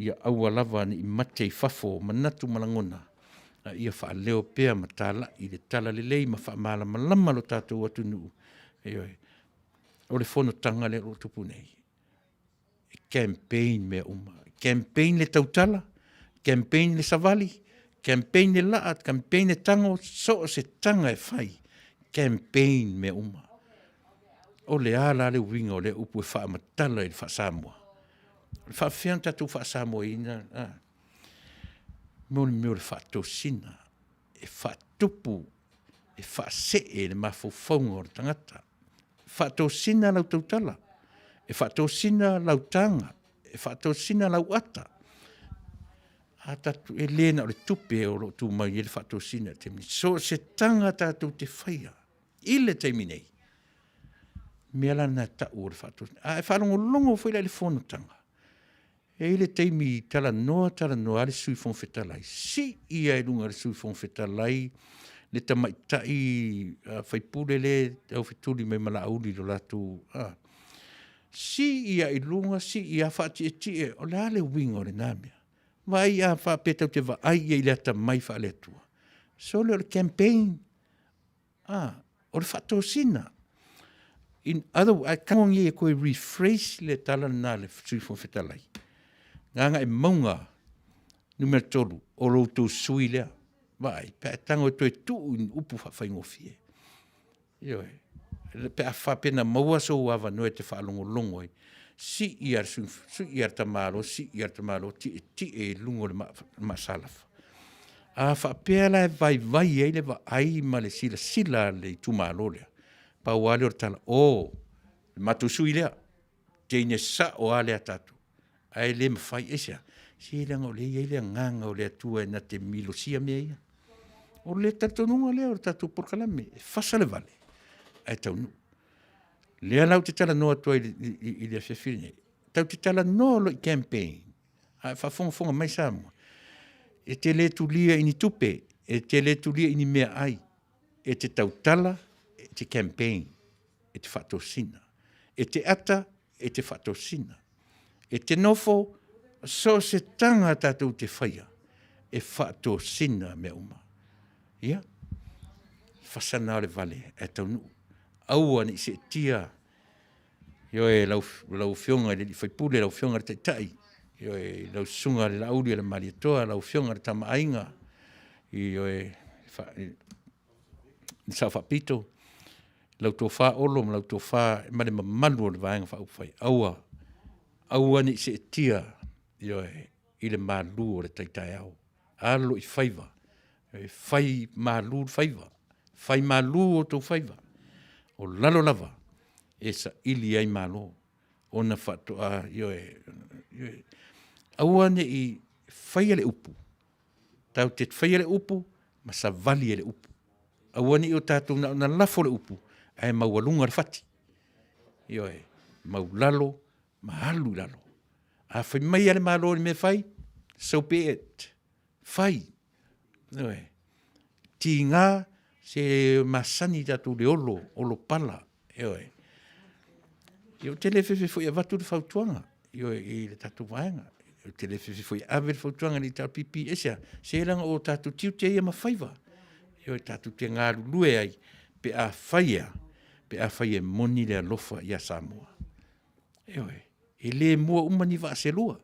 B: ia aua lava ne i mate i fafo manatu ma lagona, a ia faaleo pea ma talai le talalelei ma faamalamalama lo tatou atunuu. Ioe. O le fonotaga lea o lo o tupu nei, e campaign mea uma. Campaign le tautala, campaign le savali, campaign le laa, campaign le tago, so o se taga e fai, campaign mea uma. O le a la le uiga o lea upu e faamatala i le faa-Samoa? O le faafefea ona tatou faa-Samoaina? Ah. Mo le mea o le faatosina, e faatupu, e faasee le mafaufauga o le tagata. Faatosina lau tautala, e faatosina lau taga, e faatosina lau ata. A tatou, e le na o le tupe o lo o tu mai ai le faatosina i le taimi nei. So o se taga tatou te faia i le taimi nei, mea la lena e tau o le faatosina. A e faalogologo foi la i le fonotaga, E i ai le taimi i talanoa talanoa lava le Sui Fofoga Fetalai, sii lava i luga o le Sui Fofoga Fetalai le tamaitai faipule lea e taufetuli mai ma Laauli i lo latou, sii lava i luga, sii lava faatietie. O le a le uiga o lena mea? Vaai a faapea tatou te vaai i ai i le atamai faale-Atua, sole o le campaign. Ah, o le faatosina. In other words, tago e toe rephrase le tala lena a le Sui Fofoga Fetalai. Gagaemauga numera 3, o lo outou sui lea. vaai, pe a e tago e toe tuu i ni upu faafaigofie. Ioe. Pe a faapea na maua sou avanoa e te faalogologo ai, sii a le sii a le tamaloa, sii a le tamaloa, tietie i luga o le maasalafa. A faapea la e vaivai ai le vaai ma le silasila a le itumalo lea, pau lava lea o le tala, o le matou sui usufono lea, teine sao lava lea a tatou. Ae le mafai, aisea? Se leaga o lea e i ai le Agaga o le Atua e na te milosia mea ia. O le talitonuga lea o le tatou polokalame, e fasa le vale ae taunuu. O lea la ou te talanoa atu ai i le afiafi lenei, tatou te talanoa loa i campaign a o faafogafoga mai Samoa, e te le tulia i ni tupe, e te le tulia i ni meaai, e te tautala, e te campaign, e te faatosina. E te ata, e te faatosina. E te nofo, so o se taga tatou te faia, e faatosina mea uma. Ia, fasa lena o le vale ae taunuu. Aua ne i seetia, ioe, lau Afioga i le sui usufono, lau Afioga i le Taitai, ioe, lau Susuga i le Laaulialemalietoa, lau Afioga i le Tama a Aiga, ioe, le Sao Faapito, lau Tofa Olo ma lau Tofa ma le mamalu o le Vaega Faaupufai, aua, aua ne i seetia, ioe, i le malu o le tai taeao. Alo i faiva, e fai malu faiva, fai malu outou faiva, o lalo lava e saili ai malo ona faatoa, ioe, ioe. Aua ne i faia le upu, tatou te faia le upu ma savali ai le upu. Aua ne i o tatou na ona lafo le upu ae maualuga le fati. Ioe, maualalo ma alu i lalo. A fai mai lava le Malo i le mea e fai, so be it. Fai. Ioe. Tiga se masani tatou i le olo, olo pala. Ioe. Ia ou te le fefe foi e avatu le fautuaga, ioe, i le tatou vaega. Ou te le fefe foi e ave le fautuaga i le HRPP. Aisea? Se leaga o tatou tiute ia ma faiva. Ioe, tatou te galulue ai pe afai e a? Pe afai e moni le alofa ia Samoa. Ioe, e le mua uma ni vaa se lua,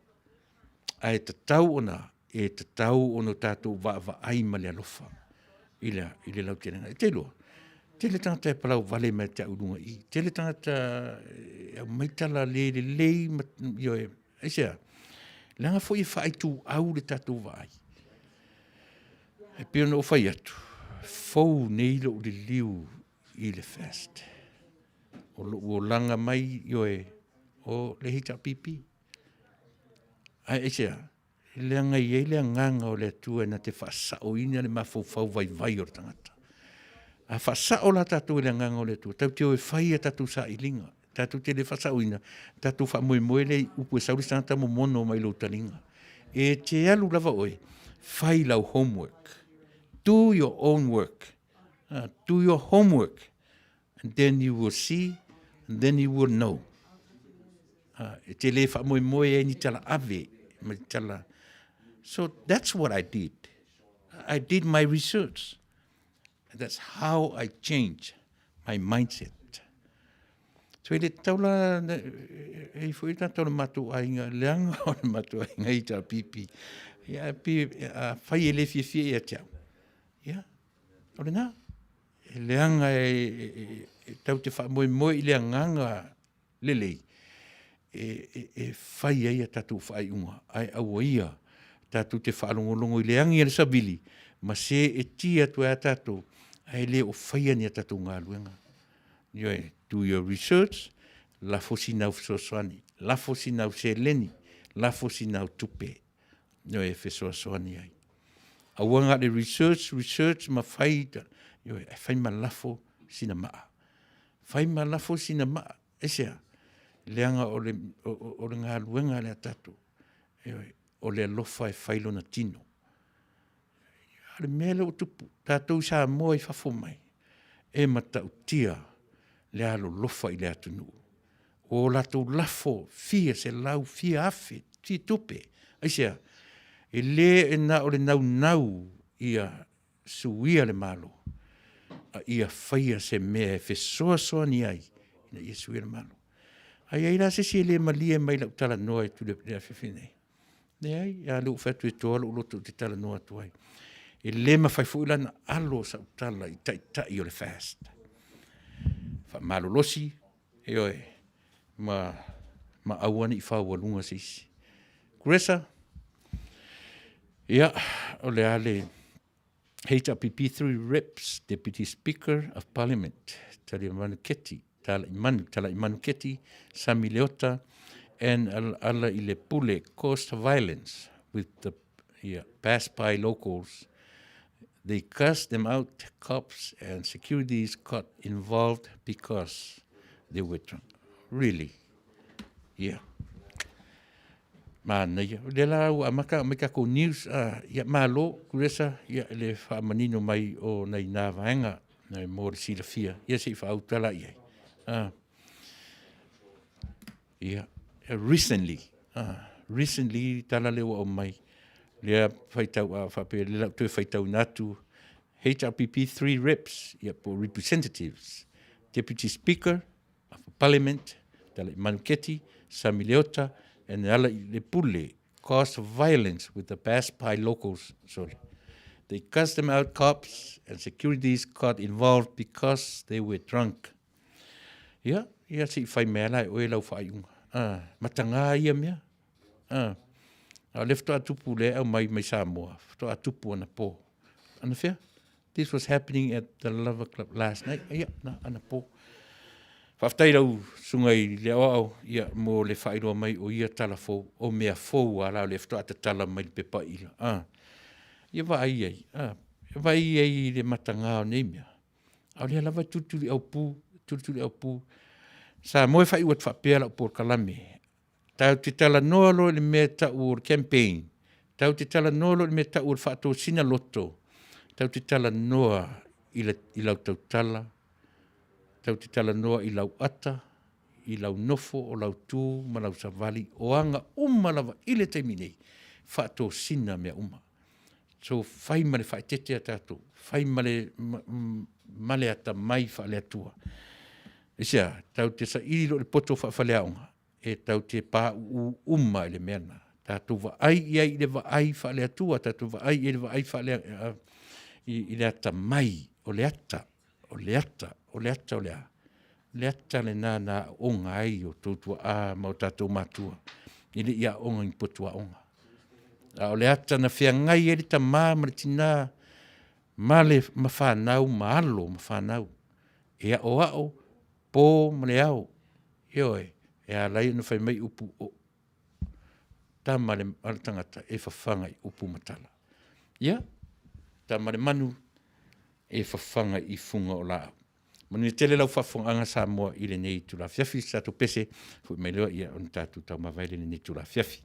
B: ae tatau ona, e tatau ona tatou vaavaai ma le alofa i le, i le lautelega. E te iloa, tele tagata e palauvale mai ia te au i luga i i, tele tagata e aumai tala le lelei, ma, ioe, aisea? Leaga foi e faaituau le tatou vaai. E pei ona ou fai atu, fou nei lou liliu i le FAST. O lou olaga mai, ioe, o le HRPP. Ae aisea? Leaga e i ai le agaga o le Atua e na te faasaoina le mafaufau vaivai o le tagata. A faasao la tatou e le agaga o le Atua, tatou te o e fai a tatou sailiga, tatou te le faasaoina, tatou faamoemoe lea i upu e sau le isi tagata momono mai lou taliga. E te alu lava oe, fai lau homework. Do your own work. Do your homework and then you will see and then you will know. E te le faamoemoe ai ni tala ave ma ni tala. So that's what I did. I did my research. And that's how I changed my mindset. So e le tatau la, e i foi tātou le matou aiga, leaga o le matou aiga i tā pipi. Ia, pi, a fai e le fiafia ia te au. Ia, o lena. E leaga e, e, e, tau te faamoemoe i le agaga lelei e, e, e fai ai a tatou faaiuga, ae aua ia tatou te faalogologo i le agi a le savili ma se e ti atu ai a tatou, ae le o faia ni a tatou galuega. Ioe, do your research, lafo sina au fesoasoani, lafo sina au seleni, lafo sina au tupe, ioe, e fesoasoani ai. Aua na o le research, research ma fai, ioe, ae fai ma lafo sina maa. Fai ma lafo sina maa, aisea? Leaga o le, o, o le galuega lea a tatou, ioe, o le alofa e fai lona tino. A o le mea lea ua tupu, tatou i Samoa i fafo mai, e matautia le alolofa i le atunuu. Ua o latou lafo fia selau, fia afe, fia tupe. Aisea? E le na o le naunau ia suia le Malo, a ia faia se mea e fesoasoani ai ina ia suia le Malo. A i ai la se isi e le malie mai i lau talanoa i le afiafi nei? Leai, a lea ua ou fai atu e toa lou loto ou te talanoa atu ai. E le mafai foi la ona alo sau tala i taitai o le FAST. Faamalolosi, ioe, ma, ma aua ne i faualuga se isi. Kuresa, ia, o le a le HRPP 3 Reps Deputy Speaker of Parliament, Taliamanu Keti, Talaimanu, Talaimanu Keti, Sami Leota, and Ala i le Pule caused violence with the yeah, pass by locals. They cussed them out, cops and securities got involved because they were drunk. Really? Yeah. Manaia. O lea la ua amata mai takou news, uh, ia malo, Kuresa, ia le faamanino mai o nai nā vaega nai mo le silafia. Ia se i faautala i ai. Ia, recently, recently tala lea ua aumai, lea faitau a faapea lea lau toe faitauina atu HRPP 3 reps, ia po representatives, Deputy Speaker of Parliament, Talai Keti, Sami Leota, and Lepule caused violence with the Bass Pai locals. Sorry. They cussed them out, cops and securities got involved because they were drunk. Ia, ia se i fai mea la e oe lau faaiuga. Ah, matagā ia mea. Ah, a o lea faatoa tupu lea e aumai mai Samoa, faatoa tupu anapo. Anafea? This was happening at the Lava Club last night. Ia, na, anapo. Faafetai lau susuga i le aoao, ia, mo le faailoa mai o ia tala fou, o mea fou a la o lea faatoa tatala mai le pepa ila. Ah, ia vaai ai, ah, vaai ai i le matagā o nei mea. A o lea lava e tulituliaupū, tulituliaupū. Samoa e faaiu atu faapea lau polokalame. Tatou te talanoa loa i le mea e tau o le campaign, tatou te talanoa loa i le mea e tau o le faatosina loto, tatou te talanoa i, le, i lau tautala, tatou te talanoa i lau ata, i lau nofo, o lau tu ma lau savali, o aga uma lava i le taimi nei, faatosina mea uma. So fai ma le faaeteete a tatou, fai ma le, ma, ma le atamai faale-Atua. Aisea, tatou te saili loa i le poto faafaleaoga, e tatou te pauu uma i le mea lena. Tatou vaai i ai i le vaai faale-Atua, tatou vaai i ai i le vaai faale, i, i le atamai, o le ata, o le ata, o le ata o le a? O le ata lena na aooga ai o outou tuaa ma o tatou matua, e le i aooga i ni potu aoga. A o le ata na feagai ai le tamā ma le tinā ma le ma fanau ma alo ma fanau e aoao po ma le ao. Ioe, e ala ai ona fai mai upu o tama le, a le tagata e fafaga i upu ma tala. Ia, tama le manu e fafaga i fuga o laau. Manuia tele lau faafofogaaga Samoa i lenei itula afiafi, se tatou pese, foi mai loa ia ona tatou taumavae lea i lenei itula afiafi.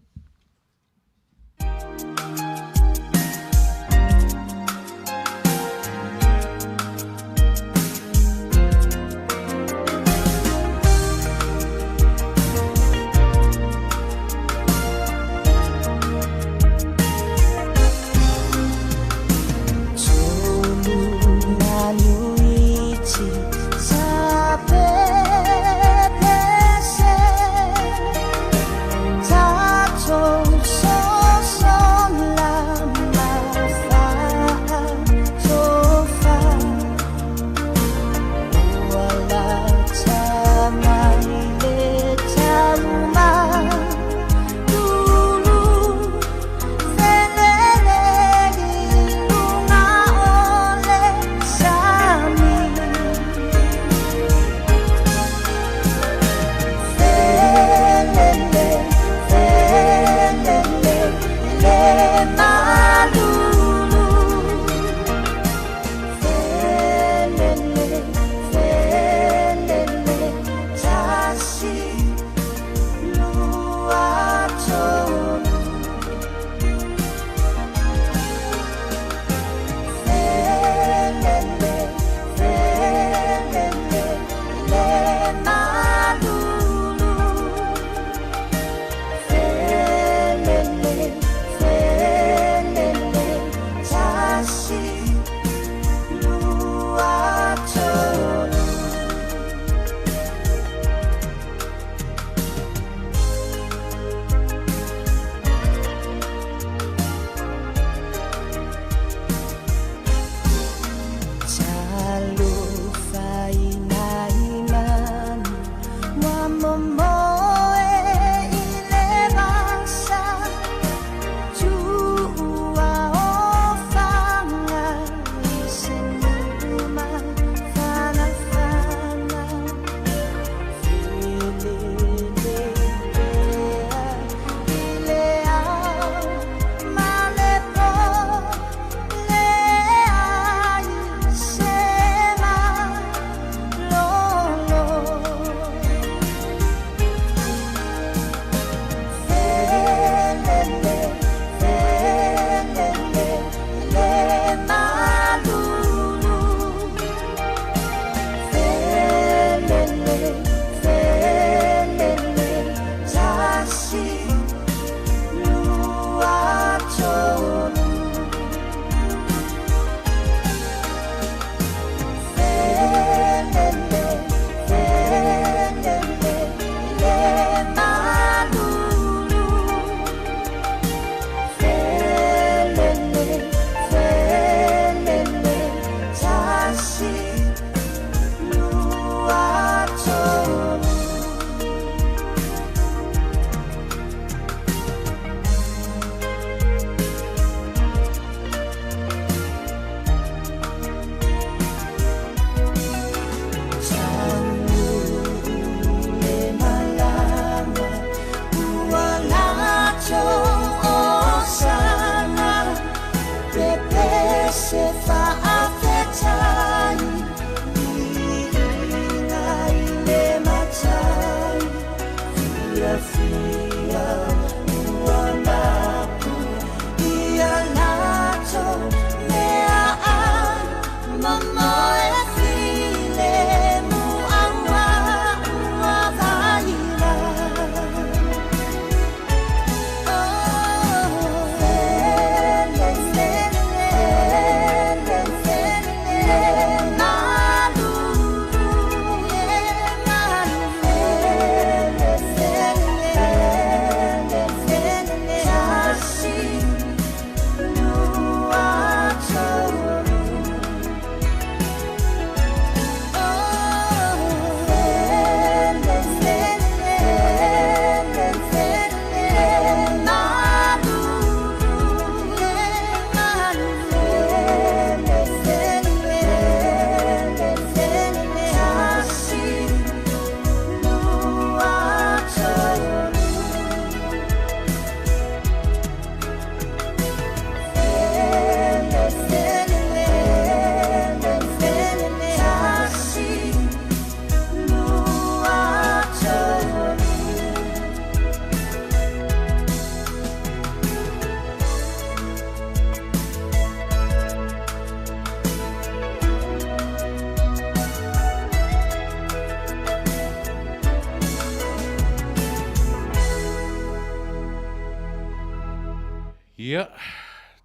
B: Ia,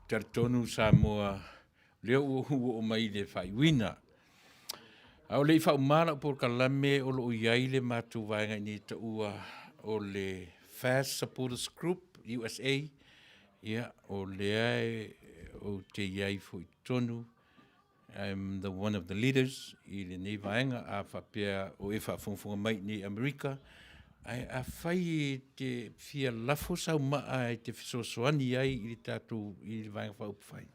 B: talitonu Samoa, lea ua ou oo mai i le faaiuina. A o le i faauma lau polokalame o lo o i ai le matou vaega i inei e taua o le Fast Supporters Group USA, ia, o lea ou te i ai foi i totonu I'm the one of the leaders i lenei vaega a faapea o e faafogafoga mai i Amerika ae afai e te fia lafo sau maa e te fesoasoani ai i le tatou i le Vaega Faaupufai,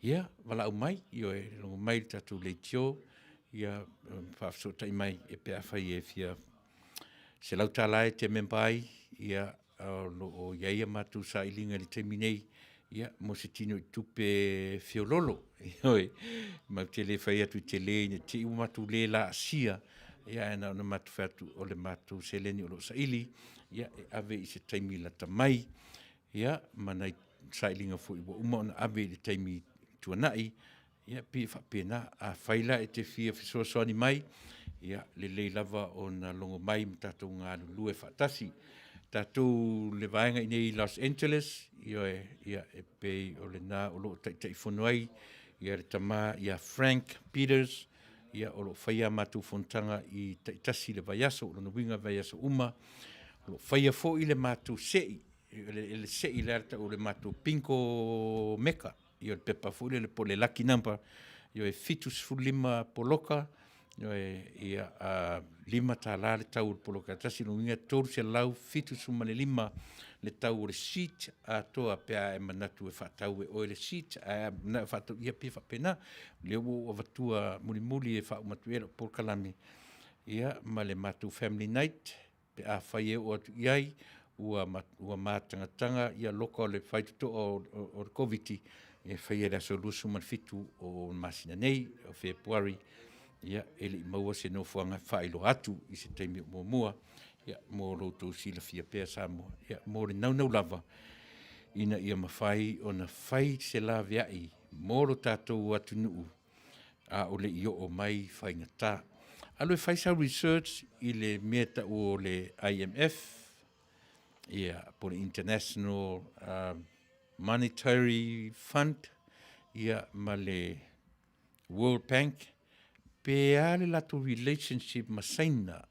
B: ia valaau mai, ioe, logo mai i le tatou leitio, ia faafesootai mai e pe afai e fia $100 e te member ai, ia o lo o i ai a matou sailiga i le taimi nei, ia, mo se tinoitupe feoloolo. Ioe, matou te le fai atu i tele ina te i ua matou le laasia, ia ae na ona matou fai atu o le matou seleni o lo o saili, ia, e ave i se taimi lata mai, ia, ma nai sailiga foi ua uma ona ave i le taimi tuanai, Ia, pei e faapena, afai la e te fia fesoasoani mai, ia, lelei lava ona logo mai ma tatou galulue faatasi. Tatou le vaega i nei i Los Angeles, ioe, ia, e pei o lena o lo o Taitaifono ai ia le tama ia Frank Peters, ia, o lo o faia a matou fonotaga i taitasi i le vaiaso, o lona uiga vaiaso uma, o lo o faia foi le matou sei, le sei lea tau o le matou bingo meka, Ia o le pepa foi lele po o le lucky number, ia e 75 poloka, ia $5 le tau o le poloka e tasi, lona uiga e $375 le tau o le seat atoa pe a e manatu e faatau e oe le seat, ae a manao e faatau, ia pei e faapena. O lea ua ou avatua mulimuli e faauma atu ai lau polokalame, ia ma le matou family night, pe afai e oo atu i ai ua ua matagataga ia loka o le faitotoa o le Koviti e faia i le aso 27 o le masina nei o Fepuari, ia e le i maua se nofoaga e faailoa atu i se taimi o muamua, ia mo lo outou silafia pea Samoa, ia mo le naunau lava ina ia mafai ona fai se laveai mo lo tatou atunuu a o le i oo mai faigata. Alu e fai sau research i le mea tau o le IMF, ia, po le International Monetary Fund, ia, ma le World Bank, pe a le latou relationship ma Saina.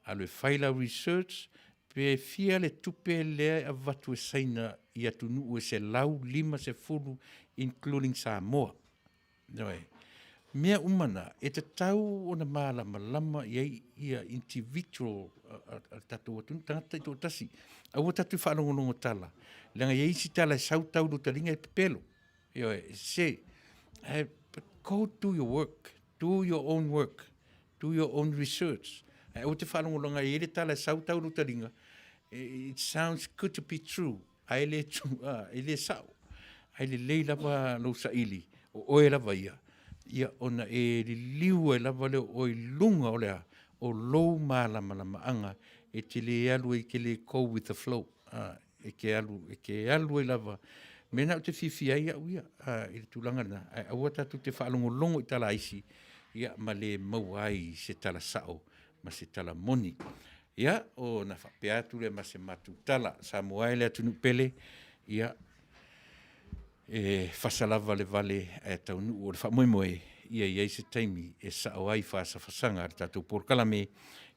B: Alu e fai lau research, pe fia le tupe lea e avatu e Saina i atunuu e 150 including Samoa. Ioe. Mea uma na, e tatau ona malamalama i ai ia individual a le tatou atunuu, tagata taitoatasi. Aua tatou te faalogologo tala, leaga e i ai isi tala e sau tau i lota liga e pepelo. Ioe, e sese. Ae, but go do your work, do your own work, do your own research. Ae aua te faalogologo, e i ai le tala e sau tau i lota liga, it sounds good to be true, ae le true, e le sao. Ae lelei lava lou saili, o oe lava ia, ia ona e liliu ai lava lea o oe i luga o le a? O lou malamalamaaga E te lē alu ai, e te lē go with the flow, ā, e te alu, e te alu ai lava. Mēnā ou te fiafia ai au ia, ā, i le tulaga lena, ae aua tatou te faalogologo i tala a isi, ia, ma le maua ai se tala sao ma se tala moni. Ia, ona faapea atu lea ma se matou tala, Samoa e le atunuu pele, ia, e fasa lava le vale ae taunuu o le faamoemoe, ia i ai se taimi e sao ai fasafasaga a le tatou polokalame,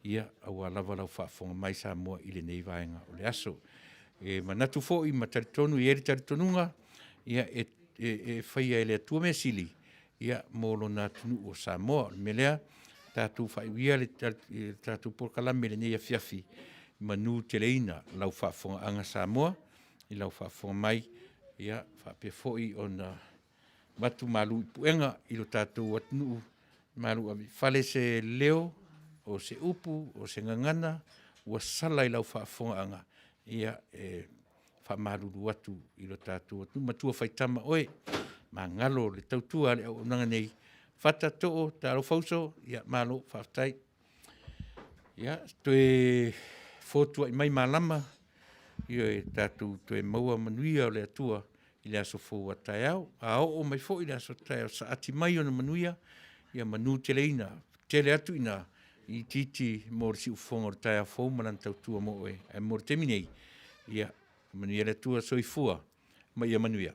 B: ia, aua lava lau faafofoga mai Samoa i lenei vaega o le aso. E manatu foi ma talitonu, e i ai le talitonuga, ia, e, e, e faia e le Atua mea sili, ia, mo lona atunuu o Samoa. O le mea lea, tatou faaiu ia le tatou polokalame i lenei afiafi, manu teleina lau faafofogaaga Samoa i lau faafofoga mai, ia faapea foi ona avatu malu i puega i lo tatou atunuu, malu ave i fale se leo, o se upu, o se gagana ua sala i lau faafofogaaga, ia e faamalulu atu i lo tatou atunuu. Matua faitama oe, magalo le tautua a le auaunaga nei. Fata, Too, talofa uso, ia malo faafetai. Ia, toe fotuai mai malama, ioe, tatou toe maua manuia o le Atua i le aso fou a taeao. A oo mai foi le aso taeao, saati mai ona manuia, ia manuteleina, tele atu ina itiiti mo le siufofoga o le taeao fou ma lana tautua mo oe. Ae mo le taimi nei, ia manuia le Atua, soifua ma ia manuia.